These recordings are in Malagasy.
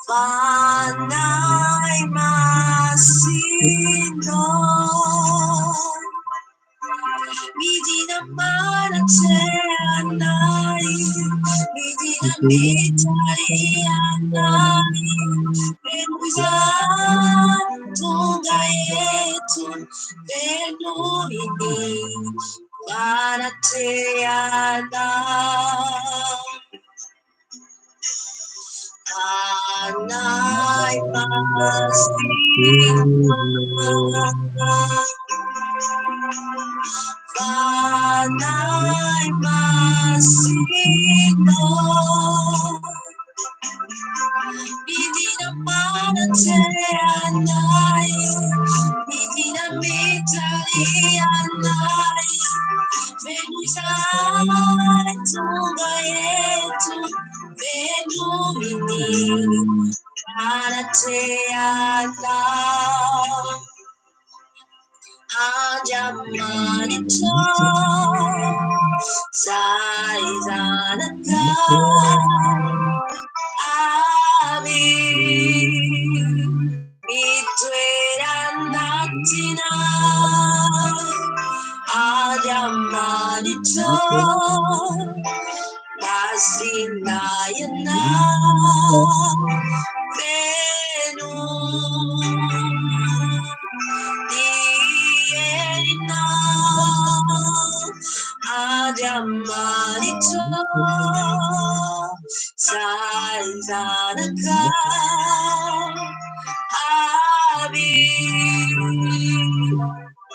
Fanahy Masina. Midina manatrehanay, midina mitarihanay, feno izany tonga eto, fenoy ny fanatrehanao. Fanahy Masina, Fanahy Masina, midina manatrehanay, midina mitarihanay, feno izany tonga eto, fenoy ny fanatrehanao. Andriamanitra, zay zanaka avy mitoera anatinao. Andriamanitra, masina ianao, feno ny herinao. Andriamanitra, zay zanaka avy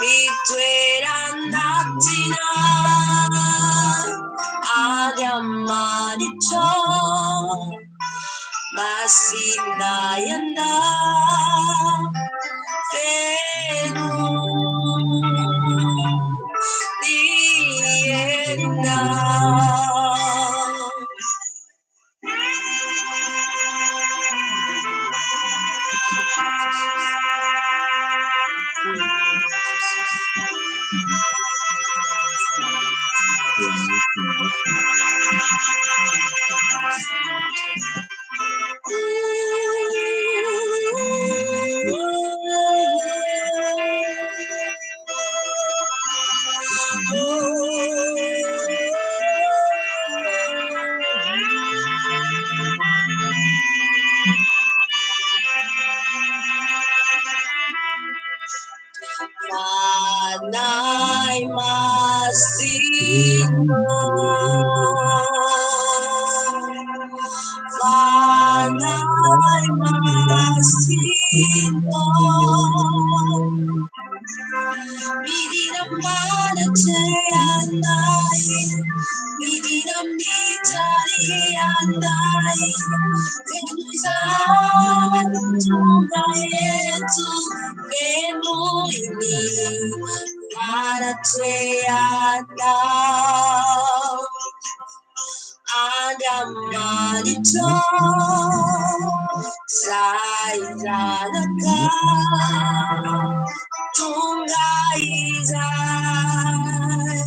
mitoera anatinao. Andriamanitra, masina ianao, feno ny herinao. Fanahy Masina, Fanahy Masina, midina manatrehanay, midina mitarihanay, feno izany tonga eto, fenoy ny fanatrehanao. Andriamanitra, zay zanaka tonga izay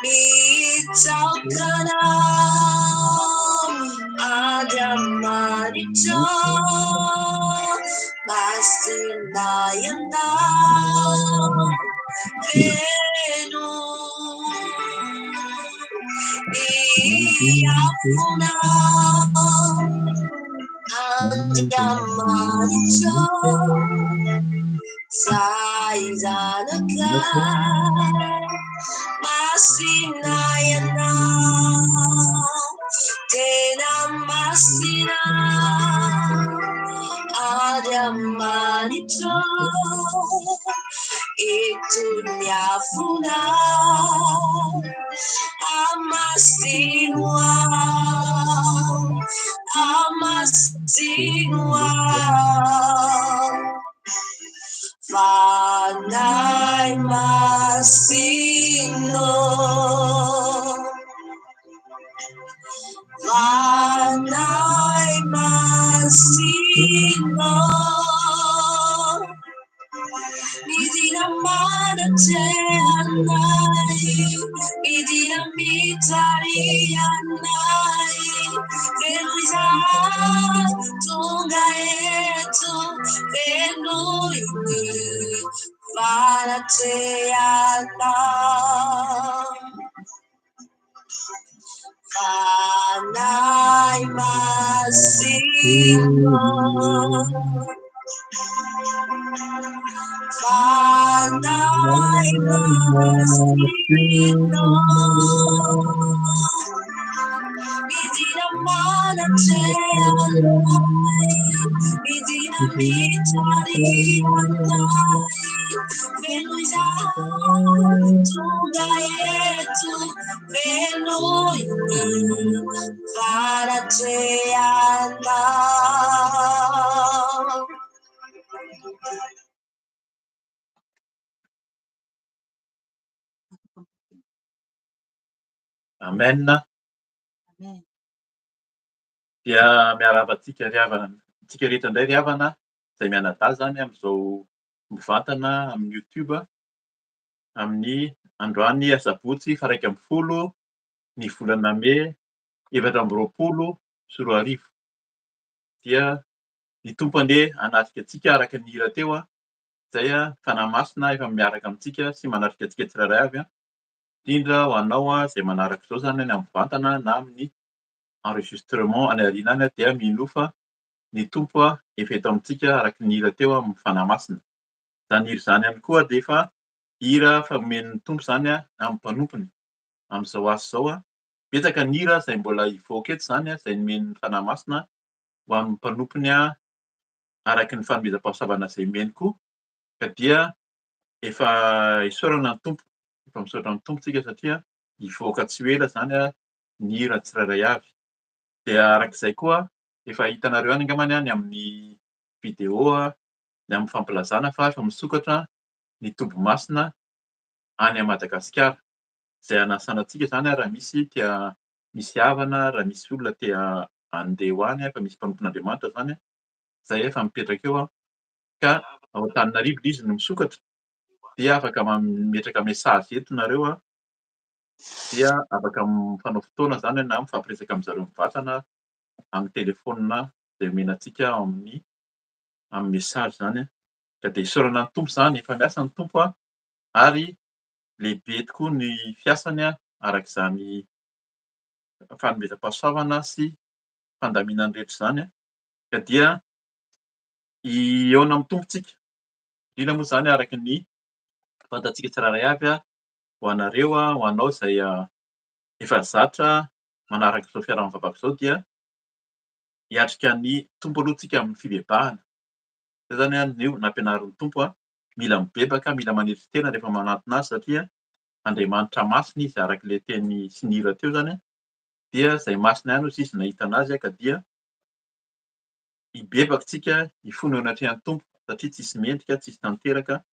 mitsaoka anao. Andriamanitra, masina ianao, feno ny afonao. Andriamanitra, zay zanaka masina ianao, tena masina. Andriamanitra, eto ny afonao, amasino aho, amasino aho. Fanahy Masina, Fanahy Masina, midina Midina manatrehanay, midina mitariha anay. Feno izahay tonga eto, fenoy ny fanatrehanao. Fanahy Masina, Fanahy Masina, midina manatrehanay, midina mitariha anay, feno izahay tonga eto, fenoy ny fanatrehanao. Amen. Amen. Dia miarahaba antsika ry havana, antsika rehetra indray ry havana izay mianadahy izany amin'izao mivantana amin'ny YouTube amin'ny androany asabotsy faha 11 ny volana mey 2024. Dia ny Tompo anie hanatrika antsika araka ny hira teo izay Fanahy Masina efa miaraka amintsika sy manatrika antsika tsirairay avy, indrindra ho anao izay manaraka izao izany na mivantana na amin'ny enregistrement any aoriana any dia minoa fa ny Tompo efa eto amintsika araka ny hira teo amin'ny Fanahy Masina. Izany hira izany ihany koa dia efa hira famomen'ny Tompo izany amin'ny mpanompony amin'izao asa izao. Betsaka ny hira izay mbola hivoaka eto izany izay nomen'ny Fanahy Masina ho an'ny mpanompony araka ny fanomezam-pahasoavana izay omeny koa ka dia efa isaorana ny Tompo, efa misaotra ny Tompo tsika satria hivoaka tsy ho ela izany ny hira tsirairay avy. Dia araka izay koa efa hitanareo ihany angambany ny amin'ny vidéo, ny amin'ny fampilazana fa efa misokatra ny toby masina any Madagasikara. Izay hanasana antsika izany raha misy tia misy havana, raha misy olona te handeha ho any, efa misy mpanompon'Andriamanitra izany izay efa mipetraka eo ka ao Antananarivo ilay izy no misokatra dia afaka mametraka message eto nareo dia afaka mifanao fotoana izany na mifampiresaka amin-dry zareo mivantana amin'ny telefaonina izay omena antsika ao amin'ny amin'ny message izany. Ka dia isaorana ny Tompo izany, efa miasa ny Tompo ary lehibe tokoa ny fiasany araka izany fanomezam-pahasoavana sy fandaminany rehetra izany. Ka dia hihaona amin'ny Tompo tsika. Indrindra moa izany araka ny fantatsika tsirairay avy ho anareo, ho anao izay efa zatra manaraka izao fiaraha-mivavaka izao dia hiatrika ny Tompo aloha tsika amin'ny fibebahana. Izay izany no nampianarin'ny Tompo, mila mibebaka, mila manetry tena rehefa manantona Azy satria Andriamanitra masina Izy araka ilay teny sy ny hira teo izany dia izay masina ihany hozy Izy nahitana Azy ka dia hibebaka tsika, hifona eo anatrehan'ny Tompo satria tsisy mendrika, tsisy tanteraka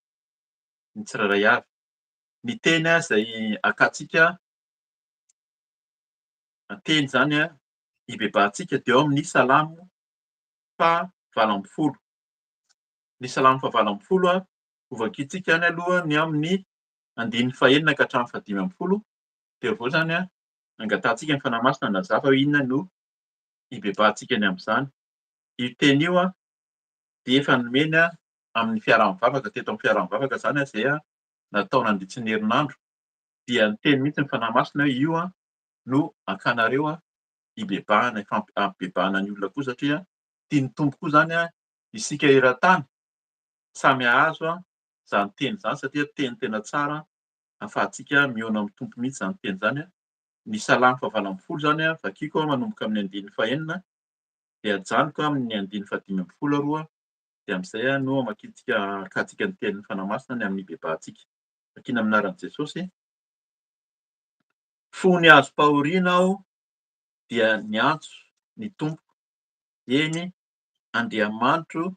ny tsirairay avy. Ny teny izay akantsika, teny izany hibebahantsika dia ao amin'ny Salamo faha 18. Ny Salamo faha 18 hovakintsika any aloha ny amin'ny andininy fahenina ka hatramin'ny fahadimy ambin'ny folo, dia avy eo izany angatahantsika ny Fanahy Masina hanazava hoe inona no hibebahantsika ny amin'izany. Io teny io dia efa nomeny amin'ny fiaraha-mivavaka, teto amin'ny fiaraha-mivavaka izany izay natao nandritry ny herinandro, dia niteny mihitsy ny Fanahy Masina hoe io no hakanareo hibebahana, hampibebahana ny olona koa satria tian'ny Tompo koa izany isika eran-tany samy hahazo izany teny izany satria teny tena tsara ahafahantsika mihaona amin'ny Tompo mihitsy izany teny izany. Ny Salamo faha 18 izany vakiko manomboka amin'ny andininy fahenina dia ajanoko amin'ny andininy fahadimy ambin'ny folo aloha dia amin'izay no hamakiantsika hakantsika ny tenin'ny Fanahy Masina ny amin'ny hibebahantsika. Vakina amin'ny anaran'i Jesosy. Fony azom-pahoriana aho dia niantso ny Tompo, eny, Andriamanitro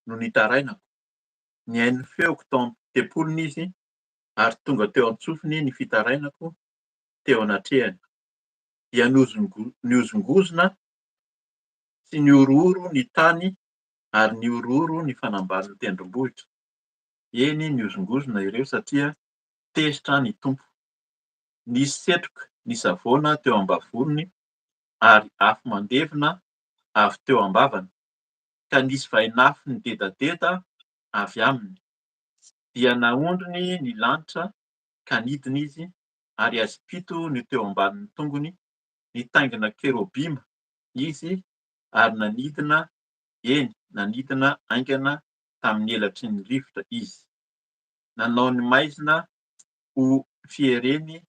no nitarainako. Nihaino ny feoko tao am-tempoliny Izy ary tonga teo an-tsofiny ny fitarainako teo anatrehany. Dia nihozongozona sy nihorohoro ny tany ary nihorohoro ny fanambanin'ny tendrombohitra. Eny, nihozongozona ireo satria tezitra ny Tompo. Nisy setroka nisavoana teo am-bavoniny ary afo mandevona avy teo am-bavany, ka nisy vainafo nidedadeda avy aminy. Dia naondriny ny lanitra ka nidina izy, ary haizim-pito no teo ambanin'ny tongony, nitaingina kerobima izy ary nanidina, eny, nanidina haingana tamin'ny elatry ny rivotra izy. Nanao ny maizina ho fiereny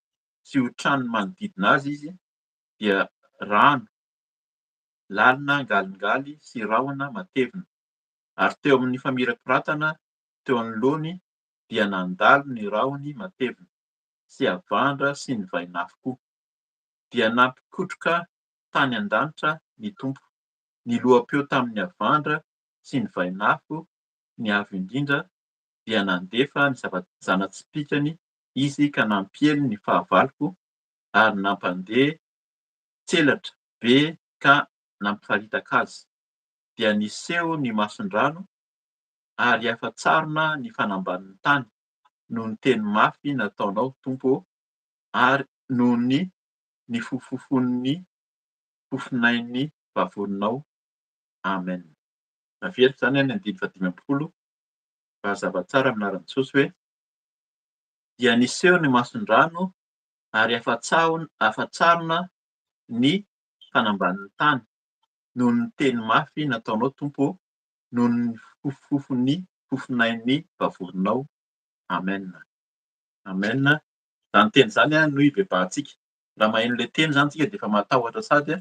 sy ho tranony manodidina azy izy, dia rano lalina ngalingaly sy rahona matevina. Ary teo amin'ny famirapiratana teo anoloany dia nandalo ny rahony matevina, sy havandra sy ny vainafo koa. Dia nampikotroka tany an-danitra ny Tompo, niloa-peo tamin'ny havandra sy ny vainafo ny Avo Indrindra, dia nandefa ny zana-tsipìkany izy ka nampiely ny fahavaloko ary nampandeha tselatra be ka nampifaritaka azy. Dia niseho ny mason-drano ary afa-tsarona ny fanambanin'ny tany noho ny teny mafy nataonao, Tompo ô, ary noho ny nifofofon'ny fofonain'ny vavoninao. Amen. Averiko izany ny andininy fahadimy ambin'ny folo mba hazava tsara amin'ny anaran'i Jesosy hoe, Dia niseho ny mason-drano ary afa-tsarona ny fanambanin'ny tany noho ny teny mafy nataonao, Tompo ô, noho ny fofofon'ny fofonain'ny vavoninao. Amen. Amen. Izany teny izany no hibebahantsika. Raha maheno ilay teny izany isika dia efa matahotra sady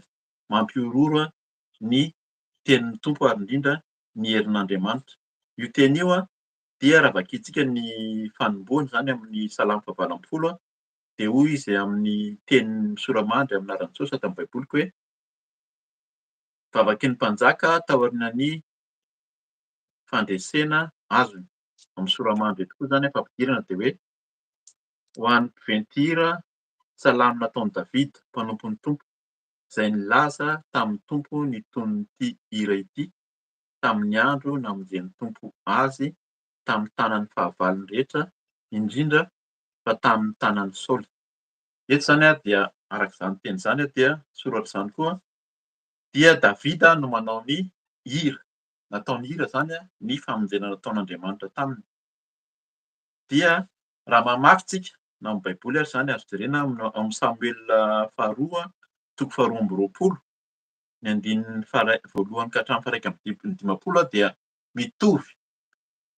mampihorohoro ny tenin'ny Tompo ary indrindra ny herin'Andriamanitra. Io teny io dia raha vakintsika ny fanombohany izany amin'ny Salamo fahavalo ambin'ny folo dia hoy izy amin'ny teny misoramandry amin'ny anaran'i Jesosy ato amin'ny Baiboliko hoe, Vavaky ny mpanjaka taorian'ny fandresena azony. Amin'ny soramandry eto koa izany fampidirana dia hoe, Ho an'ny mpiventy hira, salamo nataon'i Davida, mpanompon'ny Tompo, izay nilaza tamin'ny Tompo ny tonon'ity hira ity, tamin'ny andro namonjen'ny Tompo azy tamin'ny tanan'ny fahavalony rehetra, indrindra fa tamin'ny tanan'i Saoly. Eto izany dia araka izany teny izany dia soratra izany koa dia Davida no manao ny hira, nataony hira izany ny famonjena nataon'Andriamanitra taminy. Dia raha mamaky tsika na amin'ny Baiboly ary izany azo jerena ao amin'ny Samoela faharoa toko faharoa amby roapolo ny andininy voalohany ka hatramin'ny faha-51 dia mitovy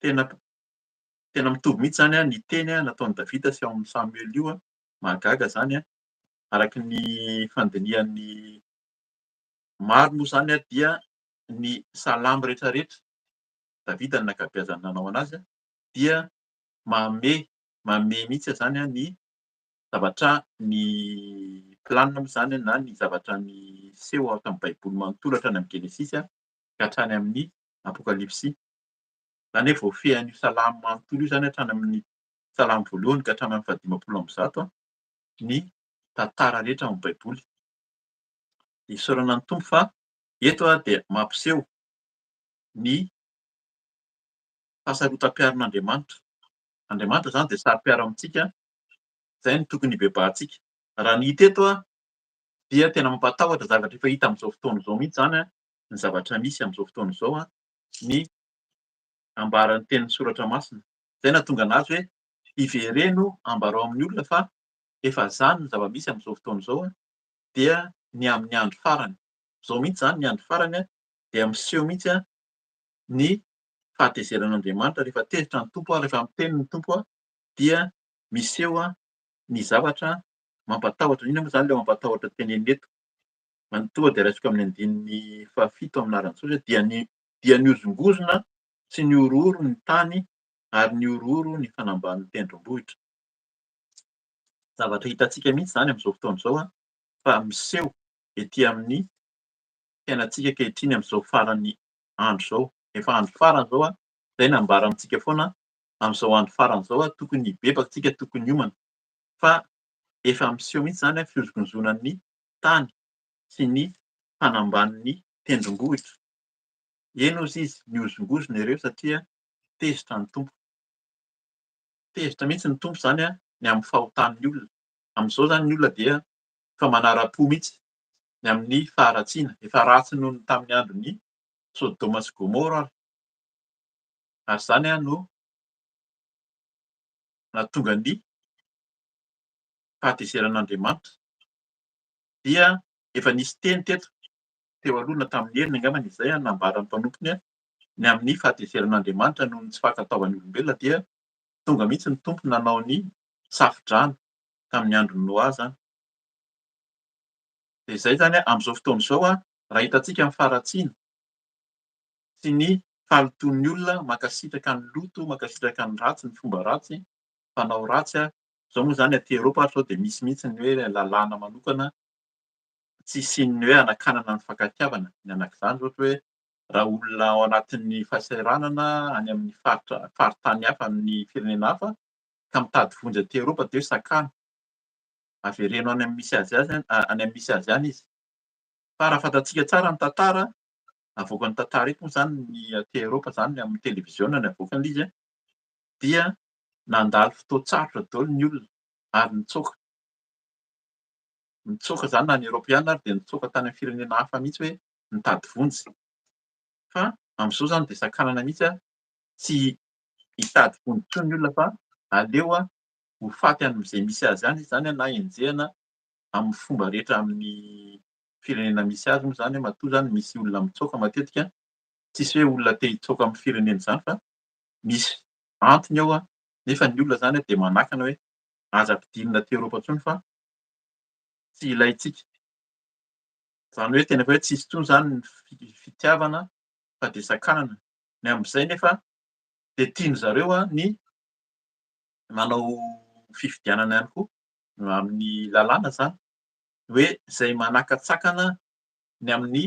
tena tena mitovy mihitsy izany ny teny nataon'i Davida sy ao amin'ny Samoela io. Mahagaga izany araka ny fandinihan'ny maro moa izany dia ny salamo rehetrarehetra Davida no nankabeazany nanao anazy dia mamehy mamehy mihitsy izany ny zavatra ny planina moa izany na ny zavatra niseho ao tamin'ny Baiboly manontolo hatrany amin'ny Genesisy ka hatrany amin'ny Apokalypsy. Izany hoe voafehin'io salamo manontolo io izany hatrany amin'ny salamo voalohany ka hatrany amin'ny fahadimampolo amby zato ny tantara rehetra ao amin'ny Baiboly. Isaorana ny Tompo fa eto dia mampiseho ny fahasarotam-piaron'Andriamanitra. Andriamanitra izany dia saro-piaro amintsika, izay no tokony hibebahantsika. Raha ny hita eto dia tena mampatahotra zavatra efa hita amin'izao fotoana izao mihitsy izany ny zavatra misy amin'izao fotoana izao ny ambaran'ny tenin'ny soratra masina. Izay nahatonga an'azy hoe ivereno ambarao amin'ny olona fa efa izany ny zava-misy amin'izao fotoana izao dia ny amin'ny andro farany. Izao mihitsy izany ny andro farany dia miseho mihitsy ny fahatezeran'Andriamanitra. Rehefa tezitra ny Tompo, rehefa miteny ny Tompo dia miseho ny zavatra mampatahotra. Inona moa izany ilay mampatahotra tenenina eto? Tonga dia raisiko amin'ny andininy fahafito amin'ny anaran'i Jesosy hoe dia ny dia nihozongozona sy nihorohoro ny tany ary nihorohoro ny fanambanin'ny tendrombohitra. Zavatra hitantsika mihitsy izany amin'izao fotoana izao fa miseho ety amin'ny fiainantsika ankehitriny amin'izao faran'ny andro izao. Efa andro farany izao, izay nambara amintsika foana amin'izao andro farany izao, tokony hibebaka isika, tokony hiomana fa efa miseho mihitsy izany fihozongozonan'ny tany sy ny fanambanin'ny tendrombohitra. Eny hozy izy, nihozongozona ireo satria tezitra ny Tompo. Tezitra mihitsy ny Tompo izany ny amin'ny fahotan'ny olona. Amin'izao izany ny olona dia efa manara-po mihitsy ny amin'ny faharatsiana. Efa ratsy noho ny tamin'ny andron'i Sodoma sy Gomora ary. Ary izany no nahatonga ny fahatezeran'Andriamanitra. Dia efa nisy teny teto teo aloha na tamin'ny heriny angambany izay nambaran'ny mpanompony ny amin'ny fahatezeran'Andriamanitra noho ny tsy fankatoavan'ny olombelona dia tonga mihitsy ny Tompo nanao ny safo-drano tamin'ny andron'i Noa izany. Dia izay izany amin'izao fotoana izao raha hitantsika ny faharatsiana sy ny fahalotoan'ny olona mankasitraka ny loto, mankasitraka ny ratsy, ny fomba ratsy, fanao ratsy, izao moa izany aty Eoropa ary izao dia misy mihitsy ny hoe lalàna manokana tsy hisian'ny hoe hanakanana ny fankatiavana, ny anak'izany ohatra hoe raha olona ao anatin'ny fahasahiranana any amin'ny faritra faritany hafa amin'ny firenena hafa ka mitady vonjy aty Eoropa dia hoe sakano, avereno any amin'ny misy azy any amin'ny misy azy any izy. Fa raha fantatsika tsara ny tantara, avoakan'ny tantara eto moa izany ny aty Eoropa izany amin'ny televiziona ny avoakany ilay izy dia nandalo fotoan-tsarotra daholo ny olona ary nitsoaka. Nitsoaka izany na ny Eoropeana ary dia nitsoaka tany amin'ny firenena hafa mihitsy hoe nitady vonjy. Fa amin'izao izany dia sakanana mihitsy tsy hitady vonjy intsony ny olona fa aleo ho faty any amin'izay misy azy any izy izany na enjehina amin'ny fomba rehetra amin'ny firenena misy azy moa izany matoa izany misy olona mitsoaka matetika tsisy hoe olona te hitsoaka amin'ny firenena izany fa misy antony ao nefa ny olona izany dia manakana hoe aza ampidirina aty Eoropa intsony fa tsy ilaintsika. Izany hoe tena hoe tsisy intsony izany ny fitiavana fa dia sakanana. Ny amin'izay nefa dia tian-dry zareo ny manao fifidianana ihany koa amin'ny lalàna izany hoe izay manakatsakana ny amin'ny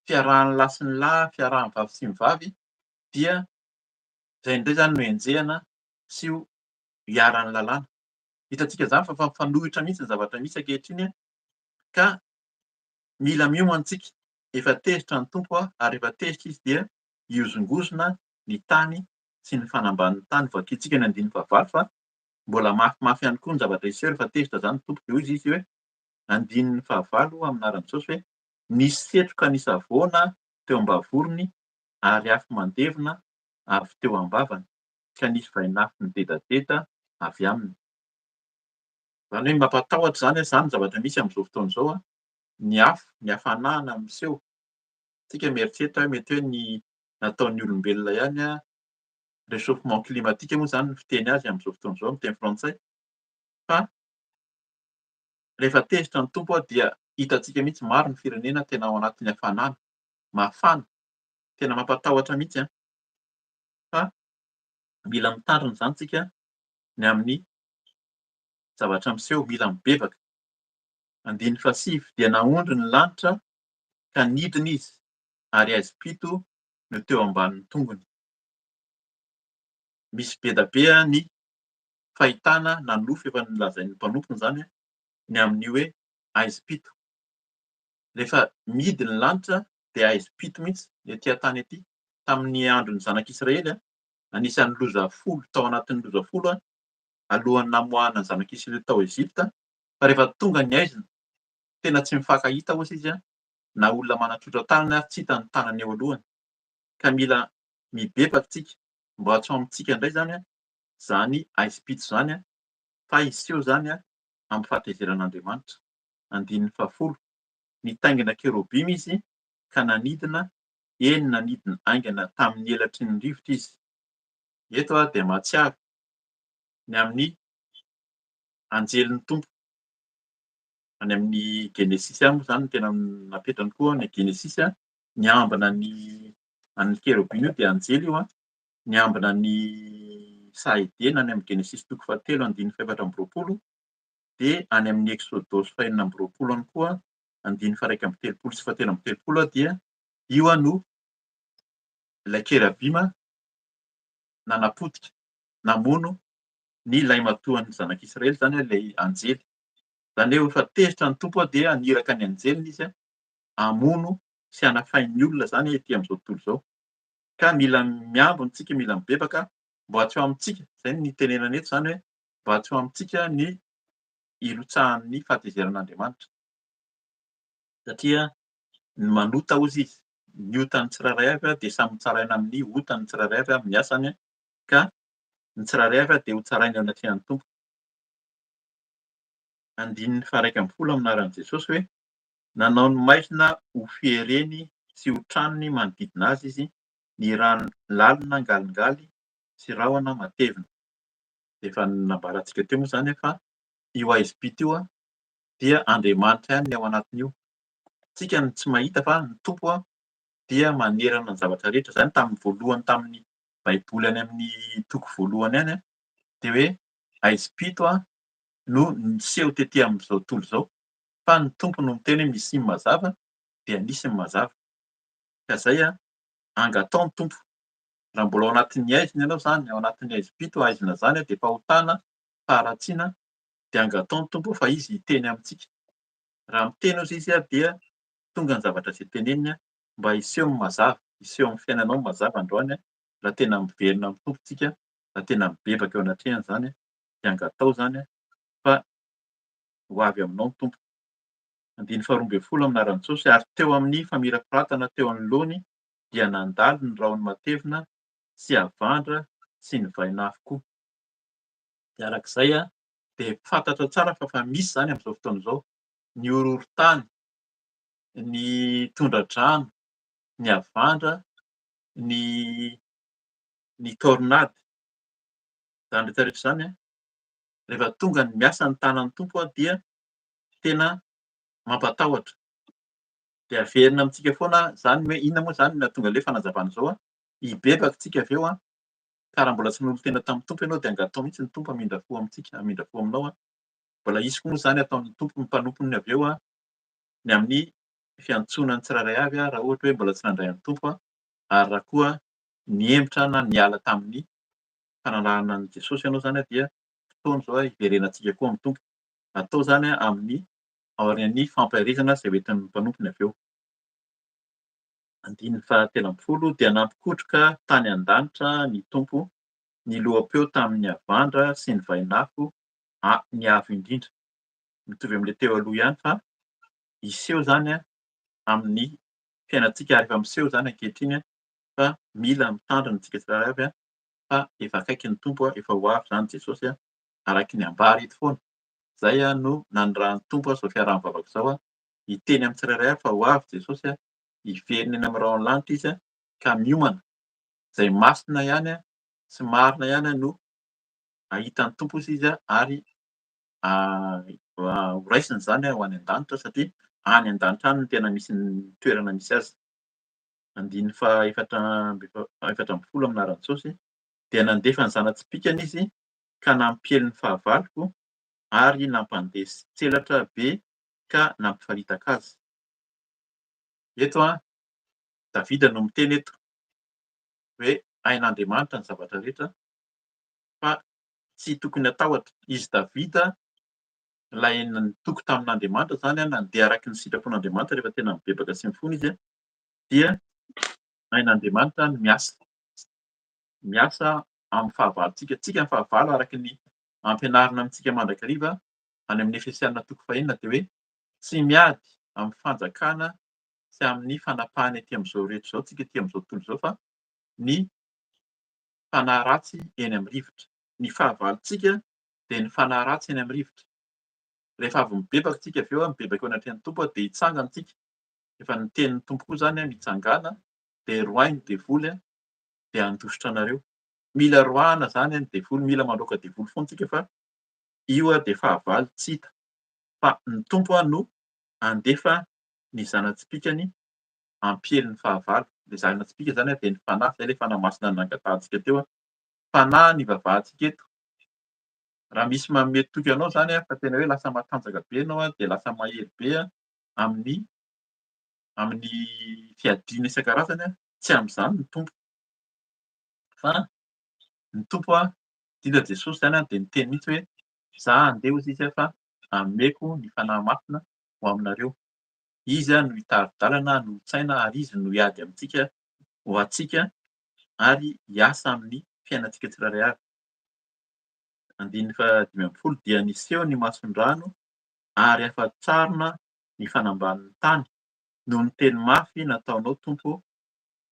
fiarahan'ny lahy sy ny lahy, fiarahan'ny vavy sy ny vavy dia izay indray izany no enjehina sy ho iharan'ny lalàna. Hitantsika izany fa efa mifanohitra mihitsy ny zavatra misy ankehitriny ka mila miomana isika. Efa tezitra ny Tompo ary rehefa tezitra Izy dia hihozongozona ny tany sy ny fanambanin'ny tany. Vakintsika ny andininy fahavalo fa mbola mafimafy ihany koa ny zavatra hiseho rehefa tezitra izany ny Tompo. Dia hoy Izy hoe, andininy fahavalo amin'ny anaran'i Jesosy hoe, Nisy setroka nisavoana teo am-bavorony ary afo mandevona avy teo am-bavany, ka nisy vainafo nidedadeda avy aminy. Izany hoe mampatahotra izany, izany ny zavatra misy amin'izao fotoana izao, ny afo, ny hafanana miseho. Isika mieritreritra hoe mety hoe ny nataon'ny olombelona ihany, réchauffement climatique moa izany ny fiteny azy amin'izao fotoana izao amin'ny teny frantsay, fa rehefa tezitra ny Tompo dia hitantsika mihitsy maro ny firenena tena ao anatin'ny hafanana, mafana, tena mampatahotra mihitsy an! Fa mila mitandrina izany isika ny amin'ny zavatra miseho, mila mibebaka. Andininy fahasivy, dia naondro ny lanitra ka nidina izy, ary haizim-pito no teo ambanin'ny tongony. Misy be da be ny fahitana na nofy efa nolazain'ny mpanompony izany ny amin'io hoe haizim-pito. Rehefa mihidy ny lanitra dia haizim-pito mihitsy ny ety an-tany ety. Tamin'ny andron'ny zanak'Israely, anisan'ny loza folo tao anatin'ny loza folo alohan'ny namoahana ny zanak'Israely tao Egypta, fa rehefa tonga ny haizina, tena tsy mifankahita osa izy, na olona manatsotra tanana ary tsy hita ny tanany eo alohany. Ka mila mibebaka tsika, mba tsy ho amintsika indray izany izany haizim-pito izany, fa hiseho izany amin'ny fahatezeran'Andriamanitra. Andininy fahafolo, Nitaingina kerobima izy ka nanidina, eny nanidina haingana tamin'ny elatry ny rivotra izy. Eto aho dia mahatsiaro ny amin'ny anjelin'ny Tompo. Any amin'ny Genesisy any moa izany no tena napetrany koa, any Genesisy, niambina ny an'ny kerobima io dia anjely io, niambina ny saha Edena any amin'ny Genesisy toko fahatelo andininy fahefatra amby 20, dia any amin'ny Eksodosy fahenina amby 20 any koa andininy faha-31 sy faha-33 dia io no ilay kerobima nanapotika, namono ny lahimatoan'ny zanak'Israely, izany ilay anjely. Izany hoe efa tezitra ny Tompo dia haniraka ny anjeliny izy hamono sy hanafay ny olona izany ety amin'izao tontolo izao. Ka mila miambina isika, mila mibebaka. Mba tsy ho amintsika, izay no nitenenana eto izany hoe mba tsy ho amintsika ny hilotsahan'ny fahatezeran'Andriamanitra. Satria ny manota hozy izy, ny otan'ny tsirairay avy dia samy hotsaraina amin'ny otan'ny tsirairay avy amin'ny asany ka ny tsirairay avy dia hotsaraina eo anatrehan'ny Tompo. Andininy faha-11 amin'ny anaran'i Jesosy hoe, Nanao ny maizina ho fiereny sy ho tranony manodidina azy izy, ny rano lalina ngalingaly sy rahona matevina. Efa nambarantsika teo moa izany fa io haizim-pito io dia Andriamanitra ihany ny ao anatin'io. Tsika no tsy mahita fa ny Tompo dia manerana ny zavatra rehetra. Izany tamin'ny voalohany tamin'ny Baiboly any amin'ny toko voalohany any dia hoe haizim-pito no niseho tety amin'izao tontolo izao fa ny Tompo no miteny hoe misy ny mazava dia nisy ny mazava. Ka izay angatao ny Tompo. Raha mbola ao anatin'ny haizina ianao izany, ao anatin'ny haizim-pito, haizina izany dia fahotana, faharatsiana, dia angatao ny Tompo fa Izy hiteny amintsika. Raha miteny ozy Izy dia tonga ny zavatra izay teneniny mba hiseho ny mazava, hiseho amin'ny fiainanao ny mazava androany raha tena miverina amin'ny Tompo tsika, raha tena mibebaka eo anatrehany izany dia angatao izany fa ho avy aminao ny Tompo. Andininy faharoa ambin'ny folo amin'ny anaran'i Jesosy, ary teo amin'ny famirapiratana teo anoloany dia nandalo ny rahona matevina sy havandra sy ny vainafo koa. Dia araka izay dia fantatra tsara fa efa misy izany amin'izao fotoana izao ny horohorontany, ny tondra-drano, ny havandra, ny ny tornade. Izany rehetra rehetra izany rehefa tonga ny miasa ny tanan'ny Tompo dia tena mampatahotra. Dia averina amintsika foana izany hoe inona moa izany no nahatonga ilay fanazavana izao an? Hibebaka isika avy eo an, ka raha mbola tsy nanolo-tena tamin'ny Tompo ianao dia angatao mihitsy ny Tompo hamindra fo amintsika, hamindra fo aminao an. Mbola hisy koa moa izany ataon'ny Tompo ny mpanompony avy eo an, ny amin'ny fiantsoana ny tsirairay avy raha ohatra hoe mbola tsy nandray an'ny Tompo an, ary raha koa nihemotra na niala tamin'ny fanarahana an'i Jesosy ianao izany dia fotoana izao hiverenantsika koa amin'ny Tompo. Atao izany amin'ny aorian'ny fampaherezana izay hoentin'ny mpanompony avy eo. Andininy fahatelo ambin'ny folo, Dia nampikotroka tany an-danitra ny Tompo ny loha-peo tamin'ny havandra sy ny vainafo ny avo indrindra. Mitovy amin'ilay teo aloha ihany fa hiseho izany amin'ny fiainantsika ary efa miseho izany ankehitriny fa mila mitandrina isika tsirairay avy fa efa akaiky ny Tompo, efa ho avy izany Jesosy araka ny ambara eto foana. Izay no nanirahan'ny Tompo izao fiaraha-mivavaka izao, hiteny amin'ny tsirairay avy fa ho avy Jesosy, hiverina eny amin'ny rahon'ny lanitra Izy ka miomana. Izay masina ihany sy marina ihany no hahita ny Tompo Izy ary horaisiny izany ho any an-danitra satria any an-danitra any no tena misy ny toerana misy azy. Andininy faha efatra 14 amin'ny anaran'i Jesosy, dia nandefa ny zana-tsipìkany izy ka nampiely ny fahavaloko ary nampandeha tselatra be ka nampifaritaka azy. Eto Davida no miteny eto hoe hain'Andriamanitra ny zavatra rehetra fa tsy tokony hatahotra. Izy Davida ilay nitoky tamin'Andriamanitra izany, nandeha araka ny sitrapon'Andriamanitra rehefa tena mibebaka sy mifona izy dia hain'Andriamanitra ny miasa. Miasa amin'ny fahavalontsika. Tsika ny fahavalo araka ny ampianarina amintsika mandrakariva any amin'ny Efesiana toko fahenina dia hoe tsy miady amin'ny fanjakana sy amin'ny fanapahana ety amin'izao rehetra izao tsika ety amin'izao tontolo izao fa ny fanahy ratsy eny amin'ny rivotra. Ny fahavalontsika dia ny fanahy ratsy eny amin'ny rivotra. Rehefa avy mibebaka tsika avy eo, mibebaka eo anatrehan'ny Tompo dia hitsangana tsika. Efa nitenin'ny Tompo koa izany mitsangàna dia roahy ny devoly dia handositra anareo. Mila roahana izany ny devoly, mila mandroaka devoly foana tsika fa io dia fahavalo tsy hita. Fa ny Tompo no handefa ny zana-tsipìkany hampiely ny fahavalo. Ilay zana-tsipìka izany dia ny fanahy, izay ilay fanahy masina nangatahantsika teo. Fanahy no ivavahantsika eto. Raha misy manome toky anao izany fa tena hoe lasa matanjaka be ianao dia lasa mahery be amin'ny amin'ny fiadiana isan-karazany, tsy amin'izany ny Tompo. Fa ny Tompo, indrindra Jesosy izany dia niteny mihitsy hoe za handeha hozy izy fa hameko ny Fanahy Masina ho aminareo. Izy no hitari-dalana, hanolotsaina ary Izy no hiady amintsika ho antsika ary hiasa amin'ny. fiainantsika tsirairay avy. Andininy faha-15 dia niseho ny mason-drano ary afa-tsarona ny fanambanin'ny tany noho ny teny mafy nataonao Tompo ô,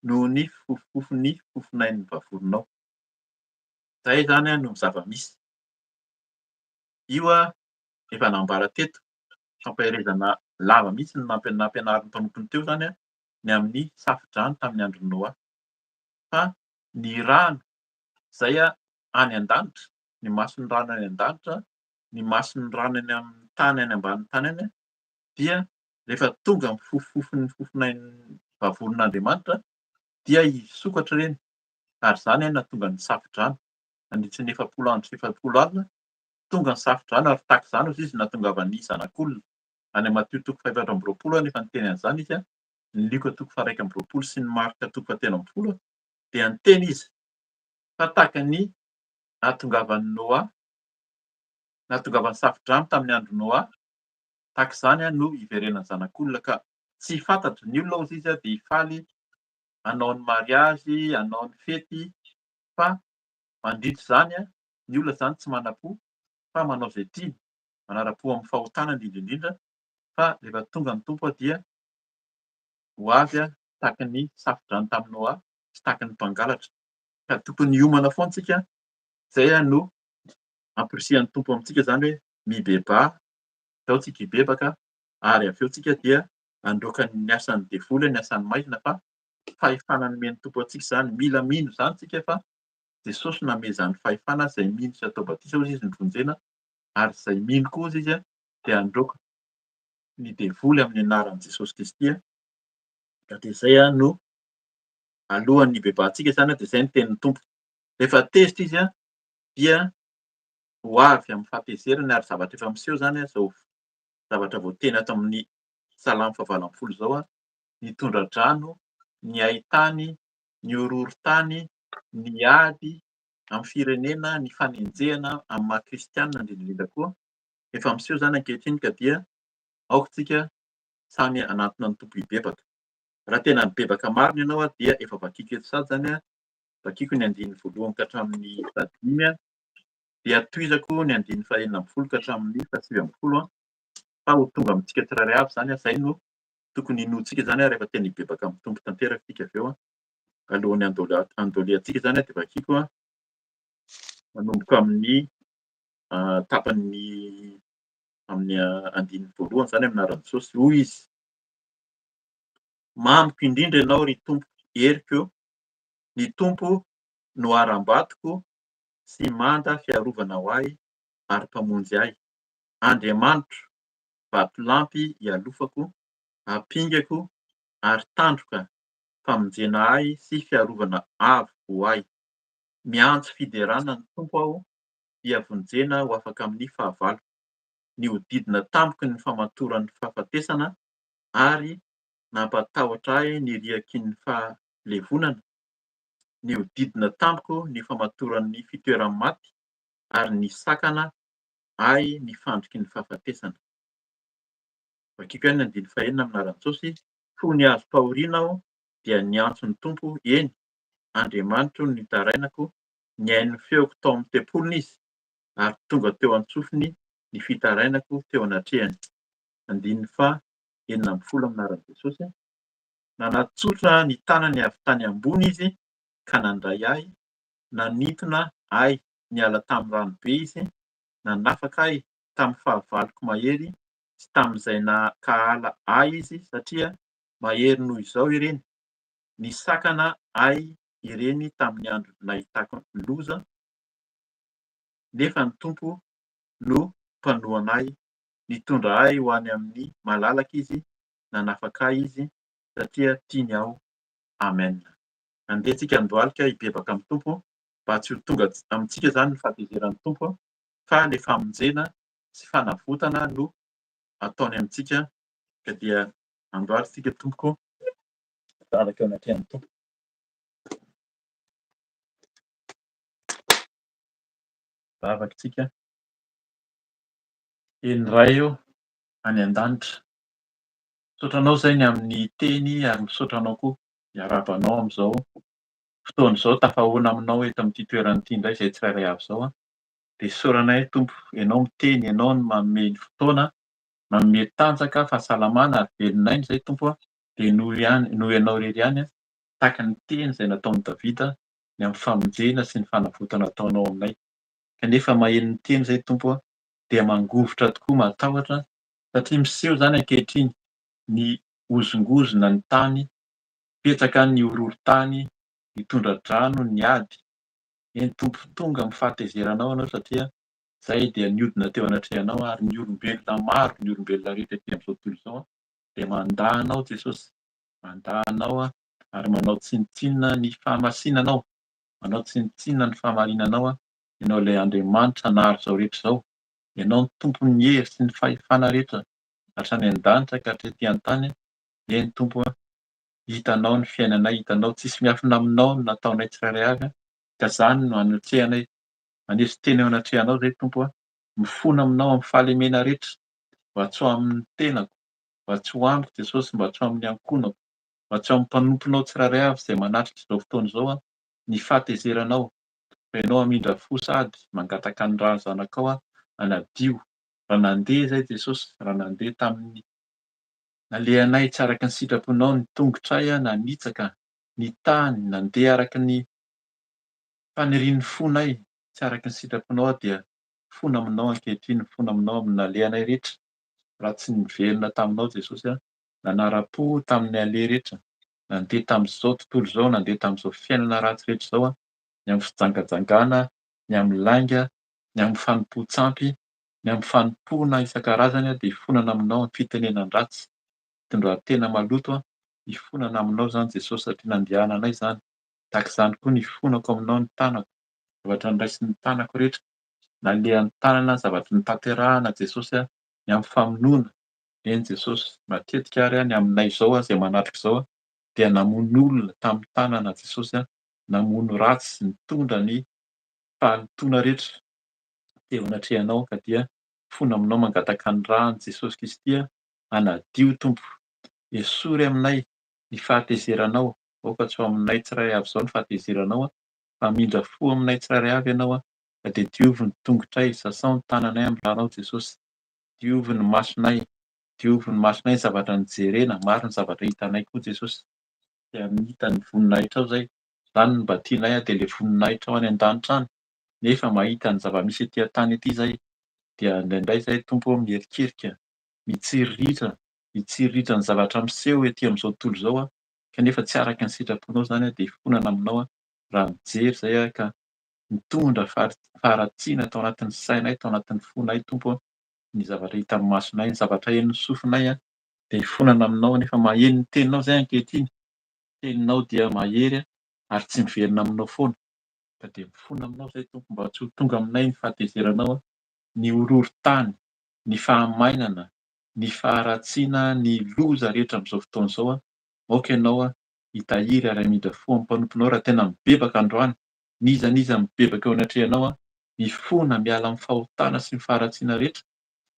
noho ny fifofofofon'ny fofonain'ny vavoninao. Izay izany no zava-misy. Io efa nambara teto, fampaherezana lava mihitsy no nampianarin'ny mpanompony teo izany ny amin'ny safo-drano tamin'ny andron'i Noa. Fa ny rano izay any an-danitra, ny mason'ny rano any an-danitra, ny mason'ny rano any amin'ny tany any ambanin'ny tany any dia rehefa tonga amin'ny fofofofon'ny fofonain'ny vavonin'Andriamanitra dia hisokatra ireny ary izany nahatonga ny safo-drano nandritry ny 40 andro sy 40 alina tonga ny safo-drano ary tahaka izany hozy izy nahatongavan'ny zanak'olona any Matio toko faha-24 nefa niteny an'izany izy ny Lioka toko faha-21 sy ny Marka toko faha-13 dia niteny izy fa tahaka ny nahatongavan'i Noa nahatongavan'ny safo-drano tamin'ny andron'i Noa tahaka izany no hiverenan'ny zanak'olona ka tsy fantatry ny olona hozy izy dia hifaly hanao ny mariazy hanao ny fety fa mandritra izany ny olona izany tsy manam-po fa manao izay tiany, manara-po amin'ny fahotana indrindra indrindra fa rehefa tonga ny Tompo dia ho avy tahaka ny safo-drano tamin'i Noa sy tahaka ny mpangalatra. Ka tokony hiomana foana isika, izay no ampirisihan'ny Tompo amintsika izany hoe mibebaha, ndao tsika hibebaka ary avy eo tsika dia handroaka ny asan'ny devoly, ny asan'ny maizina fa fahefana nomen'ny Tompo antsika izany, mila mino izany tsika fa Jesosy name izany fahefana, izay mino sy atao batisa hozy izy no vonjena ary izay mino koa hozy izy dia handroaka ny devoly amin'ny anaran'i Jesosy Kristy. Ka dia izay no alohan'ny hibebahantsika izany dia izay ny tenin'ny Tompo. Rehefa tezitra izy dia ho avy amin'ny fahatezerany ary zavatra efa miseho izany izao zavatra voateny ato amin'ny Salamo faha-18 izao, ny tondra-drano, ny haintany, ny horohorontany, ny ady amin'ny firenena, ny fanenjehana amin'ny maha kristianina indrindra indrindra koa efa miseho izany ankehitriny ka dia aoka isika samy hanantona ny Tompo hibebaka. Raha tena mibebaka marina ianao dia efa vakiko eto sady izany, vakiko ny andininy voalohany ka hatramin'ny fahadimy dia tohizako ny andininy faha-16 ka hatramin'ny faha-19 fa ho tonga amintsika tsirairay avy izany, izay no tokony hinoantsika izany rehefa tena hibebaka amin'ny Tompo tanteraka isika avy eo. Alohan'ny handoalehantsika izany dia vakiko manomboka amin'ny tapany amin'ny andininy voalohany izany amin'ny anaran'i Jesosy. Hoy izy, Mamiko indrindra ianao ry Tompo heriko, ny Tompo no harambatoko sy manda fiarovana ho ahy ary mpamonjy ahy. Andriamanitro, vatolampy ialofako, ampingako ary tandroka famonjena ahy sy fiarovana avo ho ahy. Miantso fiderana ny Tompo aho, dia vonjena ho afaka amin'ny fahavaloko. Nihodidina tamiko ny famatoran'ny fahafatesana ary nampatahotra ahy ny riaky ny fahalevonana. Nihodidina tamiko ny famatoran'ny fitoeran'ny maty ary nisakana ahy ny fandriky ny fahafatesana. Vakiko ihany ny andininy fahenina amin'ny anaran'i Jesosy, Fony azom-pahoriana aho dia niantso ny Tompo, eny, Andriamanitro no nitarainako, nihaino ny feoko tao amin'ny tempoliny Izy, ary tonga teo an-tsofiny ny fitarainako teo anatrehany. Andininy faha 16 amin'ny anaran'i Jesosy, Nanatsotra ny tanany avy tany ambony Izy ka nandray ahy, nanintona ahy niala tamin'ny rano be Izy, nanafaka ahy tamin'ny fahavaloko mahery sy tamin'izay nankahala ahy Izy, satria mahery noho izao ireny. Nisakana ahy ireny tamin'ny andro nahitako loza, nefa ny Tompo no mpanohana ahy. Nitondra ahy ho any amin'ny malalaka Izy, nanafaka ahy Izy, satria tiany aho. Amen. Andeha tsika handohalika hibebaka amin'ny Tompo mba tsy ho tonga amintsika izany ny fahatezeran'ny Tompo fa le famonjena sy fanavotana no ataony amintsika ka dia andohaly tsika tompoko vavaka eo anatrehan'ny Tompo. Vavaka tsika. Eny Ray ô any an-danitra, misaotra Anao izay ny amin'ny teny ary misaotra Anao koa miarahaba Anao amin'izao. fotoana izao tafahoana aminao eto amin'ity toerana ity indray izay tsirairay avy izao. Dia isaoranay Tompo, Ianao miteny, Ianao no manome ny fotoana, manome tanjaka, fahasalamana ary velon'aina izay Tompo dia noho ihany, noho Ianao irery ihany, tahaka ny teny izay nataon'i Davida ny amin'ny famonjena sy ny fanavotana ataonao aminay. Kanefa maheno ny teny izay Tompo dia mangovitra tokoa, matahotra satria miseho izany ankehitriny ny hozongozona ny tany, betsaka ny horohorontany, ny tondra-drano, ny ady. Eny Tompo tonga amin'ny fahatezeranao Ianao satria izay dia niodina teo anatrehanao ary ny olombelona maro, ny olombelona rehetra ety amin'izao tontolo izao dia mandà Anao Jesosy, mandà Anao ary manao tsinontsinona ny fahamasinanao, manao tsinontsinona ny fahamarinanao, Ianao ilay Andriamanitra nahary izao rehetra izao, Ianao no Tompon'ny hery sy ny fahefana rehetra hatrany an-danitra ka hatrety an-tany, eny Tompo a, hitanao ny fiainanay, hitanao, tsisy miafina aminao ny nataonay tsirairay avy, ka zany no anatrehanay, maneso tena eo anatrehanao zay Tompo a, mifona aminao amin'ny fahalemena rehetra, mba tsy ho amin'ny tenako, mba tsy ho amiko Jesosy, mba tsy ho amin'ny ankohonako, mba tsy ho amin'ny mpanomponao tsirairay avy izay manatrika izao fotoana izao a, ny fahatezeranao, fa ianao hamindra fo sady mangataka ny rà zanakao hanadio. Raha nandeha izay Jesosy, raha nandeha tamin'ny nalehanay tsy araka ny sitraponao ny tongotray nanitsaka ny tany, nandeha araka ny fanirian'ny fonay tsy araka ny sitraponao aho dia mifona aminao ankehitriny, mifona aminao amin'ny nalehanay rehetra, raha tsy niverina taminao Jesosy aho, nanara-po tamin'ny aleha rehetra, nandeha tamin'izao tontolo izao, nandeha tamin'izao fiainana ratsy rehetra izao aho, ny amin'ny fijangajangana, ny amin'ny lainga, ny amin'ny fanompoan-tsampy, ny amin'ny fanompoana isan-karazany dia hifonana aminao ny fitenenan-dratsy, fitondran-tena maloto, hifonana aminao izany Jesosy satria nandehananay izany, tahaka izany koa ny hifonako aminao ny tanako, zavatra noraisin'ny tanako rehetra, nalehan'ny tanana, zavatra notanterahana Jesosy ny amin'ny famonoana, eny Jesosy, matetika ary ny aminay izao izay manatrika izao dia namono olona tamin'ny tanana Jesosy, namono ratsy, nitondra ny fahalotoana rehetra teo anatrehanao ka dia mifona aminao mangataka ny ràn'i Jesosy Kristy hanadio Tompo. Esory aminay ny fahatezeranao, aoka tsy ho aminay tsirairay avy izao ny fahatezeranao fa hamindra fo aminay tsirairay avy Ianao ka dia diovy ny tongotray, sasao ny tananay amin'ny rànao Jesosy, diovy ny masonay, diovy ny masonay ny zavatra nijerena, maro ny zavatra hitanay koa Jesosy, dia hita ny voninahitrao izay, izany no mba tianay dia ilay voninahitrao any an-danitra any, nefa mahita ny zava-misy ety an-tany ety izay, dia indraindray izay Tompo ô mierikerika, mitsiriritra, mitsiriritra ny zavatra miseho ety amin'izao tontolo izao aho, kanefa tsy araka ny sitraponao izany aho, dia hifonana aminao aho raha mijery izay aho ka mitondra faharatsiana tao anatin'ny sainay, tao anatin'ny fonay Tompo ô, ny zavatra hitan'ny masonay, ny zavatra henon'ny sofinay aho, dia hifonana aminao nefa maheno ny teninao izay ankehitriny, teninao dia mahery ary tsy miverina aminao foana. Ka dia mifona aminao izay Tompo mba tsy ho tonga aminay ny fahatezeranao, ny horohorontany, ny fahamainana, ny faharatsiana, ny loza rehetra amin'izao fotoana izao. Aoka Ianao hitahiry ary hamindra fo amin'ny mpanomponao raha tena mibebaka androany, n'iza n'iza mibebaka eo anatrehanao, mifona miala amin'ny fahotana sy ny faharatsiana rehetra,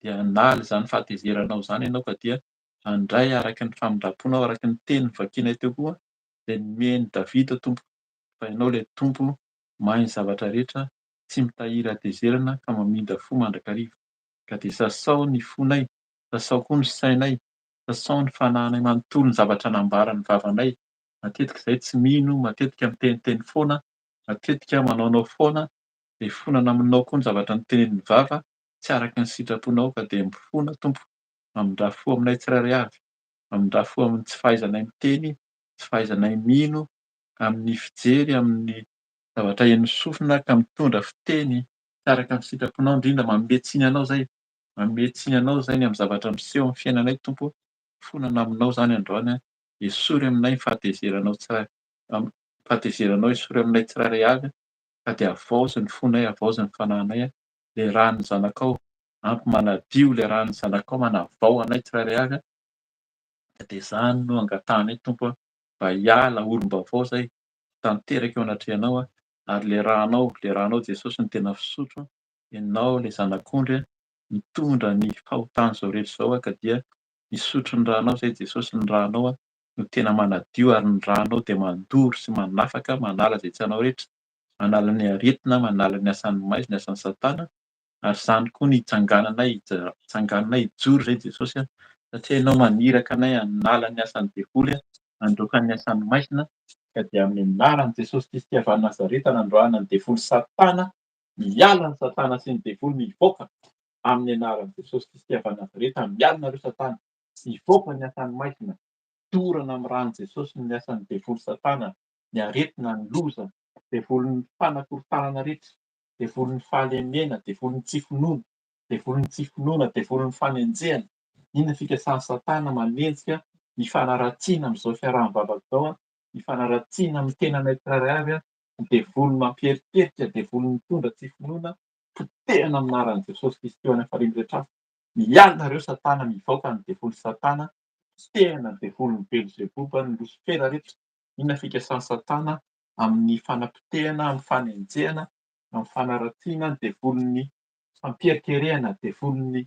dia hanala izany fahatezeranao izany Ianao ka dia handray araka ny famindram-ponao, araka ny teny novakianay teo koa, izay nomen'i Davida Tompo. Fa Ianao ilay Tompo mahay ny zavatra rehetra, tsy mitahiry hatezerana ka mamindra fo mandrakariva. Ka dia sasao ny fonay, sasao koa ny sainay, sasao ny fanahinay manontolo ny zavatra nambaran'ny vavanay. Matetika izahay tsy mino, matetika miteniteny foana, matetika manaonao foana, dia ifonana aminao koa ny zavatra notenenin'ny vava, tsy araka ny sitraponao, ka dia mifona Tompo, mamindrà fo aminay tsirairay avy, mamindrà fo amin'ny tsy fahaizanay miteny, tsy fahaizanay mino, amin'ny fijery, amin'ny zavatra henon'ny sofina ka mitondra fiteny tsy araka ny sitraponao, indrindra manome tsiny anao izay, manome tsiny anao izay ny amin'ny zavatra miseho amin'ny fiainanay Tompo ô, mifonana aminao izany androany an, esory aminay ny fahatezeranao tsirairay, fahatezeranao esory aminay tsirairay avy ka dia havaozy ny fonay, havaozy ny fanahinay an, ilay ràn'ny zanakao ampy manadio, ilay ràn'ny zanakao manavao anay tsirairay avy an, ka dia izany no angatahanay Tompo an, mba hiala olom-baovao izay tanteraka eo anatrehanao ary ilay rànao, ilay rànao Jesosy no tena fisotro, Ianao ilay Zanak'ondry mitondra ny fahotan'izao rehetra izao ka dia misotro ny rànao izay Jesosy, ny rànao. no tena manadio ary ny ranao dia mandoro sy manafaka, manala izay tsy anao rehetra, manala ny aretina, manala ny asan'ny maizina, ny asan'ny satana, ary izany koa ny hitsangananay, hitsangananay hijoro izay Jesosy a, satria Ianao maniraka anay hanala ny asan'ny devoly, handroaka ny asan'ny maizina, ka dia amin'ny anaran'i Jesosy Kristy avy any Nazareta nandroahana ny devoly satana, miala ny satana sy ny devoly mivoaka amin'ny anaran'i Jesosy Kristy avy any Nazareta, miala nareo satana, mivoaka ny asan'ny maizina, dorana amin'ny ran'i Jesosy ny asan'ny devoly satana, ny aretina, ny loza, devolin'ny fanakorontanana rehetra, devolin'ny fahalemena, devolin'ny tsy finoana, devolin'ny tsy finoana, devolin'ny fanenjehana. Inona ny fikasan'i Satana manenjika ny fanaratsiana amin'izao fiaraha-mivavaka izao, ny fanaratsiana amin'ny tenanay tsirairay avy, ny devoly mampieritreritra, devoly mitondra tsy finoana, potehana amin'ny anaran'i Jesosy Kristy eo any am-parihy rehetra hafa. Miala nareo Satana, mivaoka ny devoly Satana, potehana ny devolin'i Belzeboba, ny Losifera rehetra. Inona ny fikasan'i Satana amin'ny fanapotehana, amin'ny fanenjehana, amin'ny fanaratsiana, ny devolin'ny fampierikerehana, devolin'ny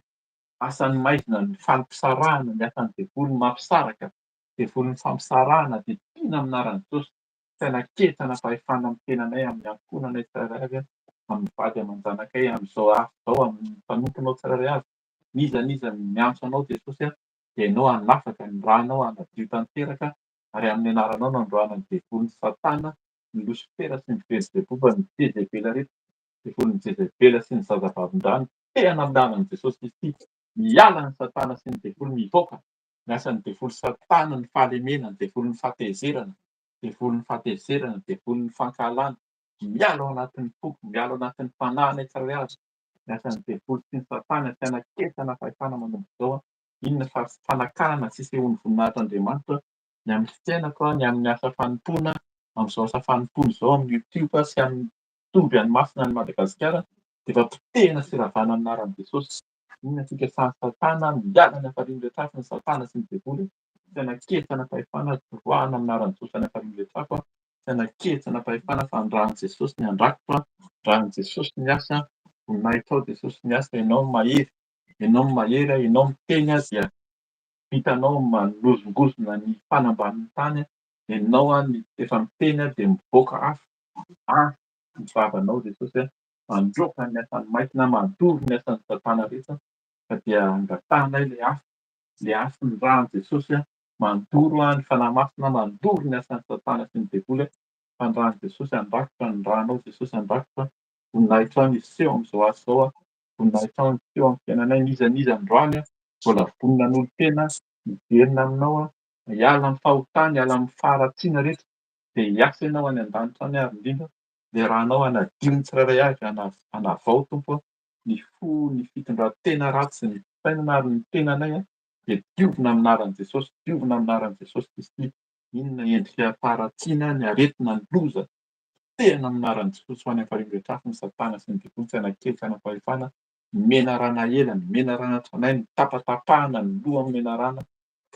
asan'ny maizina, ny fampisarahana, ny asan'ny devoly mampisaraka, devolin'ny fampisarahana dia tiana amin'ny anaran'i Jesosy, tsy hanaketsana fahefana amin'ny tenanay, amin'ny ankohonanay tsirairay avy, amin'ny vady aman-janakay, amin'izao afo izao, amin'ny mpanomponao tsirairay avy, n'iza n'iza miantso anao Jesosy dia ianao hanafaka, ny ranao hanadio tanteraka ary amin'ny anaranao no androahana ny devolin'i Satana, ny Losifera sy ny Belzeboba, ny Jezebela rehetra, devolin'i Jezebela sy ny zazavavindrano, tehana amin'ny anaran'i Jesosy Kristy, miala ny Satana sy ny devoly, mivoaka ny asan'ny devoly Satana, ny fahalemena, ny devolin'ny fahatezerana, devolin'ny fahatezerana, devolin'ny fankahalana, miala ao anatin'ny foko, miala ao anatin'ny fanahinay tsirairay avy, ny asan'ny devoly sy ny Satana, tsy hanaketsana fahefana manomboka izao, inona fa fanakanana tsy isehoan'ny voninahitr'Andriamanitra ny amin'ny fiainako, ny amin'ny asa fanompoana, amin'izao asa fanompoana izao amin'ny YouTube sy amin'ny toby any masina any Madagasikara dia efa potehina sy ravana amin'ny anaran'i Jesosy. Inona fikasan'i Satana miala ny hafalian'ny rehetra ny Satana sy ny devoly, tsy hanaketsana fahefana roahana amin'ny anaran'i Jesosy any hafalian'ny rehetra hafa, tsy hanaketsana fahefana fa ny ran'i Jesosy ny handrakotra, ran'i Jesosy ny asa, voninahitrao Jesosy ny asa, ianao mahery, Ianao no mahery, ianao miteny dia vitanao manozongozona ny fanambanin'ny tany, ianao efa miteny dia mivoaka afo, afo ny vavanao Jesosy mandroaka ny asan'ny maizina, mandoro ny asan'ny satana rehetra ka dia angatahanay ilay afo, ilay afo ny ràn'i Jesosy mandoro ny fanahy masina, mandoro ny asan'ny satana sy ny devoly fa ny ràn'i Jesosy handrakotra, ny rànao Jesosy handrakotra, voninahitra miseho amin'izao asa izao. Voninahitra ny teo amin'ny fiainanay n'iza n'iza androany mbola vonona hanolo-tena hiverina aminao hiala amin'ny fahotana hiala amin'ny faharatsiana rehetra dia hiasa ianao any an-danitra any ary indrindra ilay ranao hanadio ny tsirairay avy hanavao Tompo ny fo ny fitondran-tena ratsy ny fisainana ary ny tenanay dia diovina amin'ny anaran'i Jesosy diovina amin'ny anaran'i Jesosy Kristy inona endrika faharatsiana ny aretina ny loza Potehina amin'ny anaran'i Jesosy ho any am-parihy rehetra ny satana sy ny devoly tsy hanan-kery tsy hanam-pahefana, ny menarana ela, ny menarana tranainy, ny tapatapahana, ny loha amin'ny menarana,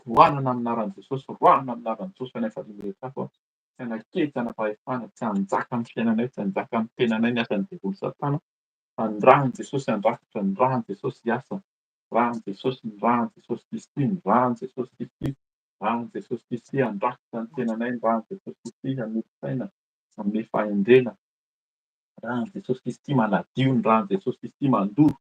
roahana amin'ny anaran'i Jesosy, roahana amin'ny anaran'i Jesosy ho any am-parihy rehetra afo, tsy hanan-kery tsy hanam-pahefana, tsy hanjaka amin'ny fiainanay, tsy hanjaka amin'ny tenanay ny asan'ny devoly satana, fa ny ran'i Jesosy handrakotra, ny ran'i Jesosy hiasa, ran'i Jesosy, ny ran'i Jesosy Kristy, ny ran'i Jesosy Kristy, Ran'i Jesosy Kristy handrakotra ny tenanay ny ran'i Jesosy Kristy hanolo-tsaina hanome fahendrena ran'i Jesosy Kristy manadio ny ran'i Jesosy Kristy mandoro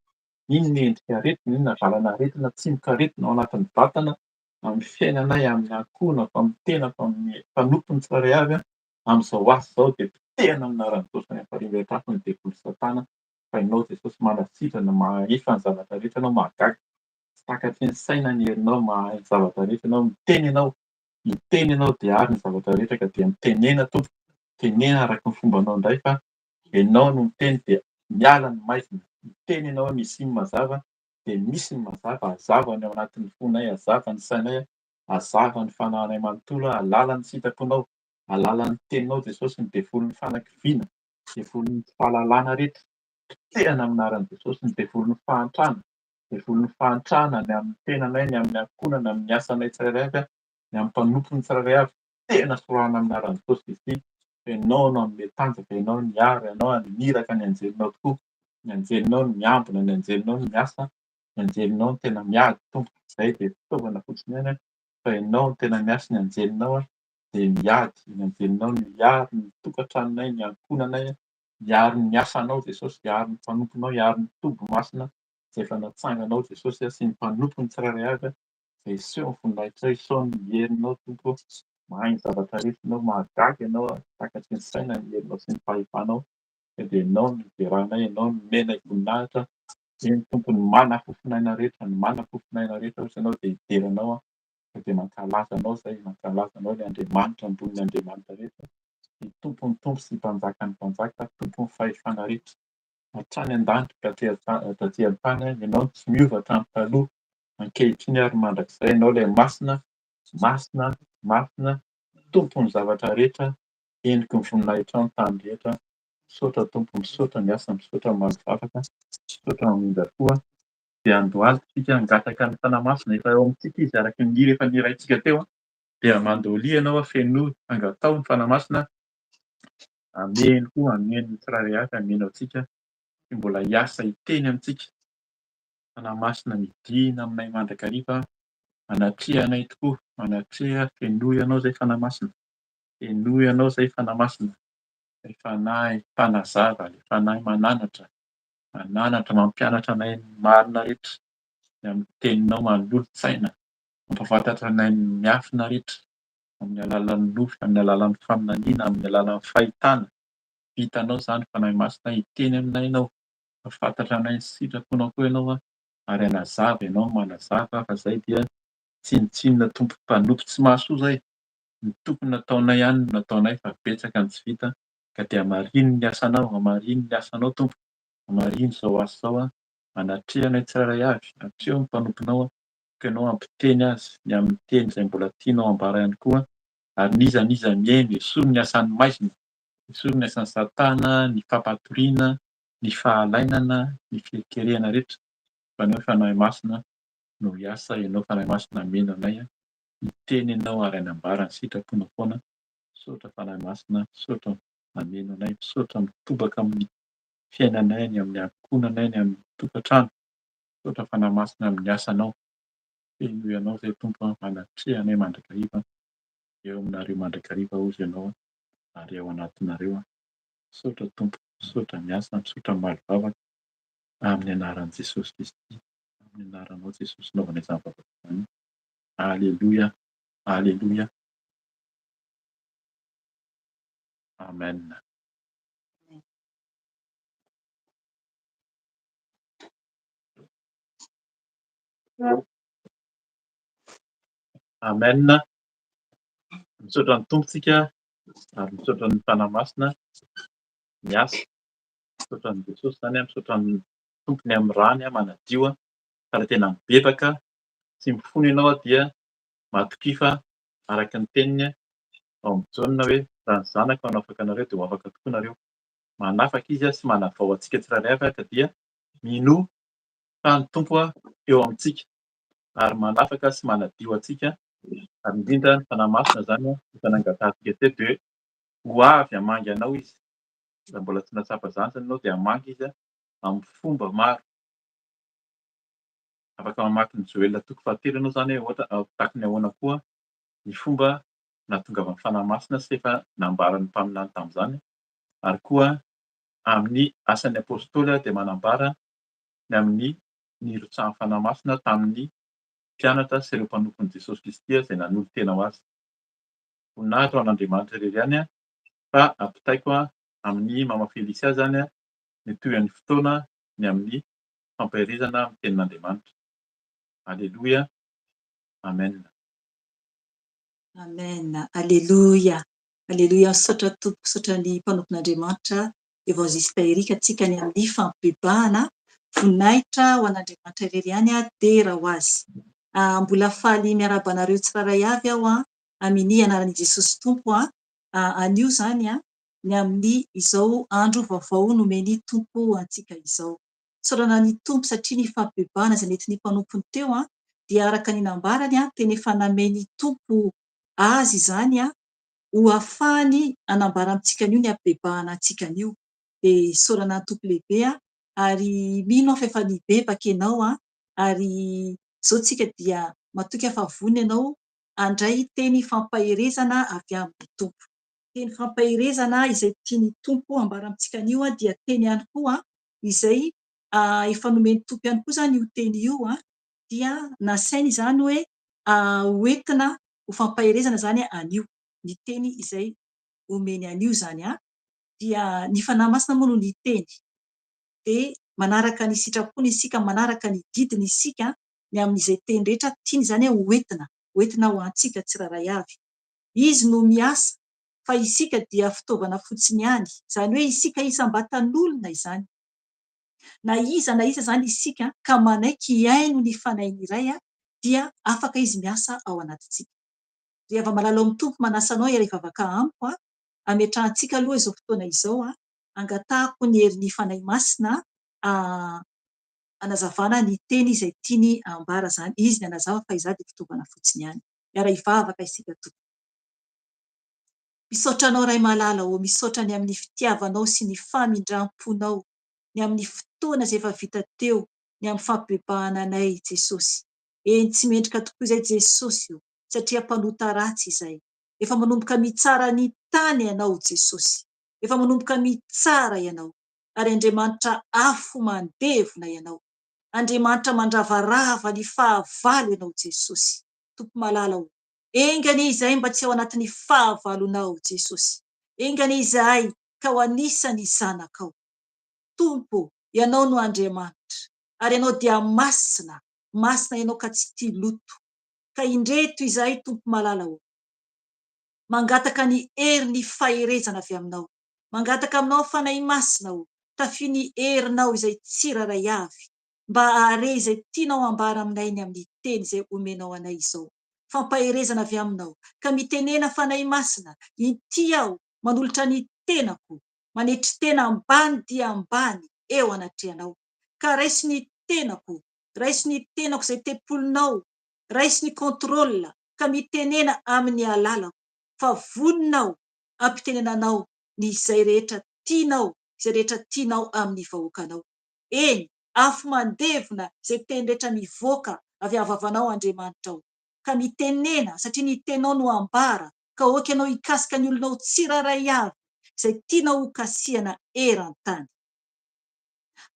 inona endrika aretina inona valan'aretina tsimokaretina ao anatin'ny vatana amin'ny fiainanay amin'ny ankohonako amin'ny tenako amin'ny mpanompony tsirairay avy amin'izao asa izao dia potehina amin'ny anaran'i Jesosy any am-parihy rehetra ny devoly satana fa ianao Jesosy manasitrana mahefa ny zavatra rehetra ianao mahagaga Tsy takatry ny saina ny herinao, mahay ny zavatra rehetra ianao, miteny ianao, miteny ianao dia ary ny zavatra rehetra ka dia mitenena tompoko, tenena araka ny fombanao indray fa ianao no miteny dia miala ny maizina, miteny ianao hoe misia ny mazava dia misy ny mazava, hazava ny ao anatin'ny fonay, hazava ny sainay, hazava ny fanahinay manontolo, alalan'ny sitraponao, alalan'ny teninao Jesosy ny devolin'ny fanakiviana, devolin'ny tsy fahalalana rehetra, potehana amin'ny anaran'i Jesosy, ny devolin'ny fahantrana, Devolin'ny fahantrana, ny amin'ny tenanay, ny amin'ny ankohonana, amin'ny asanay tsirairay avy, ny amin'ny mpanompony tsirairay avy, tena sorahana amin'ny anaran'i Jesosy Kristy, fa Ianao no hanome tanjaka, Ianao no hiaro, Ianao haniraka ny anjelinao tokoa, ny anjelinao no miambina, ny anjelinao no miasa, ny anjelinao no tena miady Tompo, izay dia fitaovana fotsiny ihany. Fa Ianao no tena miasa, ny anjelinao dia miady, ny anjelinao no miaro ny tokantranonay, ny ankohonanay, miaro ny asanao Jesosy, hiaro ny mpanomponao, hiaro ny toby masina izay efa natsanganao Jesosy sy ny mpanompony tsirairay avy izay hiseho ny voninahitrao, hiseho ny herinao Tompo ô, mahay ny zavatra rehetra Ianao, mahagaga Ianao, takatry ny saina ny herinao sy ny fahefanao, ka dia Ianao no ideranay, Ianao no omenay voninahitra, eny Tompo ny mana fofon'aina rehetra, ny mana fofon'aina rehetra hoy Ianao dia hidera Anao aho, ka dia mankalaza Anao izahay, mankalaza Anao ilay Andriamanitra ambonin'ny Andriamanitra rehetra, ny Tompon'ny tompo sy Mpanjakan'ny mpanjaka, Tompon'ny fahefana rehetra, hatrany an-danitra ka hatraty an-tany, Ianao no tsy miova hatramin'ny taloha, ankehitriny ary mandrakizay, Ianao ilay Masina, Masina, Masina, Tompon'ny zavatra rehetra, heniky ny voninahitrao ny tany rehetra, misaotra Tompo, misaotra ny asa, misaotra mamaly vavaka, misaotra mamindra fo, dia andohalika isika hangataka ny Fanahy Masina, efa eo amintsika izy araka ny hira efa nihiraintsika teo, dia mandolia ianao fenoy, angataho ny Fanahy Masina hameno koa, hameno ny tsirairay avy, hameno antsika, sy mbola hiasa hiteny amintsika. Fanahy Masina midina aminay mandrakariva, manatreha anay tokoa, manatreha, fenoy ianao izay Fanahy Masina, fenoy ianao izay Fanahy Masina, ilay Fanahy mpanazava, ilay Fanahy mananatra, mananatra, mampianatra anay ny marina rehetra, ny amin'ny teninao manolotsaina, mampahafantatra anay ny miafina rehetra, amin'ny alalan'ny nofy, amin'ny alalan'ny faminaniana, amin'ny alalan'ny fahitana. Vitanao izany Fanahy Masina, hiteny aminay Ianao, Mahafantatra anay ny sitraponao koa Ianao ary hanazava Ianao, manazava fa izay dia tsinontsinona Tompo mpanompo tsy mahasoa izay, ny tokony nataonay ihany no nataonay fa betsaka ny tsy vita ka dia hamarino ny asanao, hamarino ny asanao Tompo, hamarino izao asa izao, manatreha anay tsirairay avy, atreho ny mpanomponao ka Ianao hampiteny azy ny amin'ny teny izay mbola tianao hambara ihany koa ary n'iza n'iza mihaino esory ny asan'ny maizina, esory ny asan'i satana, ny fampatoriana, ny fahalainana, ny fierikerehana rehetra fa ny hoe Fanahy Masina no hiasa, Ianao Fanahy Masina hameno anay, hiteny Ianao ary hanambara ny sitraponao foana, misaotra Fanahy Masina, misaotra mameno anay, misaotra mitobaka amin'ny fiainanay, ny amin'ny ankohonanay, ny amin'ny tokantrano, misaotra Fanahy Masina amin'ny asanao, fenoy Anao izay Tompo a, manatreha anay mandrakariva, eo aminareo mandrakariva hozy Ianao ary ao anatinareo. Misaotra Tompo, misaotra miasa, misaotra mamaly vavaka amin'ny anaran'i Jesosy Kristy, amin'ny anaranao Jesosy naovana izany vavaka izany. Aleloia, aleloia. Amen. Amen. Misaotra ny Tompo tsika ary misaotra ny Fanahy Masina miasa. Misaotra an'i Jesosy izany, misaotra ny Tompony amin'ny rany manadio fa raha tena mibebaka sy mifona ianao dia matokia fa araka ny teniny ao amin'ny Jaona hoe raha ny Zanako hanafaka anareo dia ho afaka tokoa nareo. Manafaka Izy sy manavao antsika tsirairay avy ka dia minoa fa ny Tompo eo amintsika ary manafaka sy manadio antsika ary indrindra ny Fanahy Masina izany efa nangatahantsika teto dia ho avy hamangy anao Izy. Raha mbola tsy nahatsapa izany izany ianao dia hamangy Izy amin'ny fomba maro. Afaka mamaky ny Joela toko fahatelo ianao izany hoe ohatra tahaka ny ahoana koa ny fomba nahatongavan'ny Fanahy Masina sy efa nambaran'ny mpaminany tamin'izany ary koa amin'ny Asan'ny Apostoly dia manambara ny amin'ny nirotsahan'ny Fanahy Masina tamin'ny mpianatra sy ireo mpanompon'i Jesosy Kristy izay nanolo-tena ho Azy. Voninahitra ho an'Andriamanitra irery ihany fa ampitaiko amin'i Mama Felicia izany ny tohin'ny fotoana ny amin'ny fampaherezana amin'ny tenin'Andriamanitra. Aleloia. Amen. Amen. Aleloia. Aleloia. Misaotra Tompoko, misaotra ny mpanompon'Andriamanitra Evangeliste Eric antsika ny amin'ny fampibebahana. Voninahitra ho an'Andriamanitra irery ihany, dera ho Azy. Mbola faly miarahaba anareo tsirairay avy aho amin'ny anaran'i Jesosy Tompo. Anio izany ny amin'ny izao andro vaovao nomen'ny Tompo antsika izao. Isaorana ny Tompo satria ny fampibebahana izay nentin'ny mpanompony teo dia araka ny nambarany tena efa namen'ny Tompo azy izany ho afahany hanambara amintsika anio ny hampibebahana antsika anio. Dia isaorana ny Tompo lehibe ary mino aho fa efa nibebaka ianao ary izao tsika dia matoky aho fa vonona ianao. handray teny fampaherezana avy amin'ny Tompo. Teny fampaherezana izay tian'ny Tompo hambara amintsika anio dia teny ihany koa izay efa nomen'ny Tompo ihany koa izany io teny io dia nasainy izany hoe hoentina ho fampaherezana izany anio. Ny teny izay omeny anio izany dia ny Fanahy Masina moa no niteny. Dia manaraka ny sitrapony isika, manaraka ny didiny isika ny amin'izay teny rehetra tiany izany hoentina, hoentina ho antsika tsirairay avy. Izy no miasa fa isika dia fitaovana fotsiny ihany. Izany hoe isika isam-batan'olona izany. Na iza na iza izany isika ka manaiky hihaino ny Fanahin'ny Ray dia afaka Izy miasa ao anatintsika. Ry hava-malala ao amin'ny Tompo manasa anao hiara-hivavaka amiko hametrahantsika aloha izao fotoana izao hangatahako ny herin'ny Fanahy Masina hanazavana ny teny izay tiany hambara izany. Izy ny hanazava fa izaho dia fitaovana fotsiny ihany. Miara-hivavaka isika tompoko. Misaotra anao Ray malala ô, misaotra ny amin'ny fitiavanao sy ny famindram-ponao, ny amin'ny fotoana izay efa vita teo, ny amin'ny fampibebahana anay Jesosy. Eny tsy mendrika tokoa izay Jesosy ô, satria mpanota ratsy izay. Efa manomboka mitsara ny tany Ianao Jesosy. Efa manomboka mitsara Ianao. Ary Andriamanitra afo mandevona Ianao. Andriamanitra mandravarava ny fahavalo Ianao Jesosy. Tompo malala ô, enga anie izahay mba tsy ao anatin'ny fahavalonao Jesosy. Enga anie izahay ka ho anisan'ny zanakao. Tompo ô, Ianao no Andriamanitra, ary Ianao dia masina, masina Ianao ka tsy tia loto. Ka indreto izahay Tompo malala ô, mangataka ny herin'ny faherezana avy Aminao. Mangataka Aminao Fanahy Masina ô, tafio ny herinao izay tsirairay avy. mba hahare izay tianao hambara aminay ny amin'ny teny izay omenao anay izao. Fampaherezana avy aminao, ka mitenena Fanahy Masina, inty aho manolotra ny tenako, manetry tena ambany dia ambany eo anatrehanao. Ka raiso ny tenako, raiso ny tenako izay tempolinao, raiso ny contrôle, ka mitenena amin'ny alalako, fa vonona aho hampitenena anao ny izay rehetra tianao, izay rehetra tianao amin'ny vahoakanao. Eny, afo mandevona izay teny rehetra mivoaka avy amin'ny vavanao Andriamanitra o. Ka mitenena, satria ny teninao no ambara, ka aoka ianao hikasika ny olonao tsirairay avy izay tianao ho kasihana eran-tany.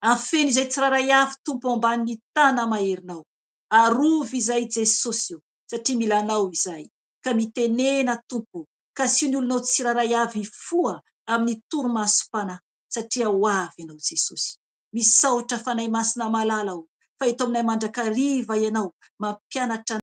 Afeno izay tsirairay avy Tompo ao ambanin'ny tana-maherinao. Arovy izahay Jesosy o, satria mila Anao izahay. Ka mitenena Tompo o, kasiho ny olonao tsirairay avy hifoha amin'ny torimasom-panahy satria ho avy Ianao Jesosy. Misaotra Fanahy Masina malala o, fa eto aminay mandrakariva Ianao mampianatra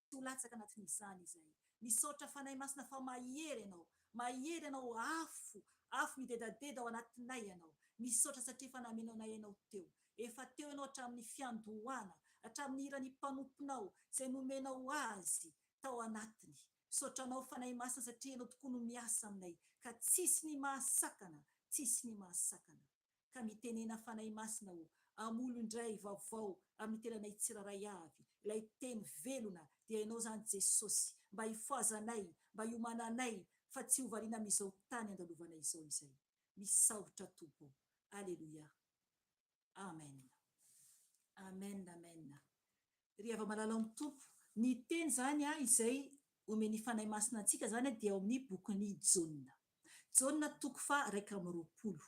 Tsy ho latsaka anatin'izany izahay. Misaotra Fanahy Masina fa mahery Ianao. Mahery Ianao afo, afo midedadeda ao anatinay Ianao. Misaotra satria efa nameno anay Ianao teo. Efa teo Ianao hatramin'ny fiandohana, hatramin'ny hiran'ny mpanomponao izay nomenao azy tao anatiny. Misaotra Anao Fanahy Masina satria Ianao tokoa no miasa aminay ka tsisy ny mahasakana, tsisy ny mahasakana. Ka mitenena Fanahy Masina o, amolo indray vaovao amin'ny tenanay tsirairay avy, ilay Teny velona dia Ianao izany Jesosy, mba hifohazanay, mba hiomananay fa tsy ho variana amin'izao tany andalovanay izao izay. Misaotra Tompo. Aleloia. Amen. Amen amen. Ry hava-malala ao amin'ny Tompo, ny teny izany izay omen'ny Fanahy Masina antsika izany dia ao amin'ny bokin'i Jaona. Jaona toko faha 21.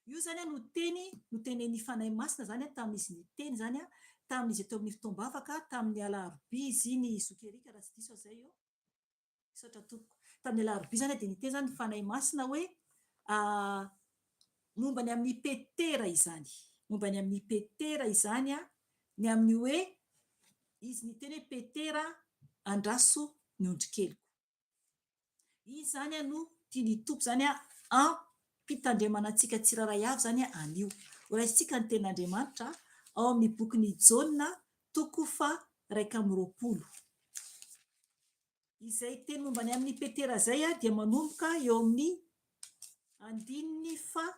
Io izany no teny notenenin'ny Fanahy Masina izany tamin'izy niteny izany, tamin'izy teo amin'ny fotoam-bavaka, tamin'ny alarobia izy iny zoky Eric raha tsy diso aho izay eo. Misaotra tompoko. Tamin'ny alarobia izany dia niteny izany ny Fanahy Masina hoe momba ny amin'i Petera izany. Momba ny amin'i Petera izany, ny amin'ny hoe izy niteny hoe Petera andraso ny ondrikeliko. Izy izany no tian'ny Tompo izany hampitandremana antsika tsirairay avy izany anio. Horaisintsika ny tenin'Andriamanitra ao amin'ny bokin'i Jaona toko faha 21. Izay teny momba ny amin'i Petera izay dia manomboka eo amin'ny andininy faha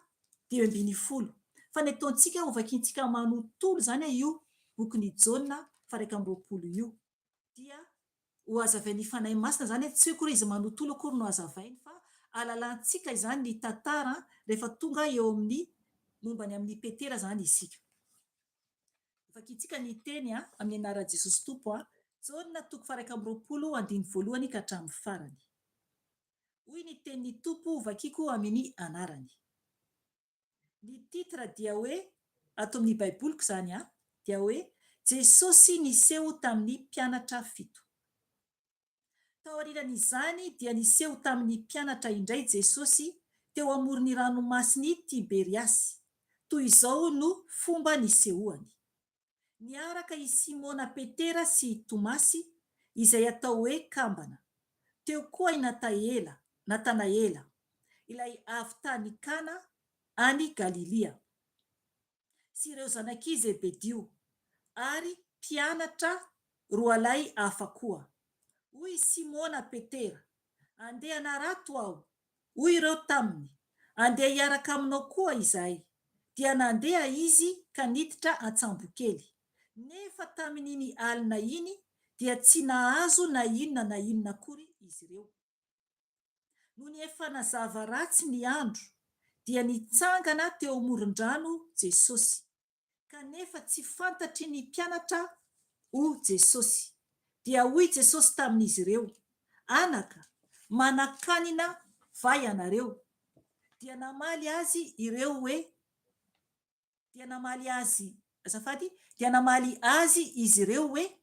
15. Fa ny ataontsika hovakintsika manontolo izany io bokin'i Jaona faha 21 io dia. Ho hazavain'ny Fanahy Masina izany, tsy hoe akory izy manontolo akory no hazavainy fa halalantsika izany ny tantara rehefa tonga eo amin'ny momba ny amin'i Petera izany isika. Vakintsika ny teny amin'ny anaran'i Jesosy Tompo, Jaona toko faha 21 andininy voalohany ka hatramin'ny farany. Hoy ny tenin'ny Tompo hovakiko amin'ny anarany. Ny titre dia hoe, ato amin'ny baiboliko izany an, dia hoe Jesosy niseho tamin'ny mpianatra fito. Taorian'izany dia niseho tamin'ny mpianatra indray Jesosy teo amoron'ny ranomasin'i Tiberiasy. Toy izao no fomba nisehoany. Niaraka i Simona Petera sy i Tomasy, izay atao hoe Kambana. Teo koa i Nataela, Natanaela, ilay avy tany Kana any Galilia, sy ireo zanak'i Zebedio, ary mpianatra roalahy hafa koa. Hoy i Simona Petera, Andeha hanarato aho. Hoy ireo taminy, Andeha hiaraka aminao koa izahay. Dia nandeha izy ka niditra an-tsambokely. Nefa tamin'iny alina iny dia tsy nahazo na inona na inona akory izy ireo. Nony efa nazava ratsy ny andro, dia nitsangana teo amoron-drano Jesosy. Kanefa tsy fantatry ny mpianatra ho Jesosy. Dia hoy Jesosy tamin'izy ireo, Anaka, manan-kanina va ianareo? Dia namaly Azy ireo hoe, Dia namaly Azy, azafady, dia namaly Azy izy ireo hoe,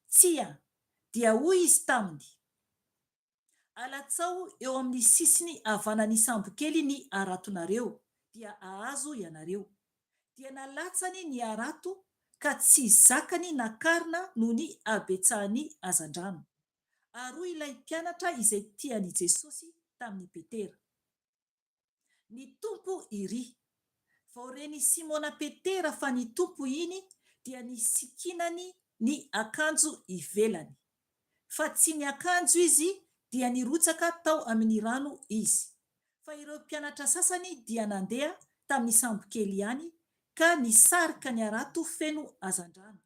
Tsia. Dia hoy Izy taminy, Alatsao eo amin'ny sisiny havanan'ny sambokely ny haratonareo, dia hahazo ianareo. Dia nalatsany ny harato ka tsy zakany nakarina noho ny habetsahan'ny hazandrano. Ary hoy ilay mpianatra izay tian'i Jesosy tamin'i Petera. Ny Tompo iry. Vao ren'i Simona Petera fa ny Tompo iny dia nisikinany ny akanjo ivelany. Fa tsy niakanjo izy dia nirotsaka tao amin'ny rano izy. Fa ireo mpianatra sasany dia nandeha tamin'ny sambokely ihany ka nisarika ny harato feno hazandrano,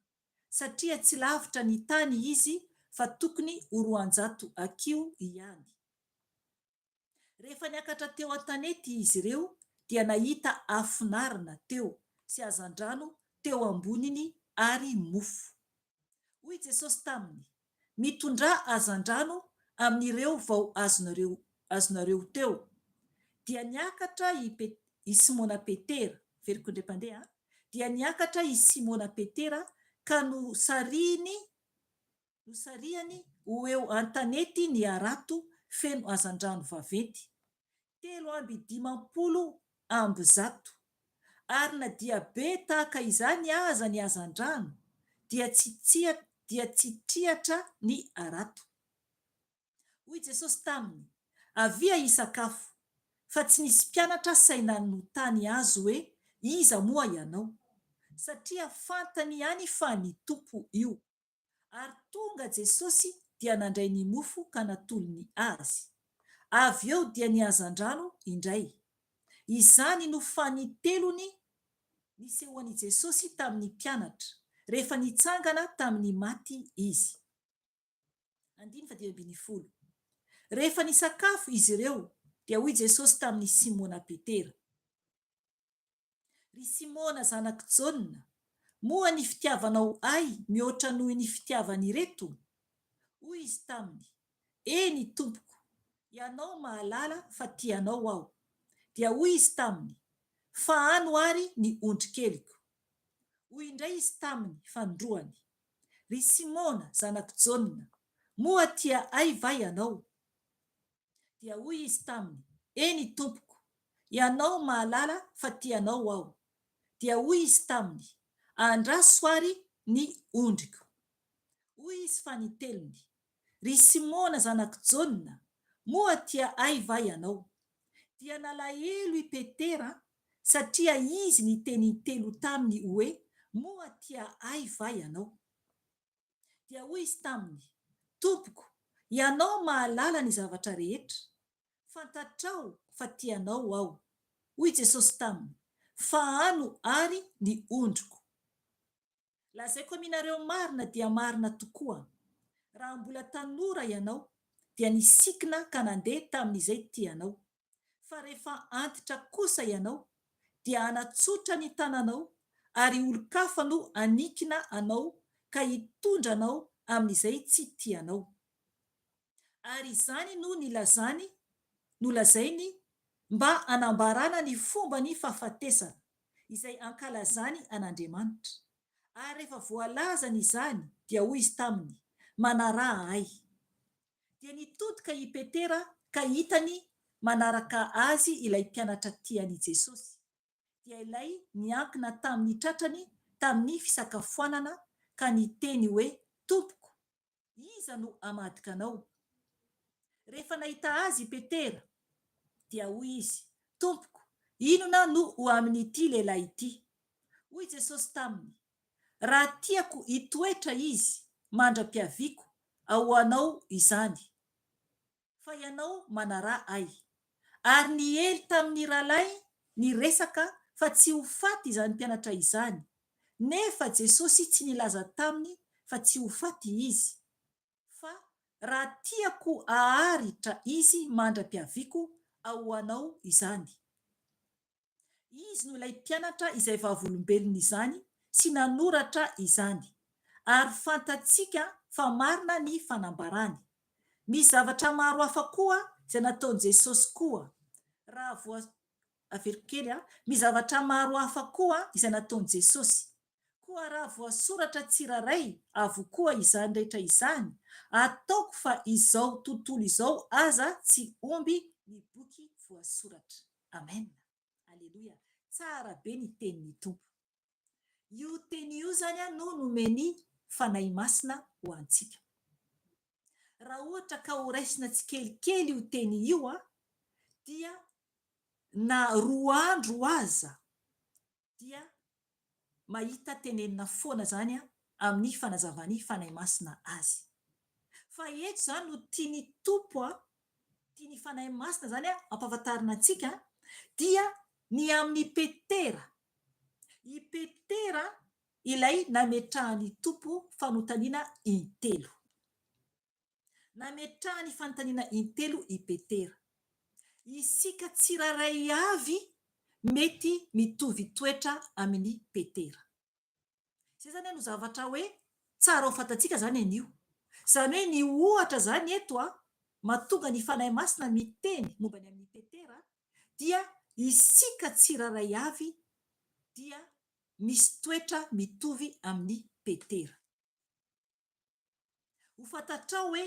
satria tsy lavitra ny tany izy fa tokony ho 200 hakiho ihany. Rehefa niakatra teo an-tanety izy ireo dia nahita afon'arina teo sy hazandrano teo amboniny ary mofo. Hoy Jesosy taminy, Mitondrà hazandrano amin'ireo vao azonareo azonareo teo. Dia niakatra i i Simona Petera, averiko indray mpandeha an, dia niakatra i Simona Petera ka nosarihiny Nosarihany ho eo an-tanety ny harato feno hazandrano vaventy, 153. Ary na dia be tahaka izany aza ny hazandrano, dia tsy dia tsy triatra ny harato. Hoy Jesosy taminy, Avia hisakafo. Fa tsy nisy mpianatra sahy nanontany Azy hoe, Iza moa Ianao? Satria fantany ihany fa ny Tompo io. Ary tonga Jesosy dia nandray ny mofo ka natolony azy. Avy eo dia ny hazandrano indray. Izany no fanintelony nisehoan'i Jesosy tamin'ny mpianatra, rehefa nitsangana tamin'ny maty Izy. Andininy faha-15. Rehefa nisakafo izy ireo, dia hoy Jesosy tamin'i Simona Petera. Ry Simona zanak'i Jaona, moa ny fitiavanao Ahy mihoatra noho ny fitiavan'ireto? Hoy izy taminy, Eny, Tompoko, Ianao mahalala fa tia Anao aho. Dia hoy Izy taminy, Fahano àry ny ondrikeliko. Hoy indray Izy taminy fanindroany, Ry Simona zanak'i Jaona, moa tia Ahy va ianao? Dia hoy izy taminy, Eny, Tompoko, Ianao mahalala fa tia Anao aho. Dia hoy Izy taminy, Andraso àry ny ondriko. Hoy Izy fanintelony, Ry Simona zanak'i Jaona, moa tia Ahy va ianao? Dia nalahelo i Petera satria Izy niteny intelo taminy hoe, Moa tia Ahy va ianao? Dia hoy izy taminy, Tompoko, Ianao mahalala ny zavatra rehetra, fantatrao fa tia Anao aho. Hoy Jesosy taminy, Fahano àry ny ondriko. Lazaiko aminareo marina dia marina tokoa, Raha mbola tanora ianao, dia nisikina ka nandeha tamin'izay tianao. Fa rehefa antitra kosa ianao, dia hanatsotra ny tananao, ary olon-kafa no haninkina anao ka hitondra anao amin'izay tsy tianao. Ary izany no nilazany, nolazainy mba hanambarana ny fomban'ny fahafatesana, izay ankalazany an'Andriamanitra. Ary rehefa voalazany izany, dia hoy izy taminy, Manaraha Ahy. Dia nitodika i Petera ka hitany manaraka azy ilay mpianatra tian' i Jesosy, dia ilay niankina tamin' ny tratrany tamin' ny fisakafoanana ka niteny hoe, Tompoko, iza no hamadika Anao? Rehefa nahita azy i Petera, dia hoy izy, Tompoko, inona no ho amin' ity lehilahy ity? Hoy Jesosy taminy, Raha tiako hitoetra izy mandra-piaviako ahoanao izany, fa ianao manaraha ahy. Ary niely tamin'ny rahalahy ny resaka fa tsy ho faty izany mpianatra izany, nefa Jesosy tsy nilaza taminy fa tsy ho faty izy, fa raha tiako haharitra izy mandra-piaviako ahoanao izany. Izy no ilay mpianatra izay vavolombelon'izany sy nanoratra izany, ary fantatsika fa marina ny fanambarany. Misy zavatra maro hafa koa izay nataon'i Jesosy koa, raha voa, averiko kely an, misy zavatra maro hafa koa izay nataon'i Jesosy. Koa raha voasoratra tsirairay avokoa izany rehetra izany, ataoko fa izao tontolo izao aza tsy omby ny boky voasoratra. Amen. Aleloia. Tsara be ny tenin'ny Tompo. Io teny io izany no nomen'ny Fanahy Masina ho antsika. Raha ohatra ka ho raisina tsikelikely io teny io dia na roa andro aza dia mahita tenenina foana izany amin'ny fanazavan'ny Fanahy Masina azy. Fa eto izany no tian'ny Tompo, tian'ny Fanahy Masina izany hampahafantarina antsika dia ny amin'i Petera. I Petera ilay nametrahan'ny Tompo fanontaniana intelo. Nametrahany fanontaniana intelo i Petera. Isika tsirairay avy mety mitovy toetra amin'i Petera. Izay izany no zavatra hoe tsara ho fantatsika izany anio. Izany hoe ny ohatra izany eto mahatonga ny Fanahy Masina miteny momba ny amin'i Petera dia isika tsirairay avy dia misy toetra mitovy amin'i Petera. Ho fantatrao hoe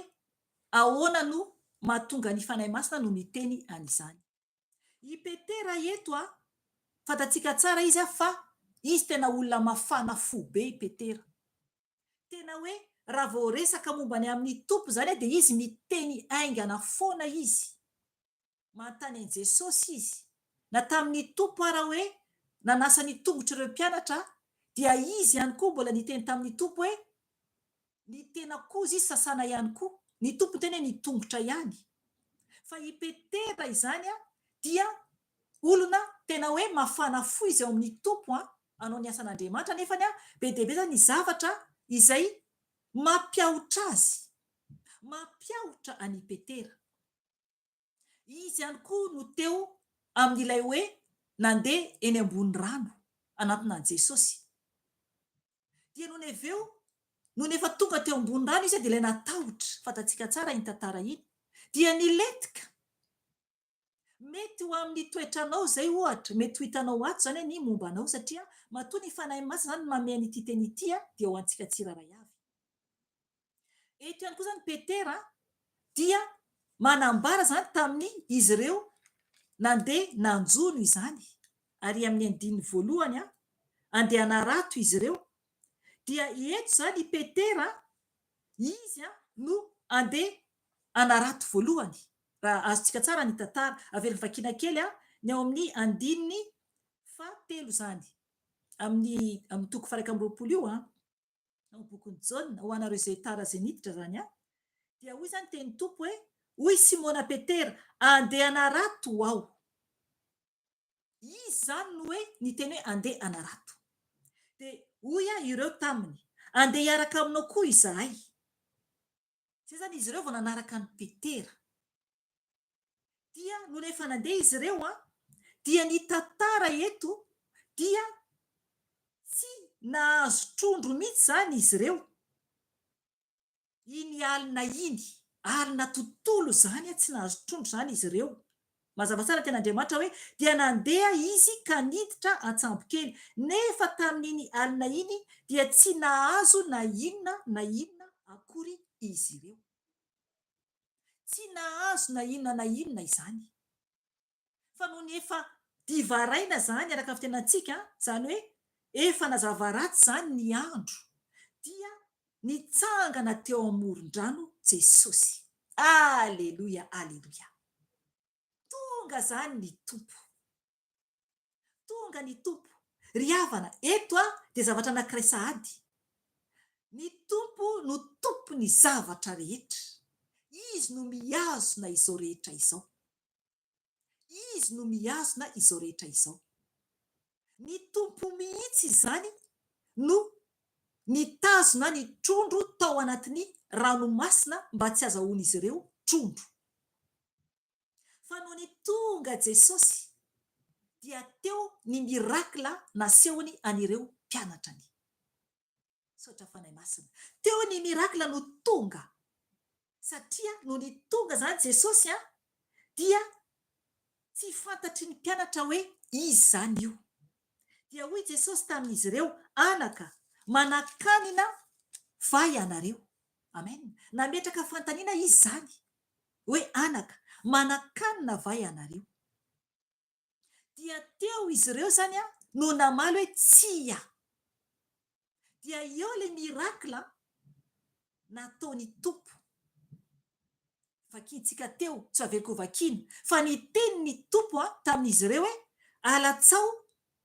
ahoana no mahatonga ny Fanahy Masina no miteny an'izany. I Petera eto a, fantatsika tsara izy a fa izy tena olona mafana fo be i Petera. Tena hoe raha vao resaka momba ny amin'ny Tompo izany dia izy miteny haingana foana izy. Manontany an'i Jesosy izy, na tamin'ny Tompo ara hoe nanasa ny tongotr'ireo mpianatra, dia izy ihany koa mbola niteny tamin'ny Tompo hoe, ny tenako koa izy sasana ihany koa. Ny Tompo niteny hoe ny tongotra ihany. Fa i Petera izany dia olona tena hoe mafana fo izy ao amin'ny Tompo hanao ny asan'Andriamanitra, nefany be dia be izany ny zavatra izay mampiahotra azy, mampiahotra an'i Petera. Izy ihany koa no teo amin'ilay hoe nandeha eny ambony rano hanantona an'i Jesosy. Dia nony avy eo, nony efa tonga teo ambony rano izy dia ilay natahotra, fantatsika tsara iny tantara iny, dia nilentika. Mety ho amin'ny toetranao izay ohatra, mety ho hitanao ato izany ny momba anao satria matoa ny Fanahy Masina izany manome an'ity teny ity dia ho antsika tsirairay avy. Eto ihany koa izany Petera dia manambara izany tamin'ny izy ireo nandeha nanjono izany, ary amin'ny andininy voalohany andeha hanarato izy ireo, dia eto izany i Petera, izy no andeha hanarato voalohany, raha azontsika tsara ny tantara, averiko vakiana kely ny ao amin'ny andininy fahatelo izany, amin'ny amin'ny toko faha 21 io an. ao bokin'i Jaona, ho anareo izay tara izay niditra izany an, dia hoy izany tenin'ny Tompo hoe, hoy Simona Petera, andeha hanarato aho. Izy izany no hoe niteny hoe andeha hanarato. Dia hoy aho ireo taminy, andeha hiaraka aminao koa izahay. Izay izany izy ireo vao nanaraka an'i Petera. Dia nony efa nandeha izy ireo an, dia ny tantara eto dia tsy nahazo trondro mihitsy izany izy ireo. Iny alina iny, alina tontolo izany tsy nahazo trondro izany izy ireo. Mazava tsara ny tenin'Andriamanitra hoe, dia nandeha izy ka niditra an-tsambokely, nefa tamin'iny alina iny dia tsy nahazo na inona na inona akory izy ireo. Tsy nahazo na inona na inona izany. Fa nony efa divaraina izany araka ny fitenantsika, izany hoe efa nazava ratsy izany ny andro, dia nitsangana teo amoron-drano Jesosy. Aleloia, aleloia. Tonga izany ny Tompo. Tonga ny Tompo. Ry havana, eto dia zavatra anankiray sahady. Ny Tompo no Tompon'ny zavatra rehetra. Izy no mihazona izao rehetra izao. Izy no mihazona izao rehetra izao. Ny Tompo mihitsy izany no nitazona ny trondro tao anatin'ny ranomasina mba tsy hazahoan'izy ireo trondro. Fa nony tonga Jesosy dia teo ny miracle nasehony an'ireo mpianatrany. Misaotra Fanahy Masina. Teo ny miracle no tonga. Satria nony tonga izany Jesosy an, dia tsy fantatry ny mpianatra hoe izy izany io. Dia hoy Jesosy tamin'izy ireo, Anaka, manan-kanina va ianareo? Amen. Nametraka fanontaniana izy izany, hoe anaka, manan-kanina va ianareo? Dia teo izy ireo izany no namaly hoe tsia. Dia eo ilay miracle nataon'ny Tompo. Vakintsika teo, tsy averiko hovakiana, fa niteny ny Tompo tamin'izy ireo hoe alatsao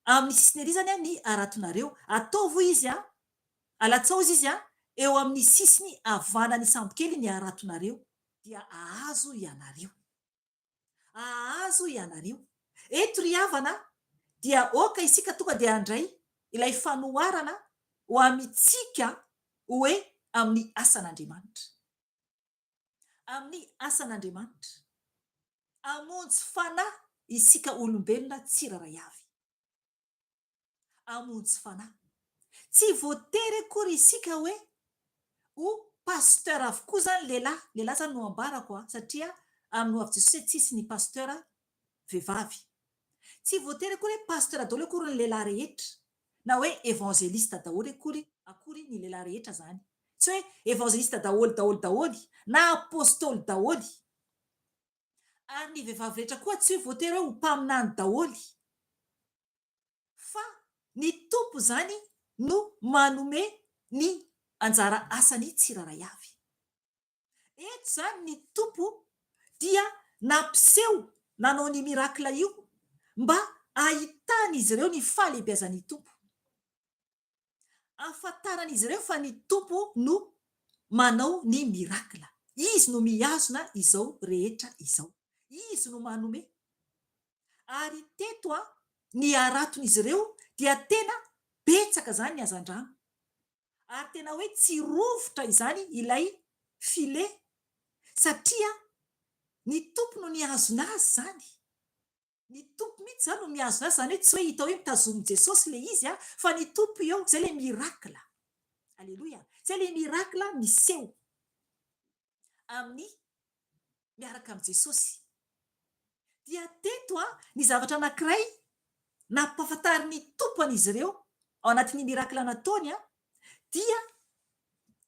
amin'ny sisiny ery izany ny haratonareo. Ataovy hoy izy, alatsao hozy izy eo amin'ny sisiny havanan'ny sambokely ny haratonareo, dia hahazo ianareo. Hahazo ianareo. Eto ry havana dia aoka isika tonga dia handray ilay fanoharana ho amintsika hoe amin'ny asan'Andriamanitra. Amin'ny asan'Andriamanitra. Hamonjy fanahy isika olombelona tsirairay avy. hamonjy fanahy. Tsy voatery akory isika hoe ho pasteur avokoa izany lehilahy, lehilahy izany no ambarako a, satria amin'ny ho avy Jesosy hoe tsisy ny pasteur vehivavy. Tsy voatery akory hoe pasteur daholo akory ny lehilahy rehetra, na hoe evangeliste daholo akory akory ny lehilahy rehetra izany. Tsy hoe evangeliste daholo daholo daholo, na apostoly daholo. Ary ny vehivavy rehetra koa tsy hoe voatery hoe ho mpaminany daholo. Fa ny Tompo izany no manome ny anjara asany tsirairay avy. Eto izany ny Tompo dia nampiseho nanao ny miracle io mba ahitan'izy ireo ny fahalehibiazan'ny Tompo. Ahafantaran'izy ireo fa ny Tompo no manao ny miracle. Izy no mihazona izao rehetra izao. Izy no manome. Ary teto an, ny haraton'izy ireo dia tena betsaka izany ny hazandrano. Ary tena hoe tsy rovitra izany ilay filet satria ny Tompo no nihazona azy izany. Ny Tompo mihitsy izany no mihazona azy, izany hoe tsy hoe hita hoe mitazomin'i Jesosy ilay izy fa ny Tompo eo, izay ilay miracle. Aleloia. Izay ilay miracle miseho amin'ny miaraka amin'i Jesosy. Dia teto ny zavatra anankiray nampahafantarin'ny Tompo an'izy ireo ao anatin'ny miracle nataony dia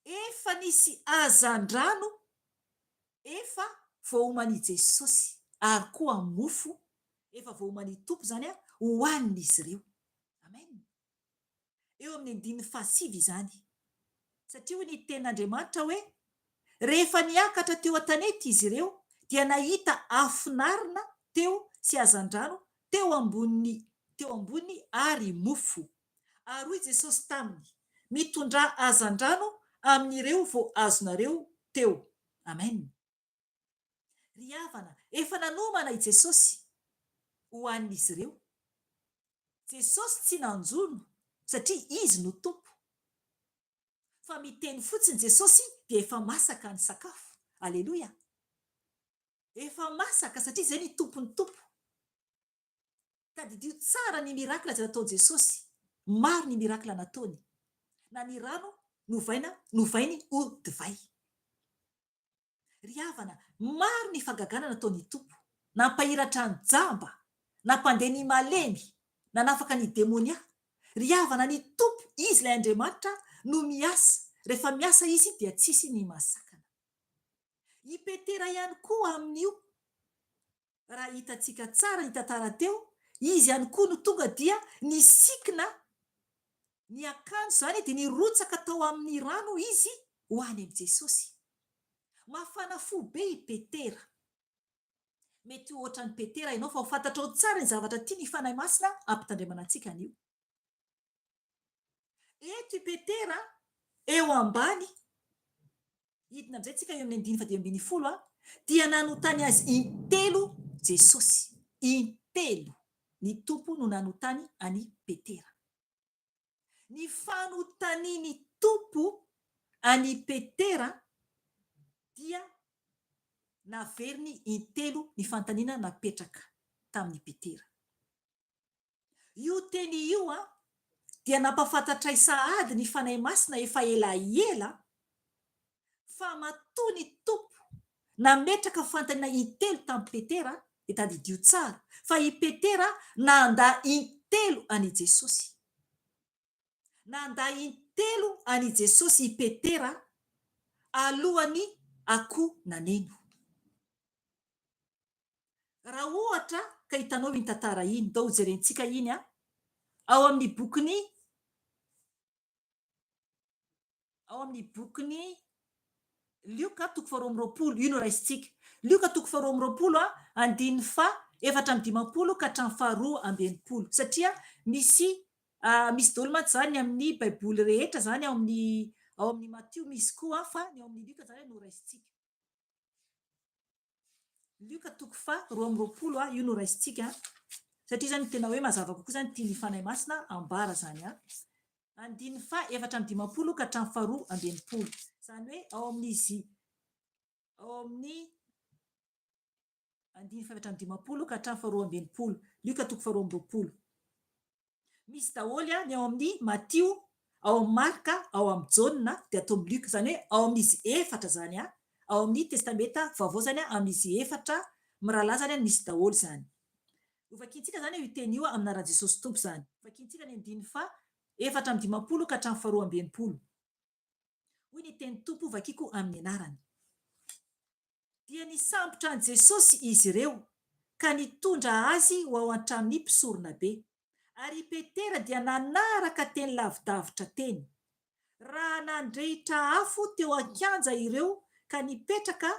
efa nisy hazandrano Efa voaoman'i Jesosy ary koa mofo efa voaoman'i Tompo izany hohanin'izy ireo. Amen. Eo amin'ny andininy fahasivy izany. Satria hoy ny tenin'Andriamanitra hoe, Rehefa niakatra teo an-tanety izy ireo dia nahita afon'arina teo sy hazandrano teo amboniny teo amboniny ary mofo. Ary hoy Jesosy taminy, Mitondrà hazandrano amin'ireo vao azonareo teo. Amen. Ry havana, efa nanomana i Jesosy ho an'izy ireo. Jesosy tsy nanjono satria Izy no Tompo. Fa miteny fotsiny Jesosy dia efa masaka ny sakafo. Aleloia! Efa masaka satria izay ny Tompon'ny Tompo. Tadidio tsara ny miracle izay nataon'i Jesosy. Maro ny miracle nataony. Na ny rano novaina novainy ho divay. Ry havana, maro ny fahagagana nataon'ny Tompo. Nampahiratra ny jamba, nampandeha ny malemy, nanafaka ny demonia. Ry havana, ny Tompo, Izy ilay Andriamanitra, no miasa. Rehefa miasa Izy dia tsisy ny mahasakana. I Petera ihany koa amin'io, raha hitantsika tsara ny tantara teo, izy ihany koa no tonga dia nisikina ny akanjo izany dia nirotsaka tao amin'ny rano izy ho any amin'i Jesosy. Mafana fo be i Petera. Mety ho ohatran'i Petera ianao fa ho fantatrao tsara ny zavatra tian'ny Fanahy Masina hampitandremana antsika anio. Eto i Petera eo ambany, hidina amin'izay tsika eo amin'ny andininy fahadimy ambinifolo, dia nanontany azy intelo Jesosy. Intelo ny Tompo no nanontany an'i Petera. Ny fanontanian'ny Tompo an'i Petera dia naveriny intelo ny fanontaniana napetraka tamin'i Petera. Io teny io dia nampafantatray sahady ny Fanahy Masina efa elaela fa matoa ny Tompo nametraka fanontaniana intelo tamin'i Petera dia tadidio tsara fa i Petera nandà intelo an'i Jesosy. Nandà intelo an'i Jesosy i Petera alohan'ny akoho naneno. Raha ohatra ka hitanao iny tantara iny, ndao hojerentsika iny an, ao amin'ny bokin'ny ao amin'ny bokin'ny Lioka toko faharoa amby 20, io no raisintsika. Lioka toko faharoa amby 20 an, andininy faha 54 ka hatramin'ny faharoa amby 60. Satria misy misy daholo mantsy izany ny amin'ny Baiboly rehetra izany ao amin'ny ao amin'ny Matio misy koa fa ny ao amin'ny Lioka izany no raisintsika. Lioka toko faha 22 a, io no raisintsika a, satria izany tena hoe mazava kokoa izany tian'ny Fanahy Masina ambara izany a. Andininy faha 54 ka hatramin'ny faha 62. Izany hoe ao amin'izy ao amin'ny andininy faha 54 ka hatramin'ny faha 62. Lioka toko faha 22. Misy daholo ny ao amin'ny Matio, ao amin'ny Marka, ao amin'ny Jaona, dia ato amin'ny Lioka. Izany hoe ao amin'izy efatra izany, ao amin'ny Testamenta Vaovao izany, amin'izy efatra mirahalahy izany misy daholo izany. Hovakintsika izany io teny io amin'ny anaran'i Jesosy Tompo izany. Hovakintsika ny andininy faha 54 ka hatramin'ny faha 62. Hoy ny tenin'ny Tompo vakiko amin'ny anarany. Dia nisambotra an'i Jesosy izy ireo ka nitondra azy ho ao an-tranon'ny mpisoronabe. Ary i Petera dia nanaraka teny lavidavitra teny. Raha nandrehitra afo teo an-kianja ireo ka nipetraka,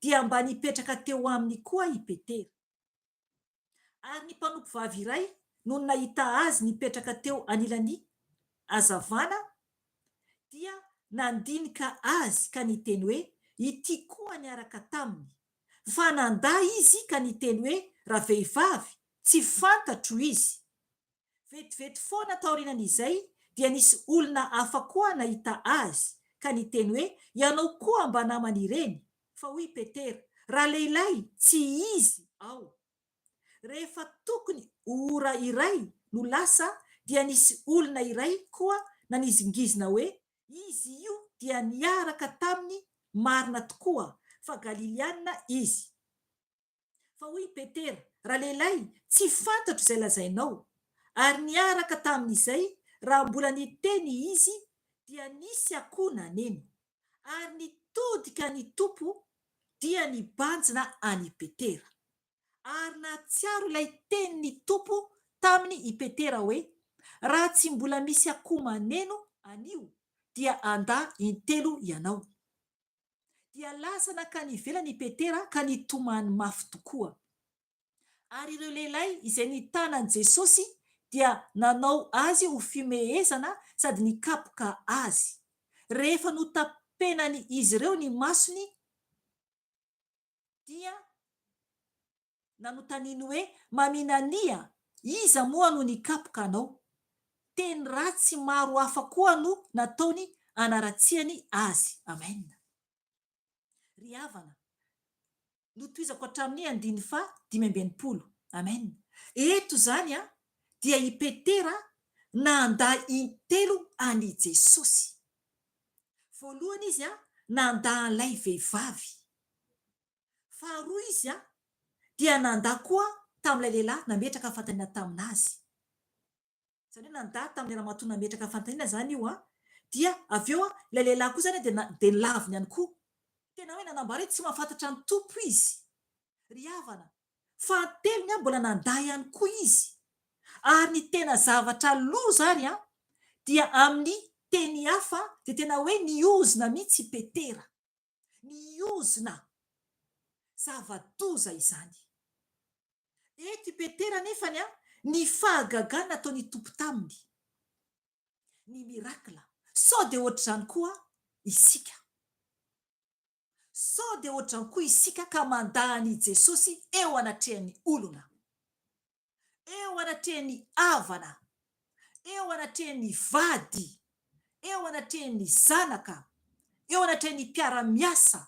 dia mba nipetraka teo aminy koa i Petera. Ary ny mpanompovavy iray, nony nahita azy nipetraka teo anilan'ny hazavana, dia nandinika azy ka niteny hoe, Ity koa niaraka taminy. Fa nandà izy ka niteny hoe, Ravehivavy, tsy fantatro izy. Vetivety foana taorianan'izay dia nisy olona hafa koa nahita azy, ka niteny hoe, Ianao koa mba naman'ireny. Fa hoy i Petera, Ralehilahy, tsy izy aho. Rehefa tokony ho ora iray no lasa dia nisy olona iray koa nanizingizina hoe, Izy io dia niaraka taminy marina tokoa, fa Galiliana izy. Fa hoy i Petera, Ralehilahy, tsy fantatro izay lazainao. Ary niaraka tamin'izay, raha mbola niteny izy, dia nisy akoho naneno. Ary nitodika ny Tompo, dia nibanjina an'i Petera. Ary nahatsiaro ilay tenin'ny Tompo taminy i Petera hoe, Raha tsy mbola misy akoho maneno anio, dia handà intelo ianao. Dia lasa nankany ivelany i Petera ka nitomany mafy tokoa. Ary ireo lehilahy izay nitana an'i Jesosy dia nanao azy ho fihomehezana sady nikapoka azy. Rehefa notapenan'izy ireo ny masony dia Nanontaniany hoe, Maminania, iza moa no nikapoka anao? Teny ratsy maro hafa koa no nataony hanaratsiany azy. Amen. Ry havana, notohizako hatramin'ny andininy faha 65. Amen. Eto izany dia i Petera nandà intelo an'i Jesosy. Voalohany izy nandà an'ilay vehivavy. Faharoa izy dia nandà koa tamin'ilay lehilahy nametraka fanontaniana tamin'azy. Izany hoe nandà tamin'ilay ramatoa nametraka fanontaniana izany io an, dia avy eo ilay lehilahy koa izany dia dia nolaviny ihany koa. Tena hoe nanambara hoe tsy mahafantatra ny Tompo izy. Ry havana, fahatelony an, mbola nandà ihany koa izy. Ary ny tena zavatra loza ary an, dia amin'ny teny hafa dia tena hoe niozona mihitsy i Petera. Niozona. Zava-doza izany. Eto i Petera anefany an, ny fahagagana nataon'i Tompo taminy, ny miracle, sao dia ohatr'izany koa isika? Sao dia ohatr'izany koa isika ka mandà an'i Jesosy eo anatrehan'ny olona? eo anatrehan'ny havana, eo anatrehan'ny vady, eo anatrehan'ny zanaka, eo anatrehan'ny mpiara-miasa,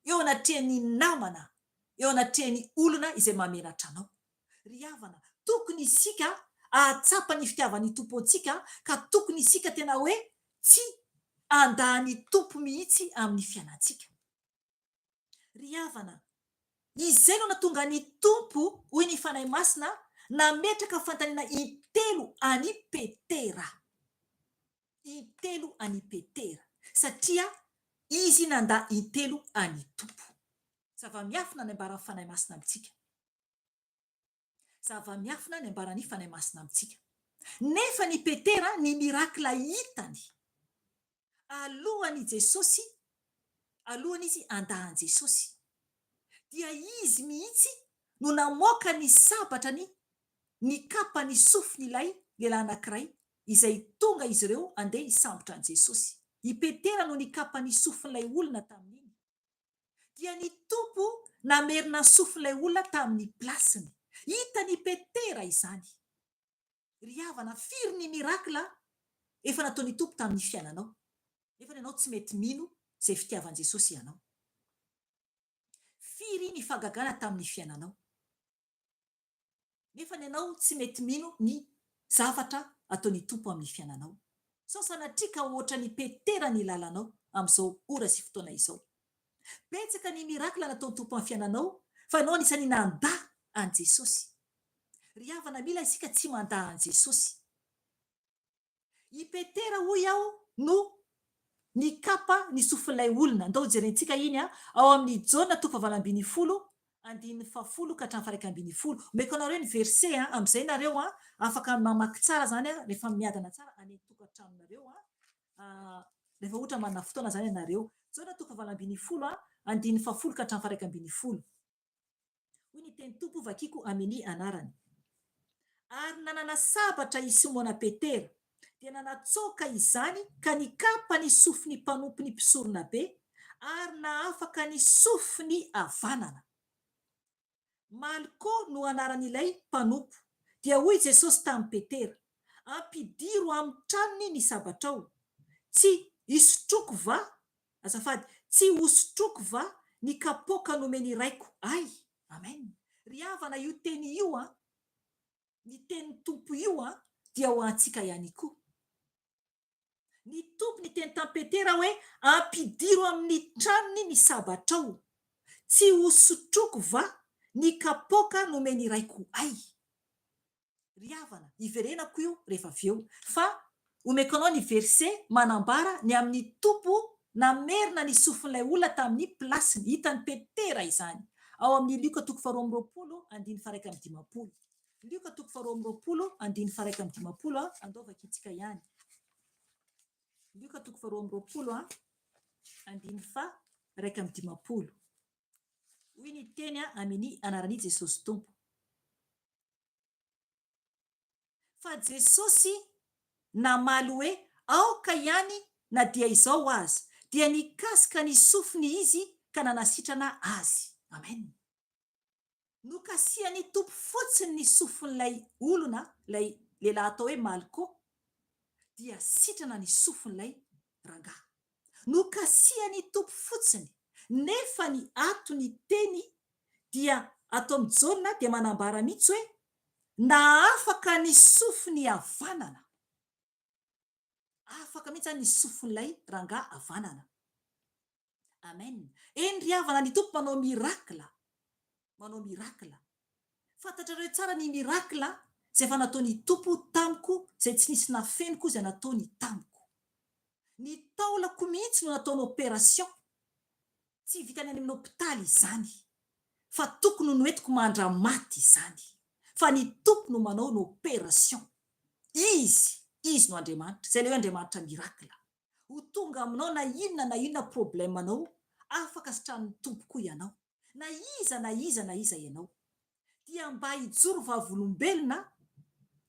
eo anatrehan'ny namana, eo anatrehan'ny olona izay mahamenatra anao. Ry havana, tokony isika hahatsapa ny fitiavan'ny Tompo antsika ka tokony isika tena hoe tsy handà ny Tompo mihitsy amin'ny fiainantsika. Ry havana, izay no nahatonga ny Tompo, hoy ny Fanahy Masina, nametraka fanontaniana intelo an'i Petera. Intelo an'i Petera. Satria izy nandà intelo an'i Tompo. Zava-miafina ny ambaran'ny Fanahy Masina amintsika. Zava-miafina ny ambaran'ny Fanahy Masina amintsika. Nefa ny Petera, ny miracle hitany alohan'i Jesosy, alohan'izy izy handà an'i Jesosy, dia izy mihitsy no namoaka ny sabatrany nikapa ny sofin'ilay lehilahy anankiray izay tonga izy ireo handeha hisambotra an'i Jesosy. I Petera no nikapa ny sofin'ilay olona tamin'iny. Dia ny Tompo namerina ny sofin'ilay olona tamin'ny place-ny. Hitan'i Petera izany. Ry havana, firy ny miracle efa nataon'i Tompo tamin'ny fiainanao, nefa ianao tsy mety mino izay fitiavan'i Jesosy ianao. Firy ny fahagagana tamin'ny fiainanao. Nefa ny anao tsy mety mino ny zavatra ataon'i Tompo amin'ny fiainanao. Sao sanatria ka ohatran'i Petera ny lalanao amin'izao ora sy fotoana izao. Betsaka ny miracle nataon'i Tompo amin'ny fiainanao fa ianao anisan'ny nandà an'i Jesosy. Ry havana mila isika tsy mandà an'i Jesosy. I Petera hoy aho no nikapa ny sofin'ilay olona. Ndao hojerentsika iny ao amin'ny Jaona toko fahavalo ambinifolo, andininy fahafolo ka hatramin'ny faha-iraika ambinifolo. Omeko anareo ny verset amin'izay nareo afaka mamaky tsara izany rehefa miadana tsara any an-tokantranonareo rehefa ohatra manana fotoana izany ianareo. Jaona toko fahavalo ambinifolo, andininy fahafolo ka hatramin'ny faha-iraika ambinifolo. Hoy ny teny Tompo vakiko amini anarany. Ary nanana sabatra i Simona Petera, dia nanatsoaka izany ka nikapa ny sofin'ny mpanompon'ny mpisoronabe, ary nahafaka ny sofiny havanana. Malko no anaran'ilay mpanompo. Dia hoy Jesosy tamin'i Petera, Ampidiro amin'ny tranony ny sabatrao. Tsy hisotroako va Azafady, tsy hosotroiko va ny kapoaka nomen'i Raiko ahy? Amen. Ry havana io teny io an, ny tenin'ny Tompo io an, dia ho antsika ihany koa. Ny Tompo niteny tamin'i Petera hoe, ampidiro amin'ny tranony ny sabatrao. Tsy hosotroiko va ny kapoaka nomen'i Raiko ahy? Ry havana, hiverenako io rehefa avy eo, fa omeko anao ny verset manambara ny amin'ny Tompo namerina ny sofin'ilay olona tamin'ny place-ny. Hitan'i Petera izany, ao amin'ny Lioka toko faharoa amby roapolo, andininy faha-iraika amby dimampolo. Lioka toko faharoa amby roapolo, andininy faha-iraika amby dimampolo, andao vakintsika ihany. Lioka toko faharoa amby roapolo, andininy faha-iraika amby dimampolo. Hoy ny teny amin'ny anaran'i Jesosy Tompo. Fa Jesosy namaly hoe, Aoka ihany na dia izao aza. Dia nikasika ny sofiny Izy ka nanasitrana azy. Amen. Nokasihan'ny Tompo fotsiny ny sofin'ilay olona, ilay lehilahy atao hoe Malko, dia sitrana ny sofin'ilay rangahy. Nokasihan'ny Tompo fotsiny. Nefa ny ato ny teny dia ato amin'i Jaona dia manambara mihitsy hoe nahafaka ny sofiny havanana. Afaka mihitsy zany ny sofin'ilay rangahy havanana. Amen. Eny ry havana ny Tompo manao miracle. Manao miracle. Fantatrareo tsara ny miracle izay efa nataon'ny Tompo tamiko izay tsy nisy nafeniko izay nataony tamiko. Ny taolako mihitsy no nataony operation. Tsy vitany any amin'ny hopitaly izany. Fa tokony ho noentiko mandra-maty izany. Fa ny Tompo no manao ny operation. Izy, Izy no Andriamanitra. Izay ilay hoe Andriamanitra miracle. Ho tonga aminao na inona na inona problème anao, afaka sitranin'ny Tompo koa ianao. Na iza na iza na iza ianao. Dia mba hijoro vavolombelona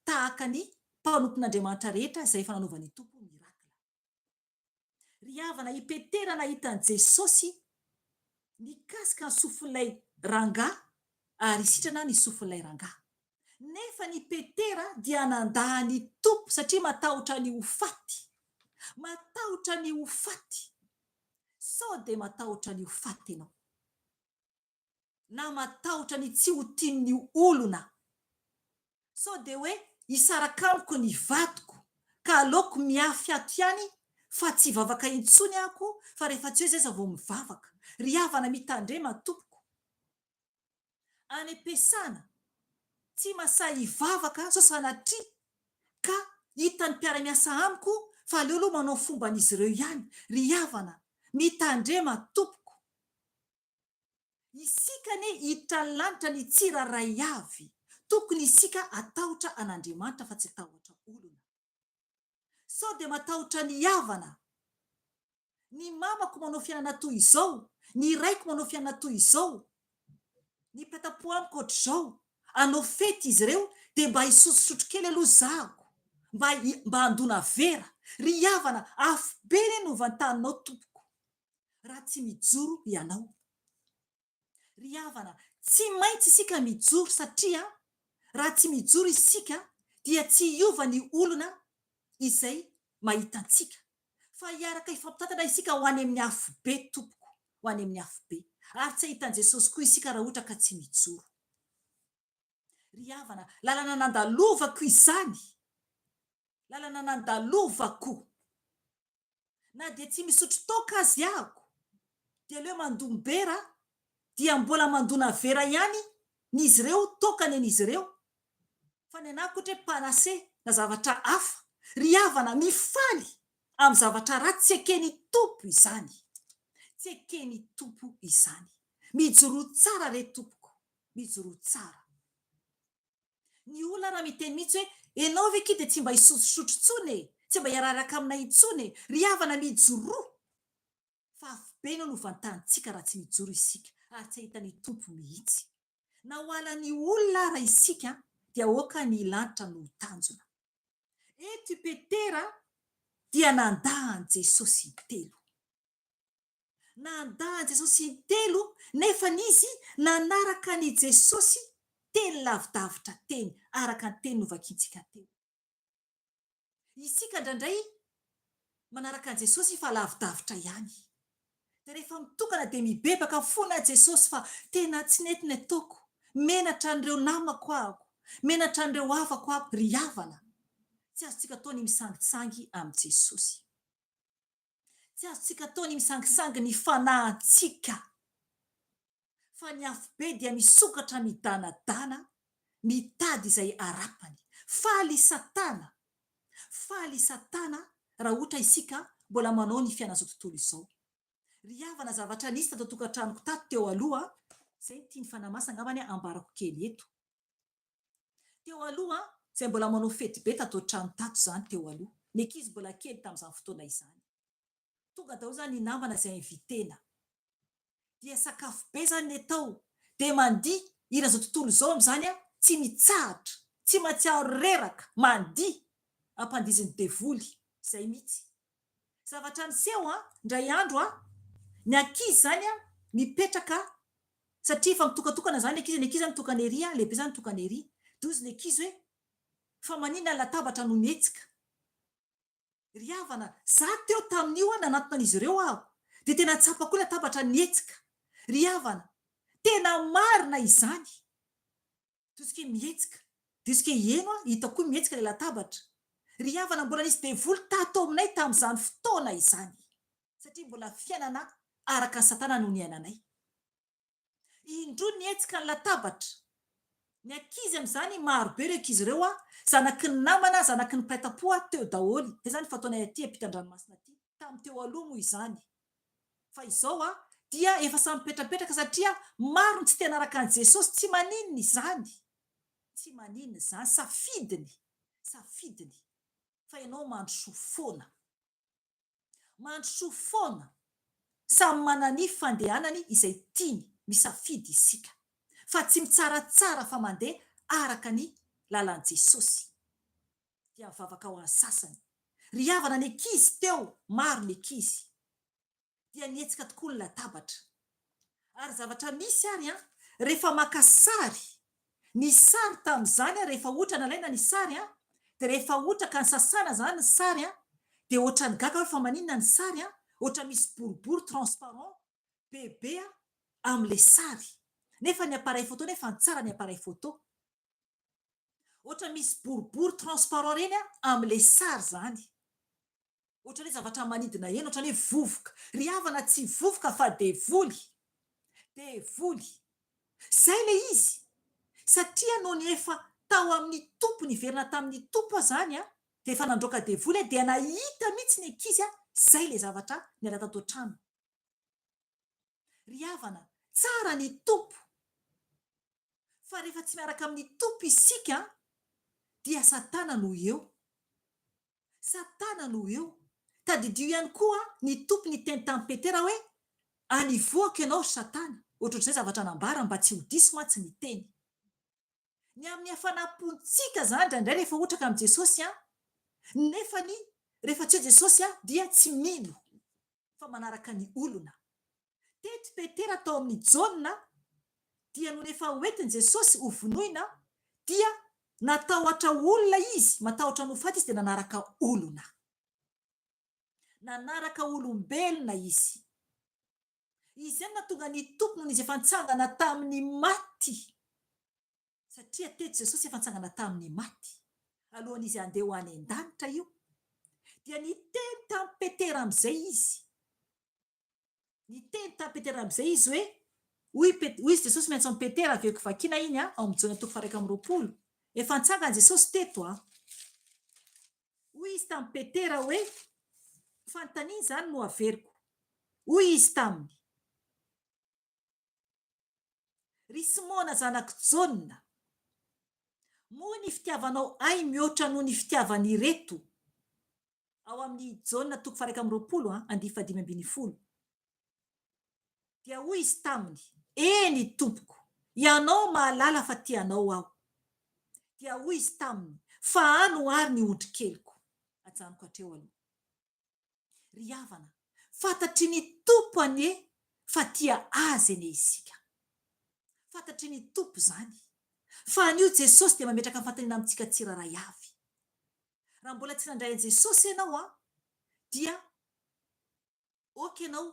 tahaka ny mpanompon'Andriamanitra rehetra izay efa nanaovan'ny Tompo miracle. Ry havana, i Petera nahita an'i Jesosy nikasika ny sofin'ilay rangahy ary sitrana ny sofin'ilay rangahy. Nefa ny Petera dia nandà ny Tompo satria matahotra ny ho faty. Matahotra ny ho faty. Sao dia matahotra ny ho faty ianao? Na matahotra ny tsy ho tian'ny olona? Sao dia hoe hisaraka amiko ny vadiko ka aleoko miafy ato ihany fa tsy hivavaka intsony aho fa rehefa tsy eo izy aza vao mivavaka. Ry havana mitandrema tompoko. Any am-piasana, tsy masahy hivavaka sao sanatria ka hitan'ny mpiara-miasa amiko fa aleo aloha manao fomban'izy ireo ihany. Ry havana mitandrema tompoko. Isika anie hiditra ny lanitra ny tsirairay avy. Tokony isika hatahotra an'Andriamanitra fa tsy hatahotra olona. Sao dia matahotra ny havana? Ny mamako manao fiainana toy izao, ny raiko manao fiainana toy izao, ny mpiatapo amiko ohatr'izao, hanao fety izy ireo dia mba hisotrosotro kely aloha zahako, mba mba handona vera. Ry havana, afobe anie no vantaninao tompoko. raha tsy mijoro ianao. Ry havana, tsy maintsy isika mijoro satria raha tsy mijoro isika dia tsy hiova ny olona izay mahita antsika fa hiaraka hifampitantana isika ho any amin'ny afobe tompoko, ho any amin'ny afobe. Ary tsy hahita an'i Jesosy koa isika raha ohatra ka tsy mijoro. Ry havana, lalana nandalovako izany, lalana nandalovako. Na dia tsy misotro toaka azy aho dia aleo mandom-bera dia mbola mandona vera ihany ny izy ireo toaka ny an'izy ireo fa ny anah kotra hoe panacée na zavatra hafa ry havana mifaly amin'ny zavatra ratsy tsy eken'ny Tompo izany tsy eken'ny Tompo izany mijoroa tsara re tompoko mijoroa tsara Ny olona raha miteny mihitsy hoe enao ve ki dia tsy mba hisotrosotro intsony e! Tsy mba hiararaka aminay intsony e! Ry havana mijoroa! Fa afobe no novantanintsika raha tsy mijoro isika ary tsy hahita ny Tompo mihitsy. Na ho halan'ny olona ara isika dia aoka ny lanitra no ho tanjona. Eto i Petera dia nandà an'i Jesosy intelo. Nandà an'i Jesosy intelo nefa izy nanaraka an'i Jesosy teny lavidavitra teny, araka ny teny novakintsika teo. Isika indraindray manaraka an'i Jesosy fa lavidavitra ihany. Dia rehefa mitokana dia mibebaka fona Jesosy fa tena tsy nety ny ataoko, menatra an'ireo namako aho, menatra an'ireo havako aho, ry havana. Tsy azontsika atao ny misangisangy amin'i Jesosy. Tsy azontsika atao ny misangisangy ny fanahintsika, fa ny afobe dia misokatra midanadana mitady izay harapany. Faly i Satana, faly i Satana raha ohatra isika mbola manao ny fiainan'izao tontolo izao. Ry havana zavatra nisy tato an-tokantranoko tato teo aloha, izay no tian'ny Fanahy Masina angambany ambarako kely eto. Teo aloha, izay mbola manao fety be tato an-trano tato izany teo aloha. Ny ankizy mbola kely tamin'izany fotoana izany. Tonga daholo izany ny namana izay inviter-na. Dia sakafo be izany ny atao. Dia mandihy hiran'izao tontolo izao amin'izany an, tsy mitsahatra, tsy mahatsiaro reraka, mandihy, ampandihizin'ny devoly. Izay mihitsy. Zavatra niseho an, indray andro an, ny ankizy izany an, mipetraka Satria efa mitokatokana zany ny ankizy, ny ankizy zany mitokana ery an, lehibe zany mitokana ery. Dia hozy ny ankizy hoe, fa maninona ny latabatra no mihetsika? Ry havana, za teo tamin'io an, nanantona an'izy ireo aho. Dia tena tsapako koa latabatra nihetsika. Ry havana, tena marina izany. Tosika hoe mihetsika. Tosika hoe heno aho, hitako koa mihetsika ilay latabatra. Ry havana, mbola nisy devoly tato aminay tamin'izany fotoana izany. Satria mbola fiainana araka ny satana no niainanay. Indroa nihetsika ny latabatra. Ny ankizy amin'izany, maro be ireo ankizy ireo, zanaky ny namana, zanaky ny mpiray tampo teo daholo. Izay izany fataonay aty ampitan-dranomasina aty. Tamin'ny teo aloha moa izany. Fa izao dia efa samy mipetrapetraka satria maro ny tsy te hanaraka an'i Jesosy, tsy maninona izany, tsy maninona izany, safidiny, safidiny, fa ianao mandrosoa foana, mandrosoa foana, samy manana fandehanany izay tiany, misafidy isika, fa tsy mitsaratsara fa mandeha araka ny lalan'i Jesosy, dia mivavaka ho an'ny sasany, ry havana ny ankizy teo, maro ny ankizy. dia nihetsika tokoa ny latabatra. Ary zavatra misy ary an, rehefa maka sary, ny sary tamin'izany an, rehefa ohatra nalaina ny sary an, dia rehefa ohatra ka nisasana izany ny sary an, dia ohatran'ny gaga hoe fa maninona ny sary an, ohatra misy boribory transparent be be an amin'ilay sary. Nefa ny appareil photo nefa tsara ny appareil photo. Ohatra misy boribory transparent ireny an amin'ilay sary izany. Ohatran'ny hoe zavatra manidina eny, ohatran'ny hoe vovoka. Ry havana tsy vovoka fa devoly. Devoly. Izay ilay izy. Satria nony efa tao amin'ny Tompo, niverina tamin'ny Tompo aho izany an, dia efa nandroaka devoly aho, dia nahita mihitsy ny ankizy an, izay ilay zavatra niala tato an-trano. Ry havana, tsara ny Tompo. Fa rehefa tsy miaraka amin'ny Tompo isika dia Satana no eo. Satana no eo. Tadidio ihany koa ny Tompo niteny tamin'i Petera hoe, Anivoako ianao ry Satana. Ohatrohatr'izay zavatra nambarany mba tsy ho diso mantsy ny teny. Ny amin'ny hafanam-pontsika izany indraindray rehefa hotraka amin'i Jesosy an, nefany rehefa tsy eo Jesosy an dia tsy mino fa manaraka ny olona. Teto Petera tao amin'ny Jaona dia nony efa hoentin'i Jesosy ho vonoina dia natahotra olona izy, matahotra ny ho faty izy dia nanaraka olona. Nanaraka olombelona izy. Izay no nahatonga ny Tompo nony izy efa nitsangana tamin'ny maty. Satria teto Jesosy efa nitsangana tamin'ny maty, alohan'izy handeha ho any an-danitra io, dia niteny tamin'i Petera amin'izay izy. Niteny tamin'i Petera amin'izay izy hoe, hoy Pet, hoy izy Jesosy miantso an'i Petera, averiko vakiana iny an, ao amin'ny Jaona toko faha-21. Efa nitsangana Jesosy teto an. Hoy izy tamin'i Petera hoe, fanontaniana izany no averiko. Hoy izy taminy, Ry Simona zanak'i Jaona, moa ny fitiavanao ahy mihoatra noho ny fitiavan'ireto? Ao amin'ny Jaona toko faha-21, andiany fahadimy ambin'ny folo. Dia hoy izy taminy, Eny, Tompoko, Ianao mahalala fa tia Anao aho. Dia hoy izy taminy, Fahano àry ny ondrikeliko. Ajanoko hatreo aloha. Ry havana, fantatry ny Tompo anie fa tia Azy anie isika. Fantatry ny Tompo izany. Fa anio Jesosy dia mametraka fanontaniana amintsika tsirairay avy. Raha mbola tsy nandray an'i Jesosy ianao an, dia ok ianao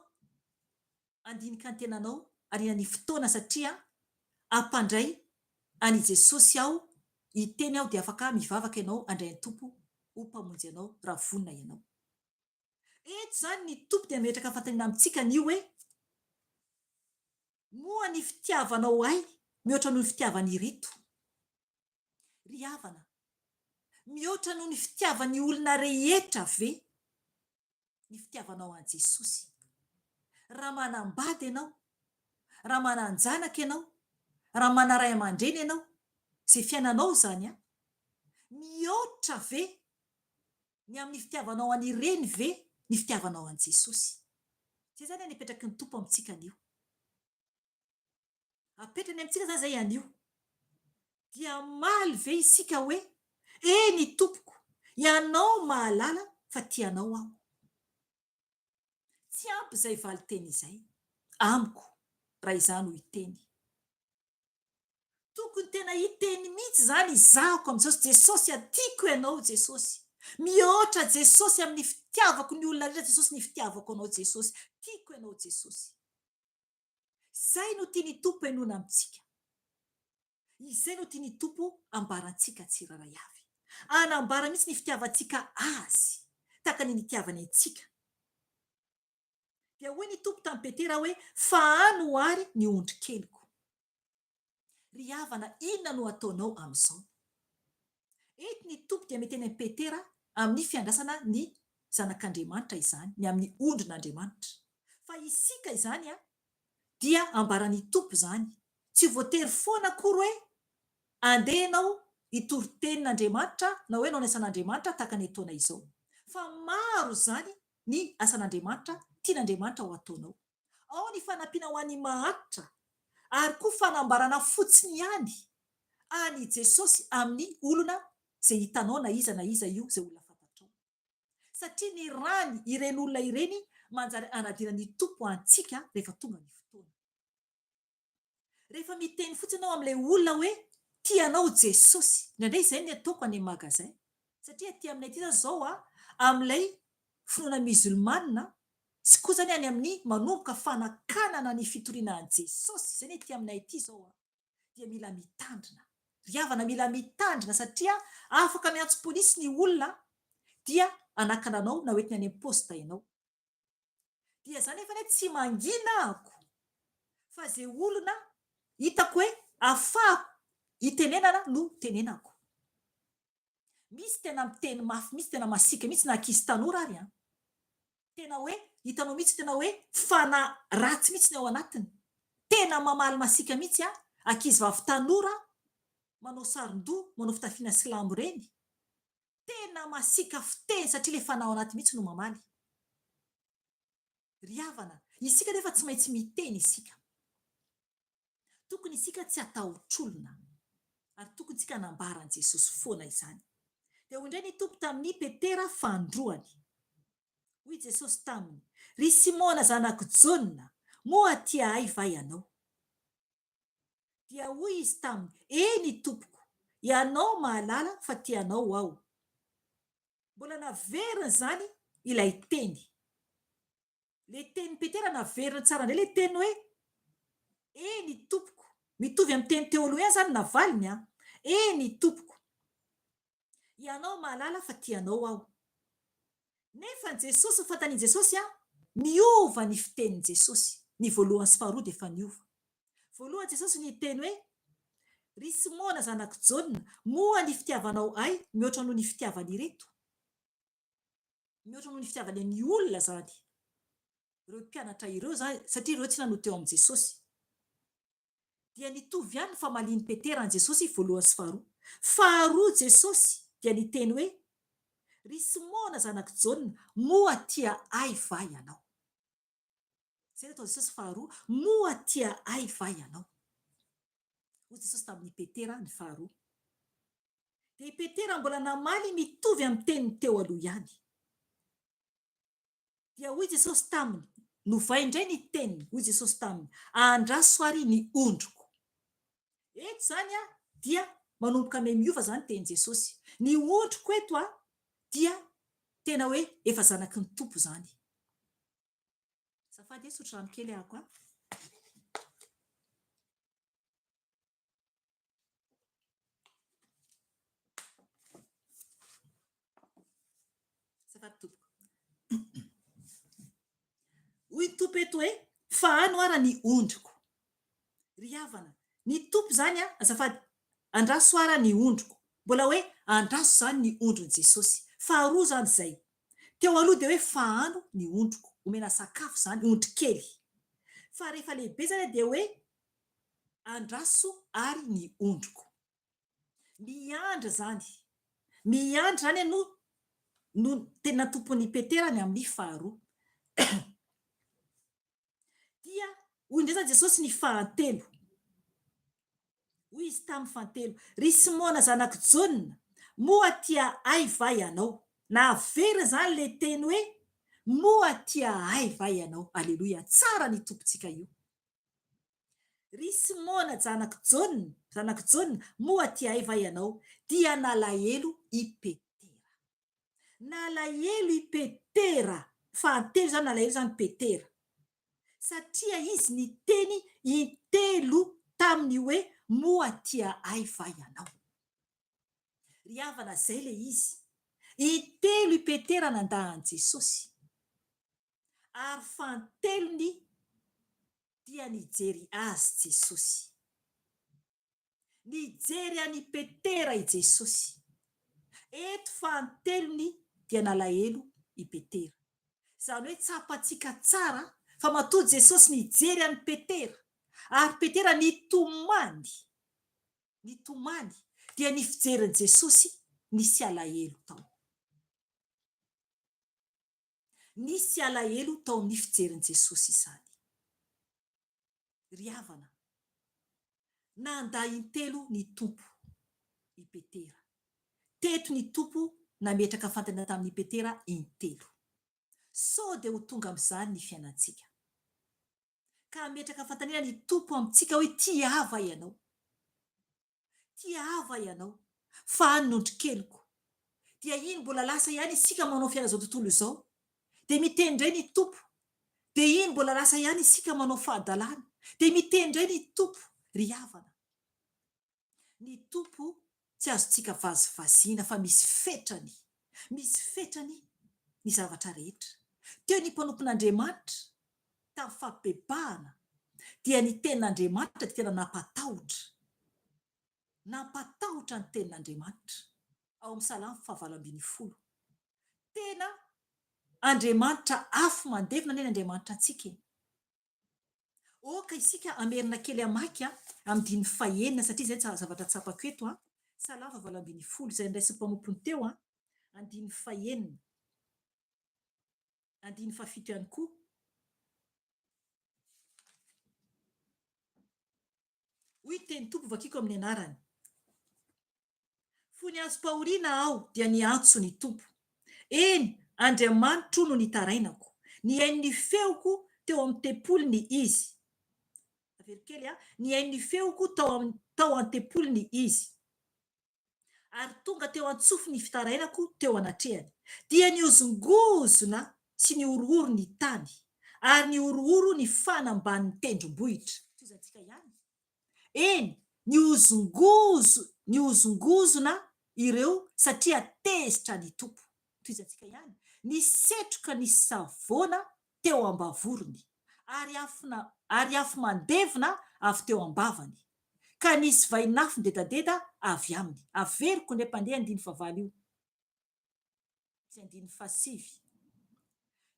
handinika ny tenanao ariana ny fotoana satria hampandray an'i Jesosy aho hiteny aho dia afaka mivavaka ianao handray ny Tompo ho Mpamonjy anao raha vonona ianao. Eto izany ny Tompo dia mametraka fanontaniana amintsika anio hoe, Moa ny fitiavanao ahy mihoatra noho ny fitiavan'ireto? Ry havana, mihoatra noho ny fitiavan'ny olona rehetra ve ny fitiavanao an'i Jesosy? Raha manambady ianao, raha manan-janaka ianao, raha mana ray aman-dreny ianao, izay fiainanao izany an, mihoatra ve ny amin'ny fitiavanao an'ireny ve ny fitiavanao an'i Jesosy? Izay izany ny apetraky ny Tompo amintsika anio. Apetrany amintsika izany izay anio. Dia hamaly ve isika hoe, Eny, Tompoko, Ianao mahalala fa tia Anao aho. Tsy ampy izay valin-teny izay, amiko, raha izaho no hiteny. Tokony tena hiteny mihitsy izany izahako amin'i Jesosy, Jesosy a, tiako Ianao Jesosy. Mihoatra Jesosy amin'ny fitiavako ny olona rehetra Jesosy ny fitiavako anao Jesosy. Tiako ianao Jesosy. Izay no tian'ny Tompo henoina amintsika. Izay no tian'ny Tompo ambarantsika tsirairay avy. Hanambara mihitsy ny fitiavantsika Azy, tahaka ny nitiavany antsika. Dia hoy ny Tompo tamin'i Petera hoe, Fahano àry ny ondry keliko. Ry havana, inona no ataonao amin'izao? Eto ny Tompo dia miteny amin'i Petera amin'ny fiandrasana ny Zanak'Andriamanitra izany, ny amin'ny ondrin'Andriamanitra. Fa isika izany dia ambaran'ny Tompo izany. Tsy voatery foana akory hoe andeha ianao hitory tenin'Andriamanitra na hoe hanao ny asan'Andriamanitra tahaka ny ataonay izao. Fa maro izany ny asan'Andriamanitra tian'Andriamanitra ho ataonao. Ao ny fanampiana ho an'ny mahantra ary koa fanambarana fotsiny ihany an'i Jesosy amin'ny olona izay hitanao na iza na iza io izay olona fantatrao. Satria ny rany ireny olona ireny manjary anadina ny Tompo antsika rehefa tonga ny fotoana. Rehefa miteny fotsiny ianao amin'ilay olona hoe tia anao Jesosy, indraindray izay ny ataoko any amin'ny magasin, satria aty aminay aty izany izao a, amin'ilay finoana musulmane sy koa izany any amin'ny manomboka fanakanana ny fitoriana an'i Jesosy, izay ny aty aminay aty izao a, dia mila mitandrina. Ry havana mila mitandrina satria afaka miantso polisy ny olona dia hanakana anao na hoentiny any amin'ny poste ianao. Dia za nefa anie tsy mangina ako fa ze olona hitako hoe afahako itenenana no tenenako. Misy tena miteny mafy mihitsy tena masiaka mihitsy na ankizy tanora ary an. Tena hoe hitanao mihitsy tena hoe fanahy ratsy mihitsy ny ao anatiny. Tena mamaly masiaka mihitsy an, ankizy vavy tanora manao saron-doha, manao fitafiana silamo ireny. Tena masiaka fiteny satria le fanahy ao anaty mihitsy no mamaly. Ry havana, isika nefa tsy maintsy miteny isika. Tokony isika tsy hatahotr'olona ary tokony tsika hanambara an'i Jesosy foana izany. Dia hoy indray ny Tompo tamin'i Petera fandroany. Hoy Jesosy taminy, Ry Simona zanak'i Jaona, moa tia Ahy va ianao? Dia hoy izy taminy, Eny, tompoko, ianao mahalala fa tia anao aho. Mbola naveriny izany ilay teny. Ilay tenin'i Petera naveriny tsara indray ilay teny hoe, Eny, tompoko. Mitovy amin'ny teny teo aloha ihany izany navaliny an. Eny, tompoko. Ianao mahalala fa tia anao aho. Nefa Jesosy, ny fantanin'i Jesosy an, miova ny fitenin'i Jesosy. Ny voalohany sy faharoa dia efa niova. Voalohany Jesosy niteny hoe, Ry Simona zanak'i Jaona, moa ny fitiavanao Ahy mihoatra noho ny fitiavan'ireto? Mihoatra noho ny fitiavany ny olona izany. Ireo mpianatra ireo izany, satria ireo tsy nanoa teo amin'i Jesosy. Dia nitovy ihany ny famalian'i Petera an'i Jesosy voalohany sy faharoa. Faharoa Jesosy dia niteny hoe, Ry Simona zanak'i Jaona, moa tia Ahy va ianao? Izay no ataon'i Jesosy faharoa, moa tia Ahy va ianao? Hoy Jesosy tamin'i Petera ny faharoa. Dia i Petera mbola namaly mitovy amin'ny teniny teo aloha ihany. Dia hoy Jesosy taminy, novay indray ny teniny, hoy Jesosy taminy, Andraso ary ny ondriko. Eto izany dia manomboka miha-miova izany tenin'i Jesosy. Ny ondriko eto dia tena hoe efa zanaky ny Tompo izany. Azafady e, sotro rano kely ahako a. Azafady tompoko. Hoy ny Tompo eto hoe, fahano ara ny ondriko. Ry havana, ny Tompo izany an, azafady, andraso ara ny ondriko. Mbola hoe andraso izany ny ondrin'i Jesosy. Faharoa izany izay. Teo aloha dia hoe fahano ny ondriko. Omena sakafo izany, ondry kely. Fa rehefa lehibe izany dia hoe Andraso ary ny ondriko. Miandry izany. Miandry izany no no tena tompon'i Petera ny amin'ny faharoa. Dia hoy indray izany Jesosy ny fahantelo. Hoy izy tamin'ny fahantelo, Ry Simona zanak'i Jaona, moa tia Ahy va ianao? Nahaverina izany ilay teny hoe, Moa tia Ahy va ianao? Aleloia! Tsara ny Tompontsika io. Ry Simona zanak'i Jaona, zanak'i Jaona, moa tia Ahy va ianao? Dia nalahelo i Petera. Nalahelo i Petera, fahatelo izany nalahelo izany Petera, satria izy niteny intelo taminy hoe moa tia ahy va ianao? Ry havana izay ilay izy. Intelo i Petera nandà an'i Jesosy. Ary fanintelony dia nijery azy Jesosy. Nijery an'i Petera i Jesosy. Eto fanintelony dia nalahelo i Petera. Izany hoe tsapantsika tsara fa matoa Jesosy nijery an'i Petera ary Petera nitomany, nitomany dia ny fijerin'i Jesosy nisy alahelo tao. Nisy alahelo tao amin'ny fijerin'i Jesosy izany. Ry havana, nandà intelo ny Tompo i Petera. Teto ny Tompo nametraka fanontaniana tamin'i Petera intelo. Sao dia ho tonga amin'izany ny fiainantsika? Ka hametraka fanontaniana ny Tompo amintsika hoe tiava ianao. Tiava ianao, fa any ny ondrikeliko. Dia iny mbola lasa ihany isika manao fiainan'izao tontolo izao. Dia miteny indray ny Tompo. Dia iny mbola lasa ihany isika manao fahadalana. Dia miteny indray ny Tompo, ry havana. Ny Tompo tsy azontsika vazivaziana fa misy fetrany. Misy fetrany ny zavatra rehetra. Teo ny mpanompon'Andriamanitra tamin'ny fampibebahana dia ny tenin'Andriamanitra dia tena nampatahotra. Nampatahotra ny tenin'Andriamanitra ao amin'ny Salamo fahavalo ambinifolo. Tena Andriamanitra afo mandevona anie ny Andriamanitra antsika e. Aoka isika hamerina kely hamaky amin'ny andininy fahenina satria izay ny zavatra tsapako eto an. Salamo fahavalo ambinifolo izay niraisin'ny mpanompony teo an, andininy fahenina, andininy fahafito ihany koa. Hoy ny tenin'ny Tompo vakiko amin'ny anarany. Fony azom-pahoriana aho dia niantso ny Tompo. Eny, Andriamanitro no nitarainako. Nihaino ny feoko teo amin'ny tempoliny Izy. Averiko kely a. Nihaino ny feoko tao amin'ny tao an-tempoliny Izy. Ary tonga teo an-tsofiny ny fitarainako teo anatrehany. Dia nihozongozona sy nihorohoro ny tany, ary nihorohoro ny fanambanin'ny tendrombohitra. Tohizantsika ihany. Eny, nihozongozo, nihozongozona ireo satria tezitra ny Tompo. Tohizantsika ihany. Ny setroka nisavoana teo am-bavorony, ary afo, ary afo mandevona avy teo am-bavany, ka nisy vainafo nidedadeda avy aminy. Averiko indray mpandeha andininy fahavalo io. Sy andininy fahasivy.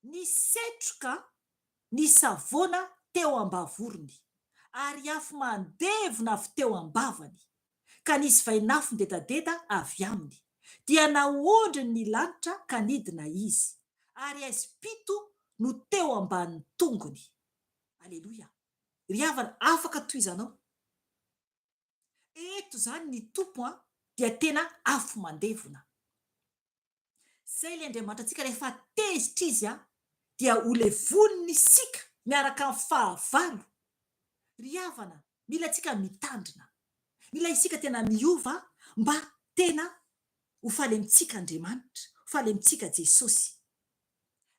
Ny setroka nisavoana teo am-bavorony, ary afo mandevona avy teo am-bavany, ka nisy vainafo nidedadeda avy aminy. Dia naondriny ny lanitra ka nidina izy, ary haizim-pito no teo ambanin'ny tongony. Aleloia! Ry havana, afaka tohizanao. Eto izany ny Tompo an dia tena afo mandevona. Zay ilay Andriamanitra antsika rehefa tezitra Izy an dia ho levoniny isika miaraka amin'ny fahavalo. Ry havana, mila antsika mitandrina. Mila isika tena miova mba tena ho faly amintsika Andriamanitra, ho faly amintsika Jesosy.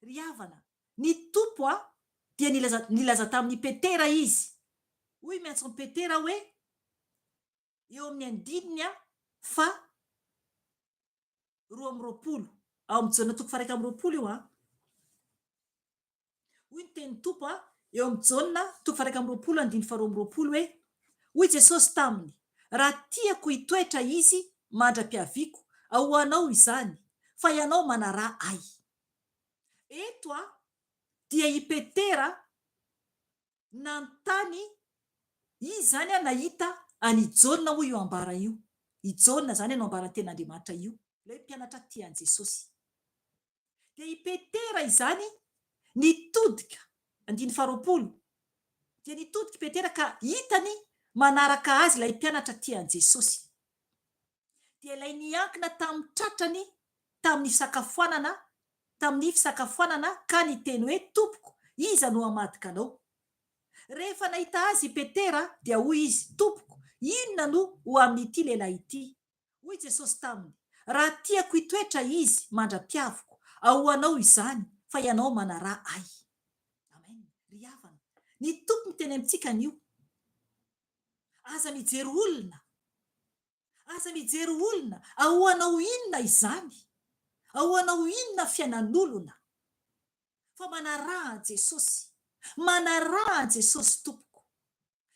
Ry havana, ny Tompo an dia nilaza nilaza tamin'i Petera Izy. Hoy miantso an'i Petera hoe, eo amin'ny andininy faha 22, ao amin'ny Jaona toko faha 21 io an. Hoy ny tenin'ny Tompo an, eo amin'ny Jaona toko faha 21 andininy faha 22 hoe, Hoy Jesosy taminy, Raha tiako hitoetra izy mandra-piaviako, ho anao izany, fa ianao manaraha Ahy. Eto an, dia i Petera nanontany, izy izany an nahita an'i Jaona moa io ambara io, i Jaona izany no ambaran'ny tenin'Andriamanitra io, ilay mpianatra tia an'i Jesosy. Dia i Petera izany nitodika, andininy faharoapolo, dia nitodika i Petera ka hitany manaraka azy ilay mpianatra tia an'i Jesosy. Dia ilay niankina tamin'ny tratrany tamin'ny fisakafoanana tamin'ny fisakafoanana ka niteny hoe, Tompoko, iza no hamadika anao? Rehefa nahita azy i Petera, dia hoy izy, Tompoko, inona no ho amin'ity lehilahy ity? Hoy Jesosy taminy, Raha tiako hitoetra izy mandra-piaviko, ahoanao izany fa ianao manaraha ahy. Amen. Ry havana, ny Tompo miteny amintsika anio. Aza mijery olona. Aza mijery olona. Ahoanao inona izany? Ahoanao inona fiainan'olona? Fa manaraha an'i Jesosy. Manaraha an'i Jesosy tompoko.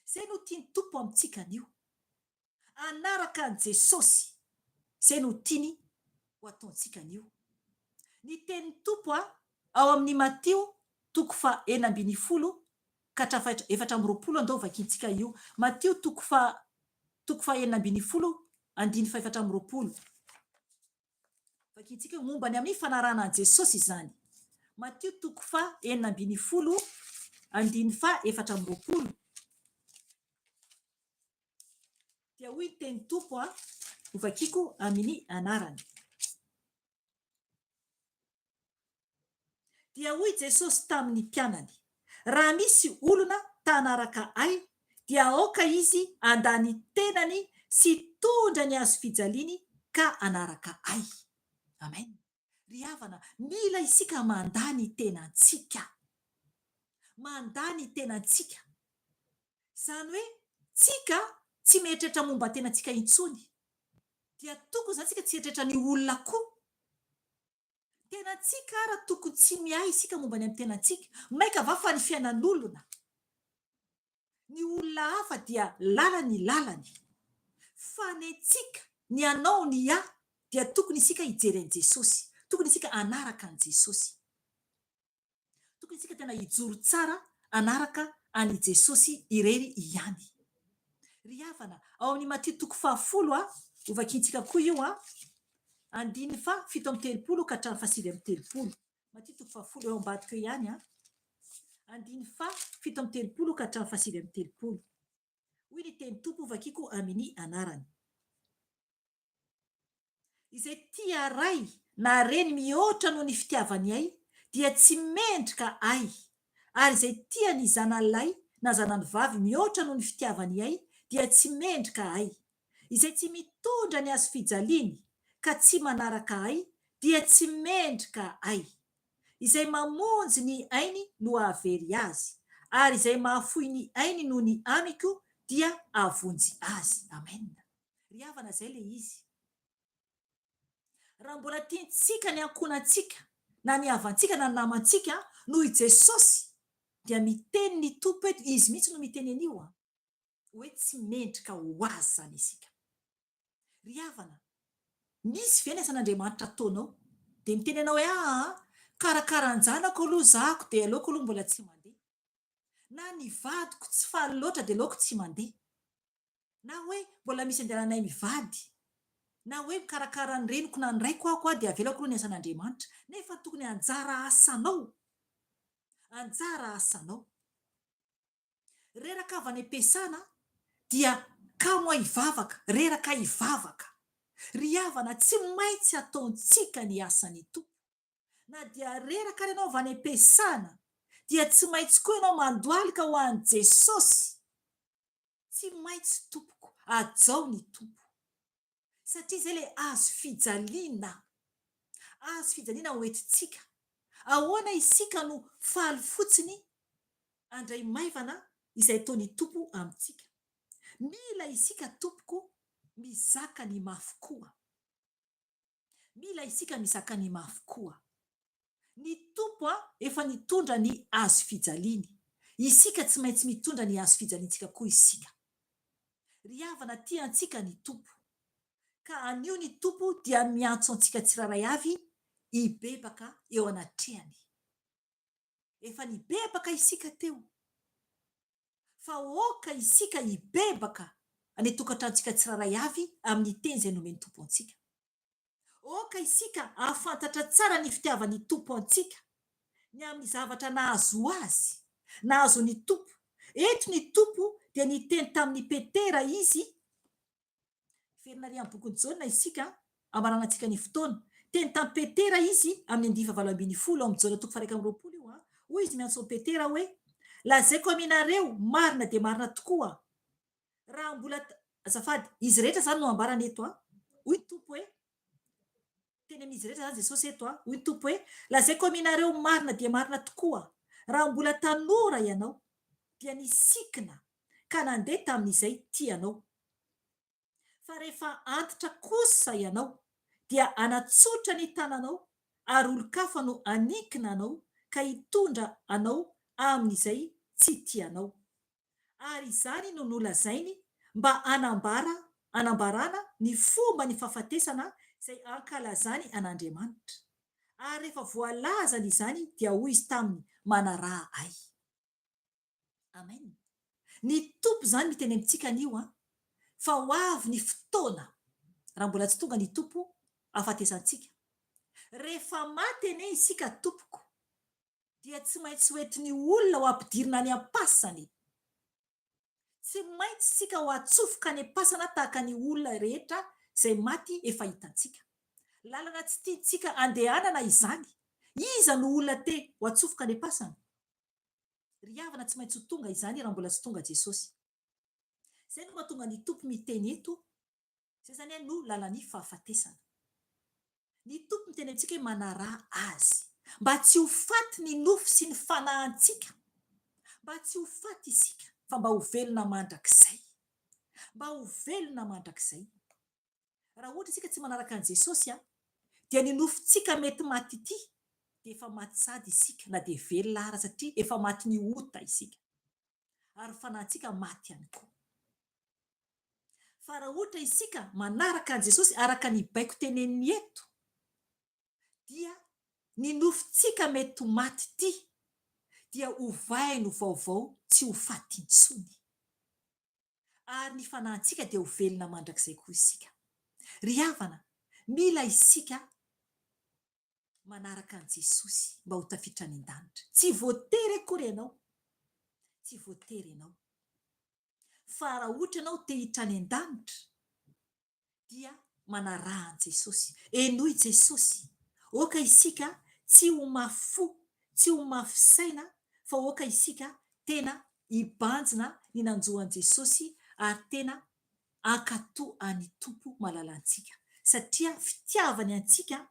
Izay no tian'ny Tompo amintsika anio. Hanaraka an'i Jesosy. Izay no tiany ho ataontsika anio. Ny tenin'ny Tompo ao amin'ny Matio toko faha 16 ka hatramin'ny faha 24 andao vakintsika io. Matio toko faha toko faha 16 andininy faha 24. Vakintsika io momba ny amin'ny fanarahana an'i Jesosy izany. Matio toko faha 16 andininy faha 24. Dia hoy ny tenin'ny Tompo, hovakiko amin'ny anarany. Dia hoy Jesosy tamin'ny mpianany, Raha misy olona ta-hanaraka Ahy, dia aoka izy handà ny tenany sy hitondra ny hazofijaliany ka hanaraka Ahy. Amen. Ry havana, mila isika mandà ny tenantsika. Mandà ny tenantsika. Izany hoe, tsika tsy mieritreritra momba tenantsika intsony. Dia tokony izany tsika tsy hieritreritra ny olona koa. Tenantsika ara tokony tsy miahy isika momba ny amin'ny tenantsika. Maika va fa ny fiainan'olona? Ny olona hafa dia lalany lalany. Fa ny antsika, ny anao, ny ahy dia tokony isika hijery an'i Jesosy. Tokony isika hanaraka an'i Jesosy. Tokony isika tena hijoro tsara hanaraka an'i Jesosy irery ihany. Ry havana, ao amin'ny Matio toko fahafolo, hovakintsika koa io, andininy faha 37 ka hatramin'ny faha 39. Matio toko fahafolo, eo ambadika eo ihany, andininy faha 37 ka hatramin'ny faha 39. Hoy ny teny Tompo, hovakiko amin'ny anarany. Izay tia ray na reny mihoatra noho ny fitiavany ahy dia tsy mendrika ahy, ary izay tia ny zanany lahy na zanany vavy mihoatra noho ny fitiavany ahy dia tsy mendrika ahy. Izay tsy mitondra ny hazofijaliany ka tsy manaraka ahy dia tsy mendrika ahy. Izay mamonjy ny ainy no hahavery azy, ary izay mahafoy ny ainy noho ny amiko dia hahavonjy azy. Amen. Ry havana zay le izy. Raha mbola tiantsika ny ankohonantsika na ny havantsika na ny namantsika noho i Jesosy dia miteny ny Tompo eto, Izy mihitsy no miteny an'io an, hoe tsy mendrika ho Azy izany isika. Ry havana, misy ve ny asan'Andriamanitra ataonao dia miteny anao hoe aa karakara an-janako aloha zahako dia aleoko aloha mbola tsy mandeha. Na ny vadiko tsy faly loatra dia aleoko tsy mandeha. Na hoe mbola misy andehananay mivady, na hoe mikarakara ny reniko na ny raiko aho koa dia avelako aloha ny asan'Andriamanitra. Nefa tokony anjara asanao. Anjara asanao. Reraka avy any am-piasana dia kamo aho hivavaka, reraka hivavaka. Ry havana, tsy maintsy ataontsika ny asan'ny Tompo. Na dia reraka ary ianao avy any am-piasana dia tsy maintsy koa ianao mandohalika ho an'i Jesosy. Tsy maintsy tompoko, hajao ny Tompo. Satria izay ilay hazo fijaliana. Hazo fijaliana ho entintsika. Ahoana isika no faly fotsiny handray maivana izay ataon'ny Tompo amintsika. Mila isika tompoko mizaka ny mafy koa. Mila isika mizaka ny mafy koa. Ny Tompo efa nitondra ny hazo fijaliany. Isika tsy maintsy mitondra ny hazo fijaliantsika koa isika. Ry havana tia antsika ny Tompo. Ka anio ny Tompo dia miantso antsika tsirairay avy hibebaka eo anatrehany. Efa nibebaka isika teo. Fa aoka isika hibebaka any an-tokantranontsika tsirairay avy amin'ny teny izay nomen'ny Tompo antsika. Aoka isika hahafantatra tsara ny fitiavan'ny Tompo antsika, ny amin'ny zavatra nahazo azy, nahazo ny Tompo. Eto ny Tompo dia niteny tamin'i Petera Izy, Hiverina ary amin'ny bokin'i Jaona isika, hamaranantsika ny fotoana. Niteny tamin'i Petera Izy amin'ny andiany fahavalo ambin'ny folo, ao amin'ny Jaona toko faha-21 io, hoy Izy miantso an'i Petera hoe, Lazaiko aminareo, marina dia marina tokoa, raha mbola, azafady, izy rehetra izany no ambarany eto, hoy ny Tompo hoe. Miteny amin'izy rehetra izany Jesosy eto an. Hoy ny Tompo hoe, Lazaiko aminareo marina dia marina tokoa, raha mbola tanora ianao, dia nisikina ka nandeha tamin'izay tianao. Fa rehefa antitra kosa ianao, dia hanatsotra ny tananao ary olon-kafa no haninkina anao ka hitondra anao amin'izay tsy tianao. Ary izany no nolazainy mba hanambara hanambarana ny fomba ny fahafatesana izay ankalazany an'Andriamanitra. Ary rehefa voalazany izany dia hoy izy taminy, Manaraha Ahy. Amen. Ny Tompo izany miteny amintsika anio an, fa ho avy ny fotoana, raha mbola tsy tonga ny Tompo hahafatesantsika. Rehefa maty anie isika tompoko, dia tsy maintsy ho entin'ny olona ho ampidirina any am-pasana e! Tsy maintsy isika ho atsofoka any am-pasana tahaka ny olona rehetra izay maty efa hitantsika. Lalana tsy tiantsika andehanana izany. Iza no olona te ho atsofoka any am-pasana? Ry havana tsy maintsy ho tonga izany raha mbola tsy tonga Jesosy. Izay no mahatonga ny Tompo miteny eto, izay izany no lalan'ny fahafatesana. Ny Tompo miteny amintsika hoe manaraha Azy. Mba tsy ho faty ny nofo sy ny fanahintsika. Mba tsy ho faty isika fa mba ho velona mandrakizay. Mba ho velona mandrakizay. Raha ohatra isika tsy manaraka an'i Jesosy dia ny nofontsika mety maty ity dia efa maty sady isika na dia velona ara satria efa matin'ny ota isika. Ary ny fanahintsika maty ihany koa. Fa raha ohatra isika manaraka an'i Jesosy araka ny baiko teneniny eto dia ny nofontsika mety ho maty ity dia ovainy ho vaovao tsy ho faty intsony. Ary ny fanahintsika dia ho velona mandrakizay koa isika. Ry havana, mila isika manaraka an'i Jesosy mba ho tafiditra any an-danitra. Tsy voatery akory ianao. Tsy voatery ianao. Fa raha ohatra ianao te hiditra any an-danitra, dia manaraha an'i Jesosy. Henoy Jesosy. Aoka isika tsy ho mafy fo, tsy ho mafy saina, fa aoka isika tena hibanjina ny nanjo an'i Jesosy ary tena hankatò an'i Tompo malalantsika. Satria fitiavany antsika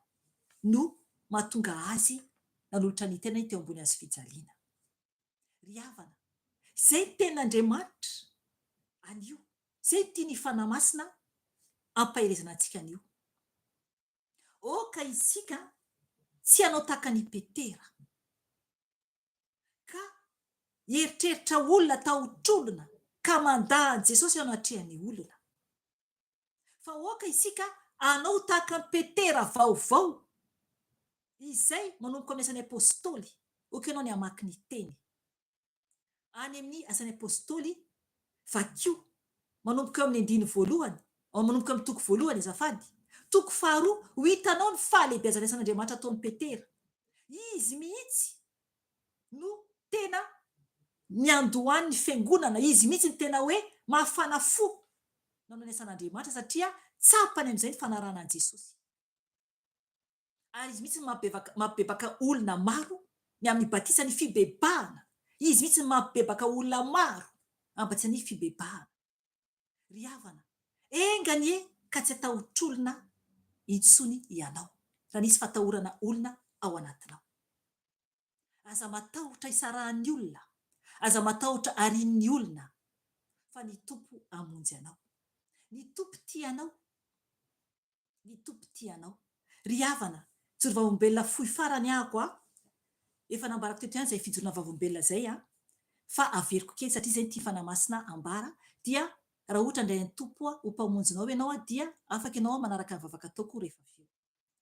no mahatonga Azy nanolotra ny tenany teo ambony hazofijaliana. Ry havana, izay ny tenin'Andriamanitra anio, izay no tian'ny Fanahy Masina hampaherezana antsika anio. Aoka isika tsy hanao tahaka an'i Petera, ka hieritreritra olona tahotr'olona ka mandà an'i Jesosy eo anatrehan'ny olona. Fa aoka isika hanao tahaka an'i Petera vaovao, izay manomboka amin'ny Asan'ny Apostoly. Aoka ianao ny hamaky ny teny. Any amin'ny Asan'ny Apostoly, vakio, manomboka eo amin'ny andininy voalohany, manomboka amin'ny toko voalohany, azafady, toko faharoa, ho hitanao ny fahalehibeazan'ny asan'Andriamanitra ataon'i Petera. Izy mihitsy no tena niandohan'ny fiangonana, izy mihitsy no tena hoe mafana fo nanao ny asan'Andriamanitra satria tsapany amin'izay ny fanarahana an'i Jesosy. Ary izy mihitsy no mampibebaka mampibebaka olona maro ny amin'ny batisan'ny fibebahana. Izy mihitsy no mampibebaka olona maro amin'ny batisan'ny fibebahana. Ry havana, enga anie ka tsy hatahotr'olona intsony ianao raha nisy fatahorana olona ao anatinao. Aza matahotra hisarahan'ny olona, aza matahotra harian'ny olona, fa ny Tompo hamonjy anao. Ny Tompo tia anao. Ny Tompo tia anao. Ry havana, joro vavolombelona fohy farany ahako a! Efa nambarako teto ihany izay fijoroana vavolombelona izay a! Fa averiko kely satria izay no tian'ny Fanahy Masina ambara, dia raha ohatra handray an'ny Tompo ho Mpamonjinao ianao dia afaka ianao manaraka ny vavaka ataoko rehefa avy eo.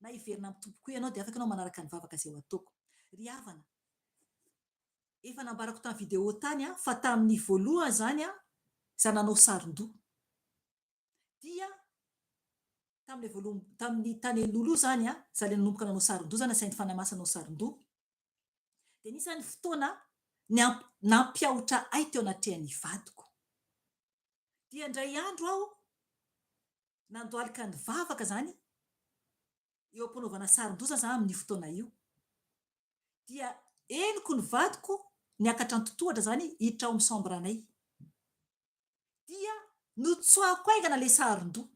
Na hiverina amin'ny Tompo koa ianao dia afaka ianao manaraka ny vavaka izay ho ataoko. Ry havana, efa nambarako tamin'ny vidéo tany fa tamin'ny voalohany izany za nanao saron-doha. Dia tamin'ilay voalohany, tamin'ny tany aloha izany za ilay nanomboka nanao saron-doha izany, nasain'ny Fanahy Masina nanao saron-doha. Dia nisy izany fotoana nampiahotra ahy teo anatrehan'ny vadiko. Dia indray andro aho nandohalika nivavaka izany, eo am-panaovana saron-doza za amin'io fotoana io. Dia henoko ny vadiko niakatra an-totohatra izany hiditra ao amin'ny chambre-nay. Dia notsoahako haingana ilay saron-doha.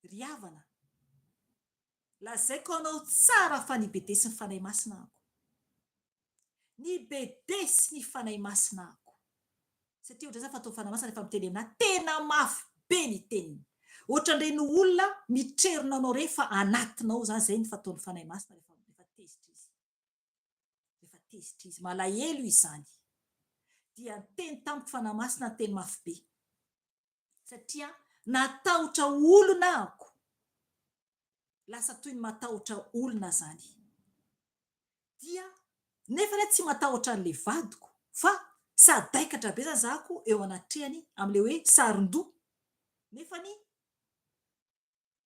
Ry havana, Lazaiko anao tsara fa nibedesy ny Fanahy Masina aho. Nibedesy ny Fanahy Masina aho. Satria ohatran'izany fa ataon'ny Fanahy Masina rehefa miteny aminà, tena mafy be ny teniny. Ohatran'ireny olona mitrerona anao ireny fa anatinao izany, izay ny fataon'ny Fanahy Masina rehefa rehefa tezitra izy. Rehefa tezitra izy, malahelo izany. Dia niteny tamiko Fanahy Masina niteny mafy be. Satria natahotra olona aho. Lasa toy ny matahotra olona zany. Dia nefa anie tsy matahotra an'le vadiko fa sadaikatra be zany zako eo anatrehany amle hoe saron-doha. Nefany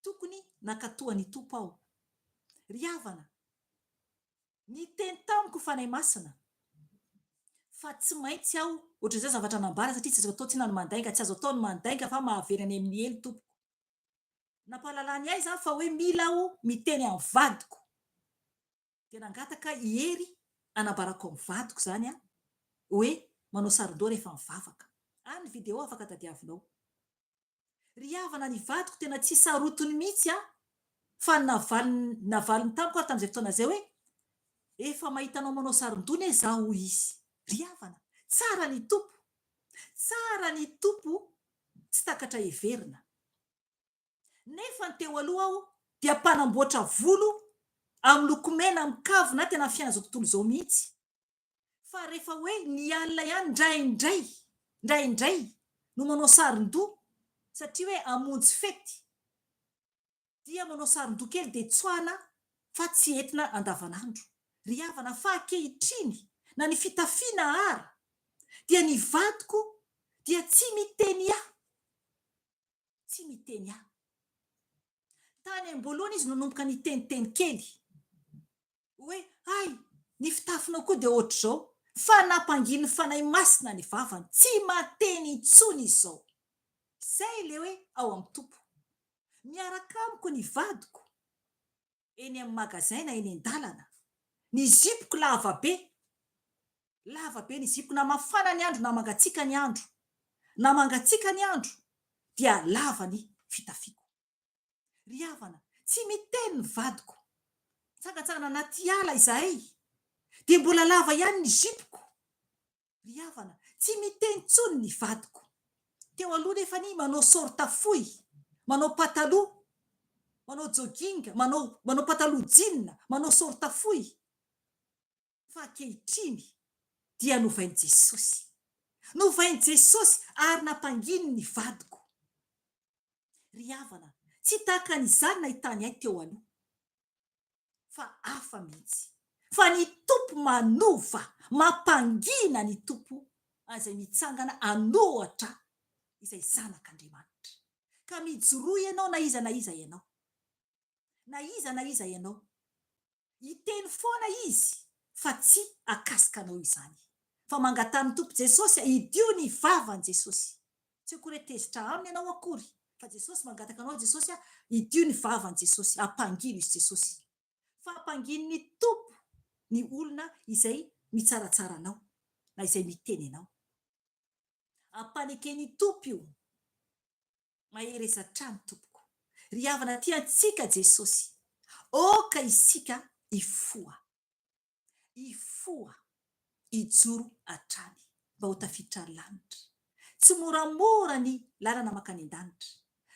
tokony nankatoa ny Tompo aho. Ry havana, niteny tamiko Fanahy Masina fa tsy maintsy aho, ohatran'izay zavatra nambara satria tsy azo atao tsinona ny mandainga, tsy azo atao ny mandainga fa mahavery any amin'ny helo tompoko. Nampahalalany ahy izany fa hoe mila aho miteny amin'ny vadiko. Dia nangataka i Hery hanambarako amin'ny vadiko izany aho hoe manao saron-doha rehefa mivavaka. Any ny vidéo afaka tadiavinao. Ry havana ny vadiko tena tsy sarotiny mihitsy aho fa ny navaliny navaliny tamiko ary tamin'izay fotoana izay hoe efa mahita anao manao saron-doha anie izaho hoy izy. Ry havana, tsara ny Tompo. Tsara ny Tompo tsy takatra heverina. Nefa ny teo aloha aho dia mpanamboatra volo amin'ny lokomena amin'ny kavina tena ny fiainan'izao tontolo izao mihitsy. Fa rehefa hoe ny alina ihany indraindray, indraindray no manao saron-doha satria hoe hamonjy fety dia manao saron-doha kely dia tsoahana fa tsy entina andavanandro. Ry havana fa ankehitriny na ny fitafiana ara dia ny vadiko dia tsy miteny ahy, tsy miteny ahy. Tany am-boalohany izy nanomboka niteniteny kely. Hoe, hay, ny fitafinao koa dia ohatr'izao, fa nampanginin'ny Fanahy Masina ny vavany, tsy mahateny intsony izy izao. Izay ilay hoe ao amin'ny Tompo. Miaraka amiko ny vadiko, eny amin'ny magasin na eny an-dalana. Ny zipoko lava be. Lava be ny zipoko, na mafana ny andro na mangatsiaka ny andro. Na mangatsiaka ny andro, dia lava ny fitafiako. Ry havana, tsy miteny ny vadiko. Mitsangantsangana anaty ala izahay, dia mbola lava ihany ny zipoko. Ry havana, tsy miteny intsony ny vadiko. Teo aloha nefany manao sorta fohy, manao pataloha, manao jogging, manao manao pataloha jean, manao sorta fohy. Fa ankehitriny dia novain'i Jesosy. Novain'i Jesosy ary nampanginy ny vadiko. Ry havana, tsy tahaka an'izany nahitany ahy teo aloha, fa hafa mihitsy. Fa ny Tompo manova, mampangina ny Tompo an'izay mitsangana an'ohatra izay zanak'Andriamanitra. Ka mijoroa ianao na iza na iza ianao. Na iza na iza ianao. Hiteny foana izy fa tsy akasika anao izany. Fa mangataha amin'ny Tompo Jesosy hidio ny vavan'i Jesosy. Tsy akory hoe tezitra aminy ianao akory fa Jesosy mangataka anao Jesosy hidio ny vavan'i Jesosy, ampangino izy Jesosy. Fa ampanginin'ny Tompo ny olona izay mitsaratsara anao na izay miteny anao. Ampaneken'ny Tompo io. Mahereza hatrany tompoko. Ry havana tia antsika Jesosy. Aoka isika hifoha. Hifoha. Hijoro hatrany mba ho tafiditra lanitra. Tsy moramora ny lalana mankany an-danitra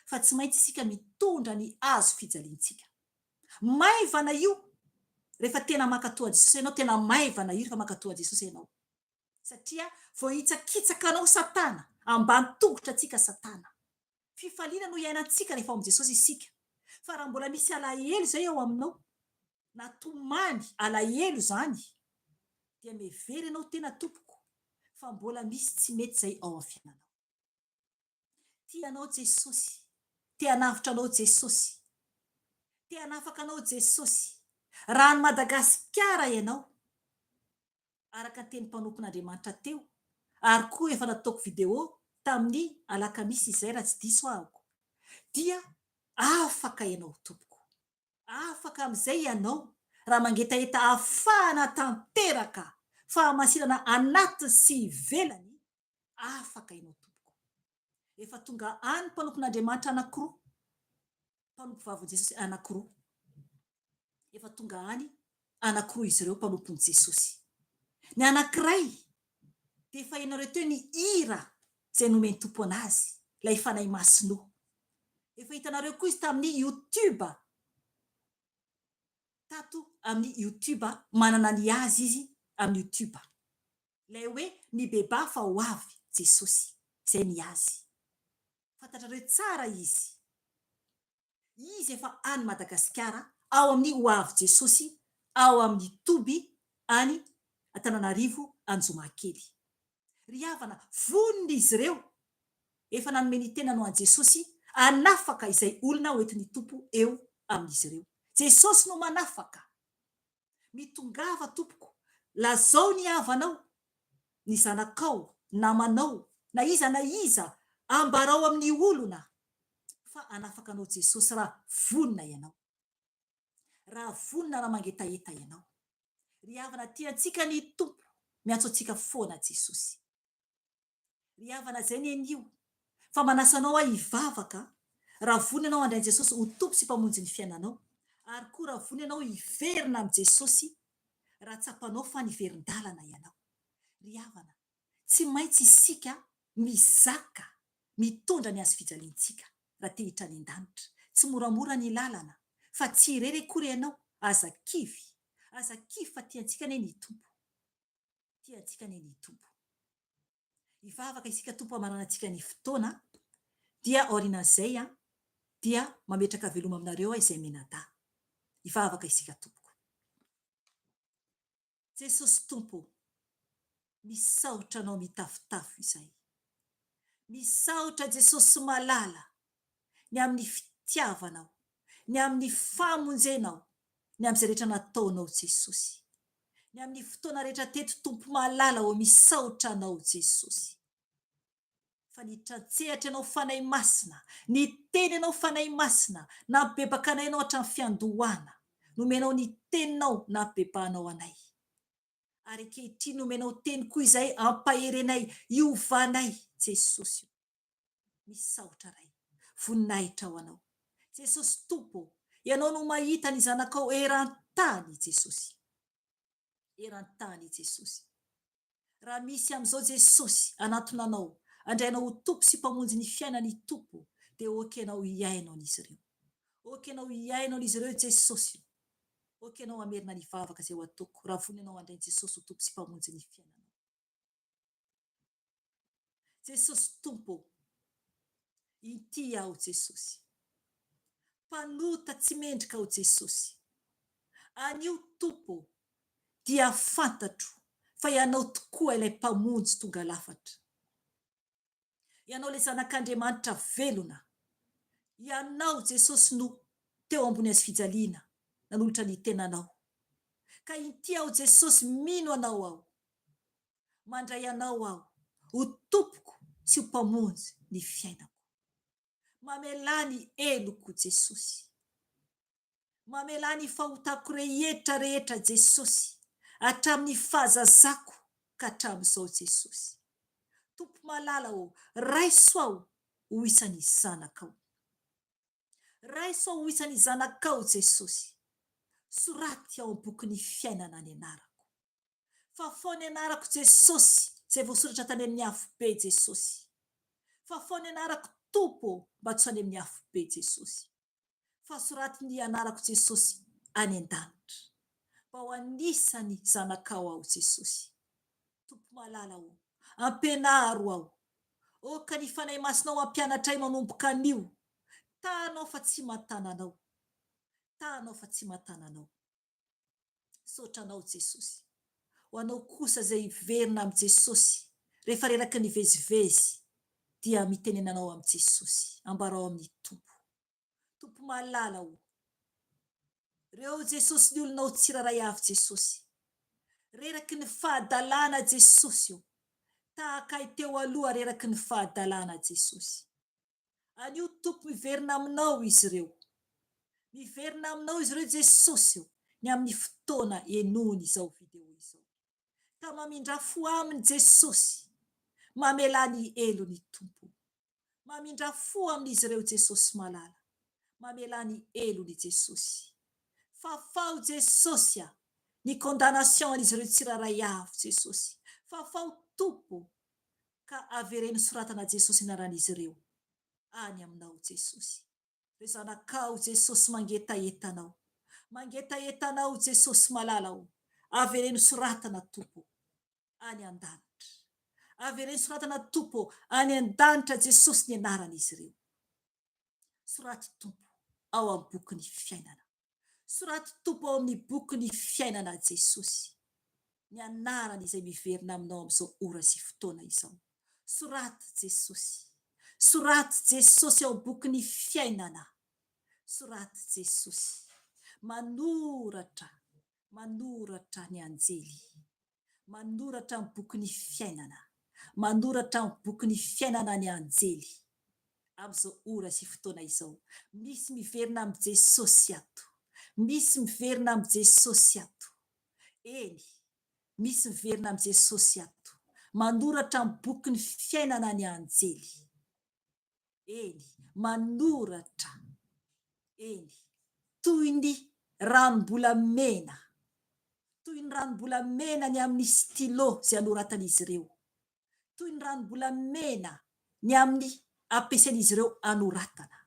fa tsy maintsy isika mitondra ny hazo fijaliantsika. Maivana io rehefa tena mankatò an'i Jesosy ianao, tena maivana io rehefa mankatò an'i Jesosy ianao. Satria voahitsakitsaka anao satana, ambany tongotra antsika satana. Fifaliana no iainantsika rehefa ao amin'i Jesosy isika. Fa raha mbola misy alahelo izay ao aminao, na tomany, alahelo izany, dia miheverina ianao tena tompoko fa mbola misy tsy mety izay ao amin'ny fiainanao. Tia anao Jesosy. Te hanavotra anao Jesosy. Te hanafaka anao Jesosy. Raha any Madagasikara ianao, araka ny teny mpanompon'Andriamanitra teo, ary koa efa nataoko vidéo tamin'ny alakamisy izay raha tsy diso ahako, dia afaka ianao tompoko. Afaka amin'izay ianao raha mangetaheta hafahana tanteraka, fahamasinana anatiny sy ivelany, afaka ianao tompoko. Efa tonga any mpanompon'Andriamanitra anankiroa, mpanompovavin'i Jesosy anankiroa. Efa tonga any anankiroa izy ireo mpanompon'i Jesosy. Ny anankiray dia efa henonareo teo ny hira izay nomen'ny Tompo anazy, ilay Fanahy Masina. Efa hitanareo koa izy tamin'ny YouTube. Tato amin'ny YouTube, manana ny azy izy amin'ny YouTube. Ilay hoe mibebaha fa ho avy Jesosy. Izay ny azy. Fantatrareo tsara izy. Izy efa any Madagasikara ao amin'ny Ho Avy Jesosy ao amin'ny toby any Antananarivo Anjomakely. Ry havana, vonona izy ireo, efa nanome ny tenany ho an'i Jesosy hanafaka izay olona ho entin'ny Tompo eo amin'izy ireo. Jesosy no manafaka. Mitongava tompoko, lazao ny havanao, ny zanakao, namanao, na iza na iza, ambarao amin'ny olona fa hanafaka anao Jesosy raha vonona ianao. Raha vonona raha mangetaheta ianao. Ry havana tiantsika ny Tompo, miantso antsika foana Jesosy. Ry havana izay ny anio fa manasa anao aho hivavaka raha vonona ianao handray an'i Jesosy ho Tompo sy Mpamonjy ny fiainanao ary koa raha vonona ianao hiverina amin'i Jesosy raha tsapanao fa niverin-dalana ianao. Ry havana, tsy maintsy isika mizaka mitondra ny hazo fijaliantsika raha te hiditra any an-danitra. Tsy moramora ny lalana fa tsy irery akory ianao, aza kivy, aza kivy fa tiantsika anie ny Tompo. Tia antsika anie ny Tompo. Hivavaka isika Tompo hamarana antsika ny fotoana dia aorianan'izay dia mametraka veloma aminareo aho izay mianadahy. Hivavaka isika Tompoko. Jesosy Tompo ô, misaotra Anao mitafotafo izay. Misaotra Jesosy malala ny amin'ny fitiavanao, ny amin'ny famonjenao, ny amin'izay rehetra nataonao Jesosy. Ny amin'ny fotoana rehetra teto Tompo malala ô misaotra Anao Jesosy. Fa niditra an-tsehatra Ianao Fanahy Masina, niteny Ianao Fanahy Masina, nampibebaka anay Ianao hatramin'ny fiandohana, nomenao ny teninao nampibebahanao anay. Ary ankehitriny nomenao teny koa izay ampaherenay hiovanay Jesosy ô. Misaotra Ray. Voninahitra ho Anao. Jesosy Tompo ô, Ianao no mahita ny zanakao eran-tany Jesosy. Eran-tany Jesosy. Raha misy amin'izao Jesosy hanantona Anao, handray Anao ho Tompo sy Mpamonjy ny fiainany Tompo, dia ok Ianao hihaino an'izy ireo. Ok Ianao hihaino an'izy ireo Jesosy ô. Ok Ianao hamerina ny vavaka izay ho ataoko raha vonona Ianao handray an'i Jesosy ho Tompo sy Mpamonjy ny fiainanao. Jesosy Tompo ô! Inty aho Jesosy. Mpanota tsy mendrika aho Jesosy. Anio Tompo ô, dia fantatro fa Ianao tokoa ilay Mpamonjy tonga lafatra. Ianao ilay Zanak'Andriamanitra velona. Ianao Jesosy no teo ambony hazofijaliana nanolotra ny tenanao. Ka inty aho Jesosy mino Anao aho. Mandray Anao aho ho Tompoko sy ho Mpamonjy ny fiainako. Mamelà ny heloko Jesosy. Mamelà ny fahotako rehetra rehetra Jesosy, hatramin'ny fahazazako ka hatramin'izao Jesosy. Tompo malala ô, raiso aho ho isan'ny zanakao. Raiso aho ho isan'ny zanakao Jesosy. Soraty ao am-bokin'ny fiainana ny anarako. Fafao ny anarako Jesosy izay voasoratra tany amin'ny afobe Jesosy. Fafao ny anarako Tompo ô mba tsy ho any amin'ny afobe Jesosy. Fa soraty ny anarako Jesosy any an-danitra. Mba ho anisan'ny zanakao aho Jesosy. Tompo malala ô, ampianaro aho. Aoka ny Fanahy Masinao hampianatra ahy manomboka anio. Tahanao fa tsy mahatana anao. Tahanao fa tsy mahatana anao. Misaotra anao Jesosy. Ho anao kosa izay hiverina amin'i Jesosy rehefa reraky ny vezivezy dia mitenena anao amin'i Jesosy. Ambarao amin'ny Tompo. Tompo malala o. Reo Jesosy ny olonao tsirairay avy Jesosy. Reraky ny fahadalana Jesosy o. Tahaka ahy teo aloha reraky ny fahadalana Jesosy. Anio Tompo miverina aminao izy ireo. Miverina aminao izy ireo Jesosy o, ny amin'ny fotoana henoiny izao video izao. Ka mamindrà fo aminy Jesosy. Mamelà ny helony Tompo. Mamindrà fo amin'izy ireo Jesosy malala. Mamelà ny helony Jesosy. Fafao Jesosy a! Ny condamnation an'izy ireo tsirairay avy Jesosy. Fafao Tompo ka avereno soratana Jesosy anaran'izy ireo any aminao Jesosy. Ry zanakao Jesosy mangetaheta anao. Mangetaheta anao Jesosy malala o. Avereno soratana Tompo any an-danitra. Avereno soratana Tompo any an-danitra Jesosy ny anaran'izy ireo. Soraty Tompo ao amin'ny bokin'ny fiainana. Soraty Tompo ao amin'ny bokin'ny fiainana Jesosy ny anarany izay miverina aminao amin'izao ora sy fotoana izao. Soraty Jesosy. Soraty Jesosy ao bokin'ny fiainana. Soraty Jesosy. Manoratra, manoratra ny anjely. Manoratra amin'ny bokin'ny fiainana. Manoratra amin'ny bokin'ny fiainana ny anjely. Amin'izao ora sy fotoana izao. Misy miverina amin'i Jesosy ato. Misy miverina amin'i Jesosy ato. Eny, misy miverina amin'i Jesosy ato. Manoratra amin'ny bokin'ny fiainana ny anjely. Eny, manoratra. Eny, toy ny ranom-bolamena. Toy ny ranom-bolamena ny amin'ny stylo izay anoratan'izy ireo. Toy ny ranom-bolamena ny amin'ny ampiasain'izy ireo anoratana.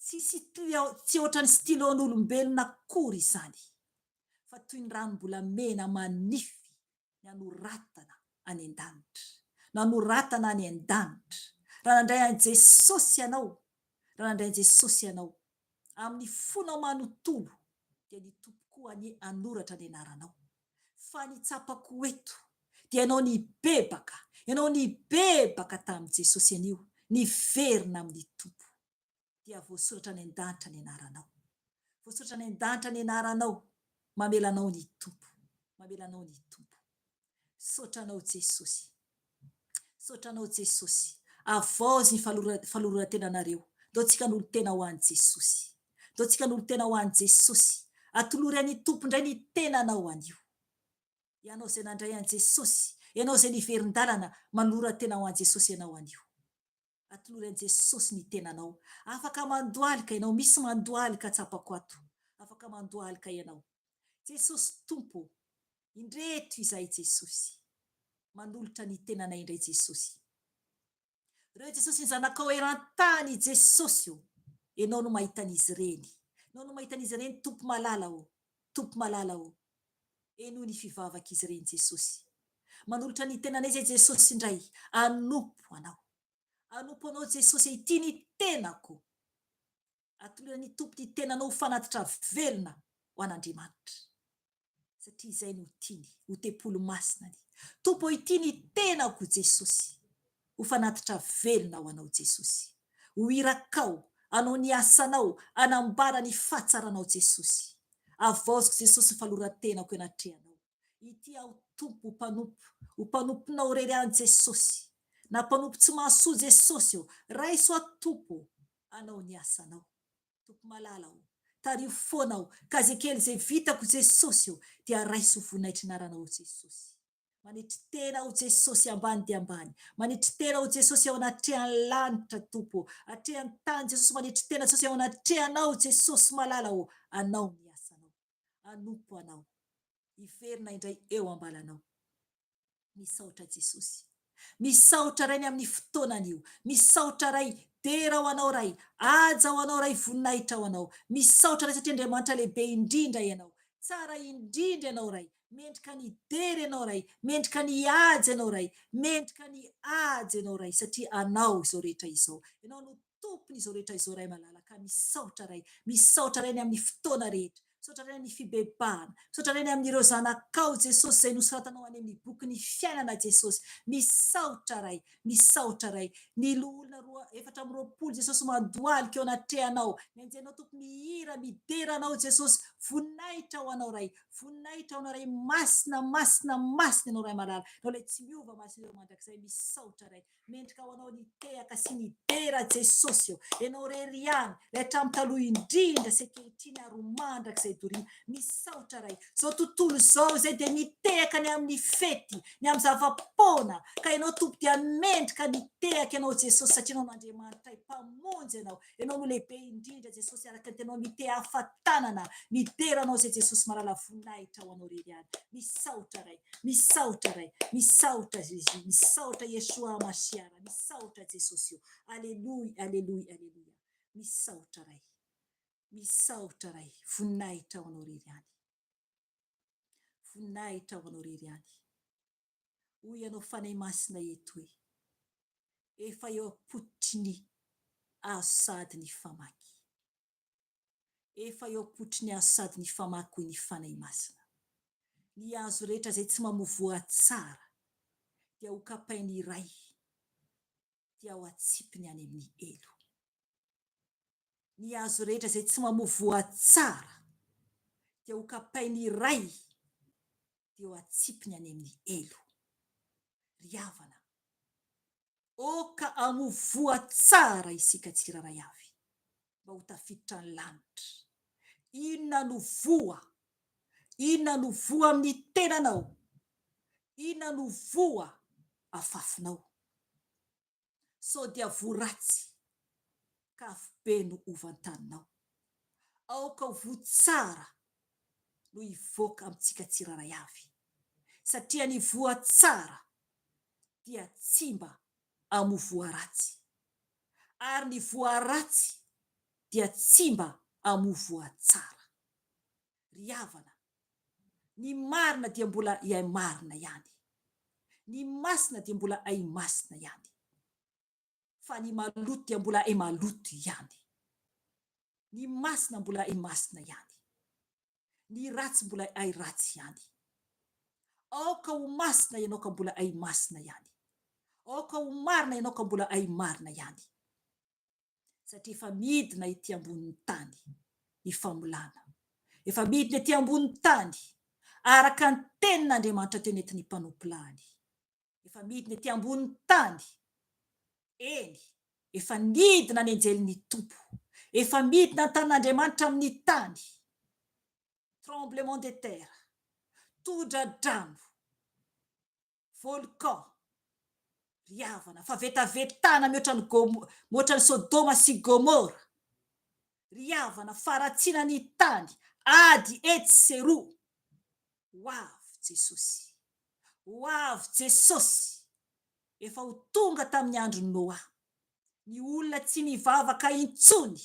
Tsy tsy ohatran'ny stylo-n'olombelona akory izany, fa toy ny ranom-bolamena manify ny anoratana any an-danitra. Nanoratana any an-danitra. Raha nandray an'i Jesosy ianao, raha nandray an'i Jesosy ianao, amin'ny fonao manontolo, dia ny Tompo koa anie hanoratra ny anaranao. Fa ny tsapako eto, dia ianao nibebaka, ianao nibebaka tamin'i Jesosy anio, niverina amin'ny Tompo. Dia voasoratra any an-danitra ny anaranao. Voasoratra any an-danitra ny anaranao. Mamela anao ny Tompo. Mamela anao ny Tompo. Misaotra anao Jesosy. Misaotra anao Jesosy. Avaozy ny fanoloran-tenanareo. Ndao tsika hanolo-tena ho an'i Jesosy. Ndao tsika hanolo-tena ho an'i Jesosy. Atolory an'ny Tompo indray ny tenanao anio. Ianao izay nandray an'i Jesosy, ianao izay niverin-dalana, manolora-tena ho an'i Jesosy ianao anio. Atolory an'i Jesosy ny tenanao. Afaka mandohalika ianao, misy mandohalika tsapako ato. Afaka mandohalika ianao. Jesosy Tompo ô, indreto izahay Jesosy. Manolotra ny tenanay indray Jesosy. Ireo Jesosy ny zanakao eran-tany Jesosy ô, Ianao no mahita an'izy ireny. Ianao no mahita an'izy ireny Tompo malala ô, Tompo malala ô. Henoy ny fivavak'izy ireny Jesosy. Manolotra ny tenanay izay Jesosy indray hanompo Anao. Hanompo Anao Jesosy ity ny tenako. Atoloran'ny Tompo ny tenanao ho fanatitra velona ho an'Andriamanitra. Satria izay no tiany, ho tempoly masina ny. Tompo ô ity ny tenako Jesosy. Ho fanatitra velona ho Anao Jesosy. Ho irakao, hanao ny asanao, hanambara ny fahatsaranao Jesosy. Havaoziko Jesosy ny faloran-tenako eo anatrehanao. Ity aho Tompo ho mpanompo, ho mpanomponao irery ihany Jesosy. Na mpanompo tsy mahasoa Jesosy ô, raiso aho Tompo ô, hanao ny asanao. Tompo malala ô, tariho foana aho, ka ze kely ze vitako Jesosy ô, dia raiso ho voninahitry anaranao Jesosy. Manetry tena aho Jesosy ambany dia ambany. Manetry tena aho Jesosy eo anatrehan'ny lanitra Tompo ô. Atrehan'ny tany Jesosy manetry tena Jesosy eo anatrehanao Jesosy malala ô. Anao ny asanao. Hanompo anao. Hiverina indray eo ambalanao. Misaotra Jesosy. Misaotra Ray ny amin'ny fotoana anio. Misaotra Ray. Dera ho anao Ray. Haja ho anao Ray. Voninahitra ho anao. Misaotra Ray satria Andriamanitra lehibe indrindra Ianao. Tsara indrindra Ianao Ray. Mendrika ny dera Ianao Ray. Mendrika ny haja Ianao Ray. Mendrika ny haja Ianao Ray satria Anao izao rehetra izao. Ianao no Tompon' izao rehetra izao Ray malala ka misaotra Ray. Misaotra Ray ny amin'ny fotoana rehetra. Misaotra Ray ny fibebahana. Misaotra Ray ny amin'ireo zanakao Jesosy izay nosoratanao any amin'ny bokin'ny fiainana Jesosy. Misaotra Ray. Misaotra Ray. Ny loholona roa, 24 Jesosy mandohalika eo anatrehanao. Ny anjelinao Tompo mihira, midera Anao Jesosy. Voninahitra ho Anao Ray. Voninahitra ho Anao Ray. Masina, masina, masina Ianao Ray malala. Ianao ilay tsy miova masina eo mandrakizay. Misaotra Ray. Mendrika ho Anao ny tehaka sy ny dera Jesosy ô. Ianao irery ihany, ilay hatramin'ny taloha indrindra sy ankehitriny ary ho mandrakizay. doria. Misaotra Ray. Izao tontolo izao izay dia mitehaka ny amin'ny fety, ny amin'ny zava-poana, ka Ianao Tompo dia mendrika mitehaka Ianao Jesosy satria Ianao no Andriamanitray, Mpamonjy Ianao. Ianao no lehibe indrindra Jesosy araka ny Teninao mitehafa tanana, midera Anao izay Jesosy malala voninahitra ho Anao irery ihany. Misaotra Ray. Misaotra Ray. Misaotra Jésus. Misaotra Yeshua Mashiach. Misaotra Jesosy o. Aleloia, aleloia, aleloia. Misaotra Ray. Misaotra Ray, voninahitra ho Anao irery ihany. Voninahitra ho Anao irery ihany. Hoy Ianao Fanahy Masina eto hoe, efa eo am-pototry ny hazo sahady ny famaky. Efa eo am-pototry ny hazo sady ny famaky hoy ny Fanahy Masina. Ny hazo rehetra izay tsy mamoa voa tsara dia ho kapain'ny Ray dia ho atsipiny any amin'ny helo. Ny hazo rehetra izay tsy mamoa voa tsara dia ho kapainy iray dia ho atsipiny any amin'ny helo. Ry havana, aoka hamoa voa tsara isika tsirairay avy mba ho tafiditra ny lanitra. Inona no voa? Inona no voa amin'ny tenanao? Inona no voa afafinao? Sao dia voa ratsy ka afobe no hovantaninao. Aoka ho voa tsara no hivoaka amintsika tsirairay avy, satria ny voa tsara dia tsy mba hamoa voa ratsy, ary ny voa ratsy dia tsy mba hamoa voa tsara. Ry havana, ny marina dia mbola iay marina ihany, ny masina dia mbola ay masina ihany, fa ny maloto dia mbola ay maloto ihany. Ny masina mbola ay masina ihany, ny ratsy mbola ay ratsy ihany. Aoka ho masina ianao ka mbola ay masina ihany. Aoka ho marina ianao ka mbola ay marina ihany. satria efa midina ety ambonin'ny tany ny famolana. Efa midina ety ambonin'ny tany araka ny tenin'Andriamanitra teo nentin'ny mpanompolahiny. Efa midina ety ambonin'ny tany. Eny, efa nidina ny anjelin'ny Tompo. Efa midina ny tanin'Andriamanitra amin'ny tany. Tremblement de terre, tondra-drano. Volcan, ry havana, fa vetavetana mihoatra ny Gomo, mihoatra ny Sodoma sy Gomora, ry havana, faharatsiana ny tany, ady etsy sy eroa. Ho avy Jesosy. Ho avy Jesosy. Efa ho tonga tamin'ny andron'i Noa. Ny olona tsy mivavaka intsony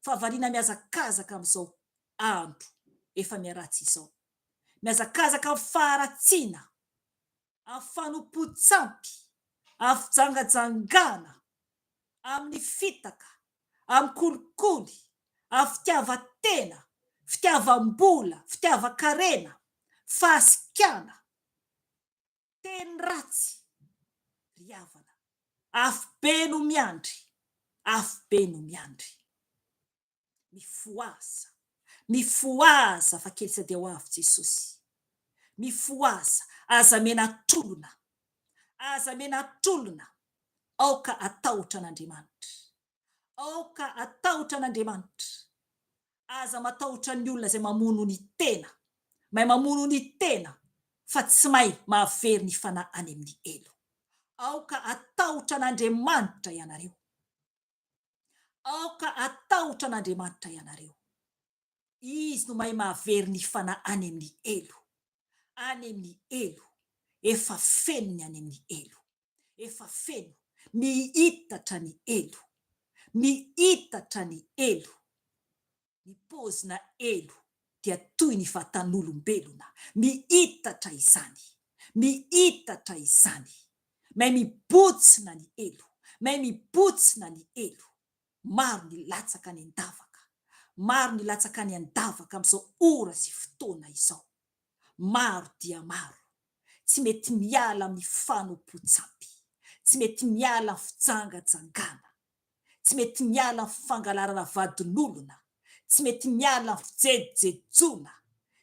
fa variana mihazakazaka amin'izao andro efa miharatsy izao. Mihazakazaka amin'ny faharatsiana, amin'ny fanompoan-tsampy, amin'ny fijangajangana, amin'ny fitaka, amin'ny kolikoly, amin'ny fitiavan-tena, fitiavam-bola, fitiavan-karena, fahasikana, teny ratsy, ry havana, afobe no miandry, afobe no miandry. Mifohaza, mifohaza fa kely tsy dia ho avy Jesosy. Mifohaza, aza menatr'olona, aza menatr'olona, aoka hatahotra an'Andriamanitra. Aoka hatahotra an'Andriamanitra. Aza matahotra ny olona izay mamono ny tena, mahay mamono ny tena fa tsy mahay mahavery ny fanahy any amin'ny helo. Aoka hatahotra an'Andriamanitra ianareo. Aoka hatahotra an'Andriamanitra ianareo. Izy no mahay mahavery ny fanahy any amin'ny helo. Any amin'ny helo. Efa feno ny any amin'ny helo. Efa feno. Mihitatra ny helo. Mihitatra ny helo. Ny paozina helo dia toy ny vatan'olombelona. Mihitatra izany. Mihitatra izany. May mibotsina ny helo. May mibotsina ny helo. Maro ny latsaka any an-davaka. Maro ny latsaka any an-davaka amin'izao ora sy fotoana izao. Maro dia maro. Tsy mety miala amin'ny fanompoan-tsampy. Tsy mety miala amin'ny fijangajangana. Tsy mety miala amin'ny fangalarana vadin'olona. Tsy mety miala amin'ny fijejojejoana.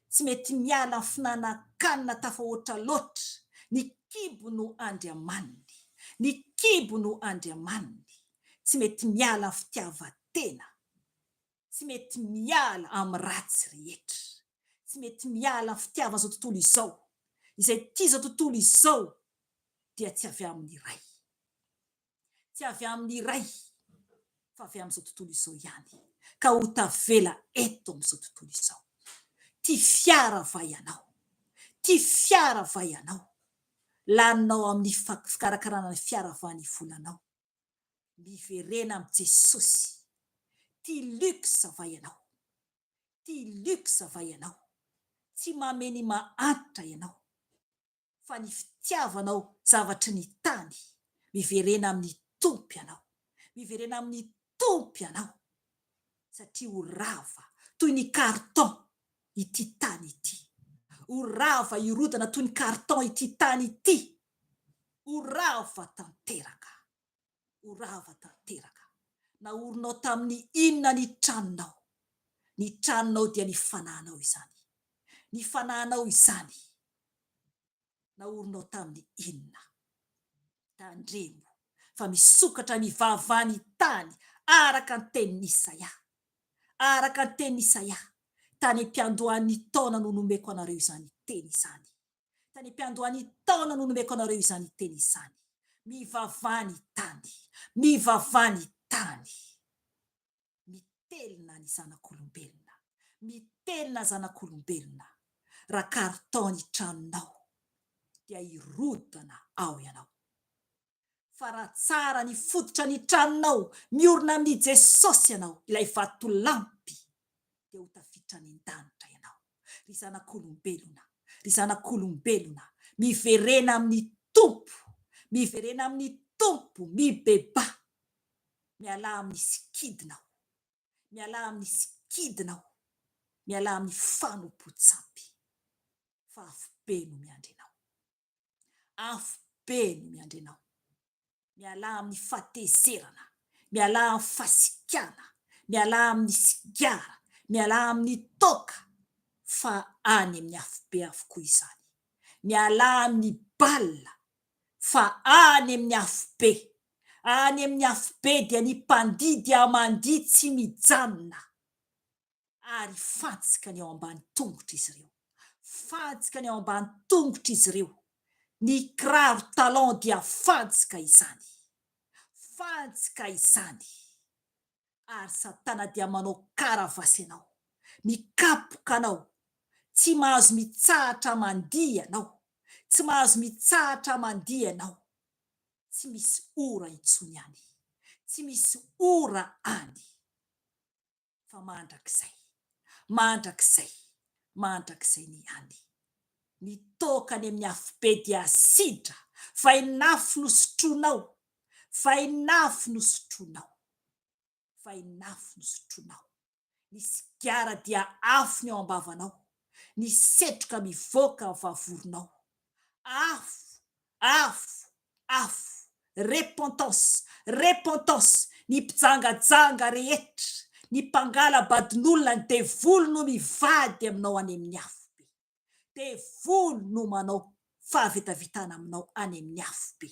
Tsy mety miala amin'ny fihinanan-kanina tafahoatra loatra. Ny kibo no andriamaniny. Ny kibo no andriamaniny. Tsy mety miala amin'ny fitiavan-tena. Tsy mety miala amin'ny ratsy rehetra. Tsy mety miala amin'ny fitiavan'izao tontolo izao. Izay tia izao tontolo izao dia tsy avy amin'ny Ray. Tsy avy amin'ny Ray fa avy amin'izao tontolo izao ihany. Ka ho tavela eto amin'izao tontolo izao. Tia fiara va ianao? Tia fiara va ianao? Laninao amin'ny fikarakarana ny fiara va ny volanao? Miverena amin'i Jesosy. Tia luxe va ianao? Tia luxe va ianao? Tsy mamehy ny mahantra ianao, fa ny fitiavanao zavatry ny tany. Miverena amin'ny Tompo ianao. Miverena amin'ny Tompo ianao, satria ho rava toy ny carton ity tany ity. Ho rava hirodana toy ny carton ity tany ity. Ho rava tanteraka. Ho rava tanteraka. Naorinao tamin'ny inona ny tranonao? Ny tranonao dia ny fanahinao izany. Ny fanahinao izany. Naorinao tamin'ny inona? Tandremo fa misokatra ny vavan'ny tany araka ny tenin'i Isaia. Araka ny tenin'i Isaia, tany am-piandohan'ny taona no nomeko anareo izany teny izany. Tany am-piandohan'ny taona no nomeko anareo izany teny izany. Mivavaha ny tany. Mivavaha ny tany. Mitelina ny zanak'olombelona. Mitelina zanak'olombelona. Raha carton ny tranonao dia hirodana ao ianao. Fa raha tsara ny fototra ny tranonao, miorina amin'i Jesosy ianao, ilay vatolampy, dia ho tafiditra any an-danitra ianao. Ry zanak'olombelona, ry zanak'olombelona, miverena amin'ny Tompo, miverena amin'ny Tompo, mibebaha, mialà amin'ny sikidinao, mialà amin'ny sikidinao, mialà amin'ny fanompoan-tsampy, fa afobe no miandry anao. Afo be no miandry anao. Mialà amin'ny fahatezerana, mialà amin'ny fasikana, mialà amin'ny sigara, mialà amin'ny toaka fa any amin'ny afobe avokoa izany. Mialà amin'ny bal fa any amin'ny afobe. Any amin'ny afobe dia ny mpandihy dia mandihy tsy mijanona. ary fantsika ny ao ambany tongotr'izy ireo. Fantsika ny ao ambany tongotr'izy ireo. Ny kiraro talon dia fantsika izany. Fantsika izany. Ary Satana dia manao karavasy anao. Mikapoka anao. Tsy mahazo mitsahatra mandihy ianao. Tsy mahazo mitsahatra mandihy ianao. Tsy misy ora intsony any. Tsy misy ora any. fa mandrakizay, mandrakizay, mandrakizay ny any. Ny toaka any amin'ny afobe dia asidra, vainafo no sotroinao, vainafo no sotroinao, vainafo no sotroinao. Ny sigara dia afo ny ao am-bavanao, ny setroka mivoaka amin'ny vavoronao. Afo, afo, afo, repentance, repentance, ny mpijangajanga rehetra, ny mpangala-badin'olona, ny devoly no mivady aminao any amin'ny afobe. Devoly no manao fahavetavetana aminao any amin'ny afobe.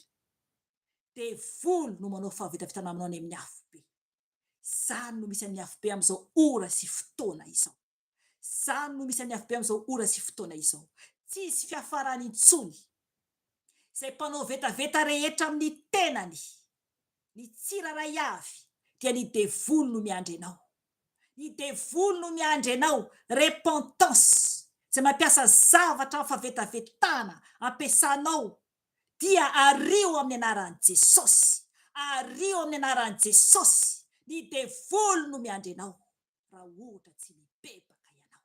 Devoly no manao fahavetavetana aminao any amin'ny afobe. Izany no misy amin'ny afobe amin'izao ora sy fotoana izao. Izany no misy an'ny afobe amin'izao ora sy fotoana izao. Tsy hisy fiafarany intsony. Izay mpanao vetaveta rehetra amin'ny tenany, ny tsirairay avy, dia ny devoly no miandry anao. Ny devoly no miandry anao, repentance, izay mampiasa zavatra amin'ny fahavetavetana ampiasanao dia ario amin'ny anaran'i Jesosy, ario amin'ny anaran'i Jesosy, ny devoly no miandry anao. raha ohatra tsy mibebaka ianao.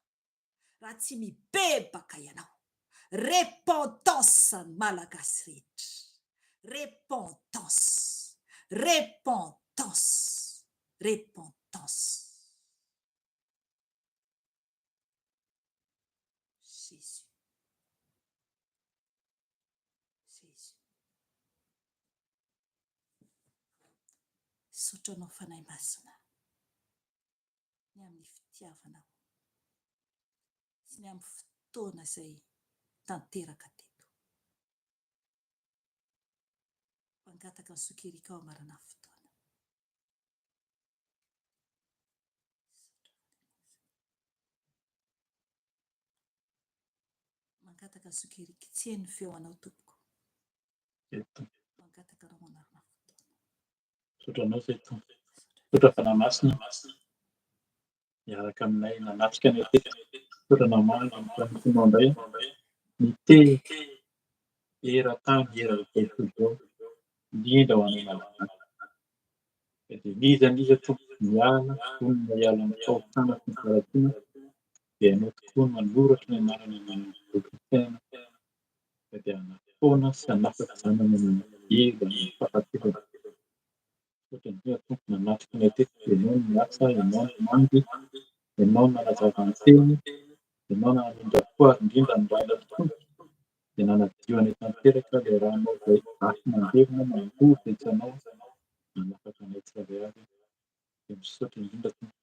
Raha tsy mibebaka ianao. Repentance ny Malagasy rehetra. Repentance. Repentance. Repentance. Jésus. Jésus. Misaotra anao Fanahy Masina ny amin'ny fitiavanao sy ny amin'ny fotoana izay tanteraka teto. Mangataka ny zoky Eric ao hamarana ny fotoana. Misaotra. Mangataka ny zoky Eric tsy heno ny feo anao tompoko. Mangataka anao manarina fotoana. Misaotra anao izay Tompo. Misaotra Fanahy Masina miaraka aminay nanatrika anay teto. Misaotra namaly ny fanompoanao indray. Nitehaka eran-tany eran'izao tontolo izao, indrindra ho anay Malagasy. Ka dia n'iza n'iza Tompo miala, vonona hiala amin'ny fahotana sy ny faharatsiana, dia Ianao tokoa no manoratra ny anarany any amin'ny bokin'ny fiainana. Ka dia hanafoana sy hanafaka izany any amin'ny helo, any amin'ny fahafatesana. Misaotra indrindra Tompo nanatrika anay teto, Ianao no niasa, Ianao no nandy, Ianao no nanazava ny teny, Ianao no nanindra fo ary indrindra ny rànao Tompo dia nanadio anay tanteraka ilay rànao izay afo mandevona mangovitra anao nanafaka anay tsirairay avy. Dia misaotra indrindra Tompo.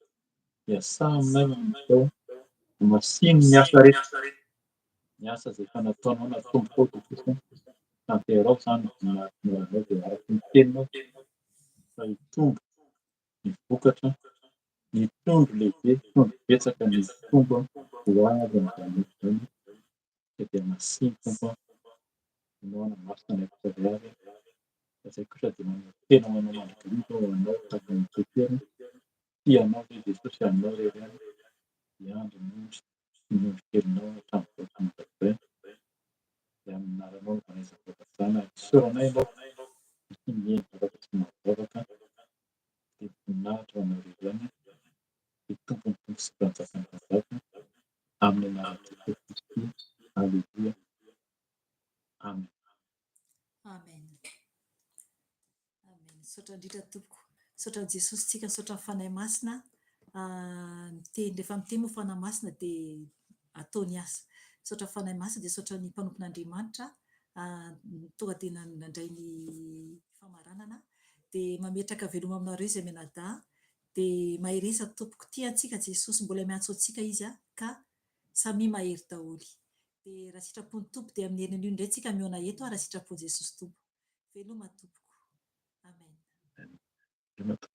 Miasà aminay manomboka izao, hamasino ny asa rehetra, ny asa izay efa nataonao natombokao Jesosy, tanteraho izany voninahitrinao aminao dia araka ny teninao fa hitombo ny vokatra, ny trondro lehibe, trondro betsaka ny hitombo ho avy amin'izany andro izany, ka dia hamasino Tompo an, ianao hanamasina ny tsirairay avy, fa izay kosa dia manome tena ho anao mandrakariva ho anao tahaka ny Petera. Tia anao ve Jesosy anao irery ihany hiandry ny ondry sy ny ondry kelinao hatramin'izao sy mandrakizay dia amin'ny anaranao no vanaiza vavaka izany ary isaoranay ianao satria mihaino vavaka sy mahavavaka dia voninahitra ho anao irery ihany dia tompon'ny tompo sy mpanjakan'ny mpanjaka amin'ny anaran'i Jesosy Kristy Aleloia Amen. Amen. Amen. Misaotra indrindra tompoko. Misaotra an'i Jesosy tsika, misaotra ny Fanahy Masina. Miteny, rehefa miteny moa Fanahy Masina dia ataony asa. Misaotra Fanahy Masina dia misaotra ny mpanompon'Andriamanitra tonga dia nandray ny famaranana. Dia mametraka veloma aminareo izay mianadahy. Dia mahereza tompoko. Tia antsika Jesosy, mbola miantso antsika Izy ka samia mahery daholo. Dia raha sitrapon'ny Tompo dia amin'ny herinan'io indray tsika mihaona eto raha sitrapon'i Jesosy Tompo. Veloma tompoko. Amen. Veloma tompoko.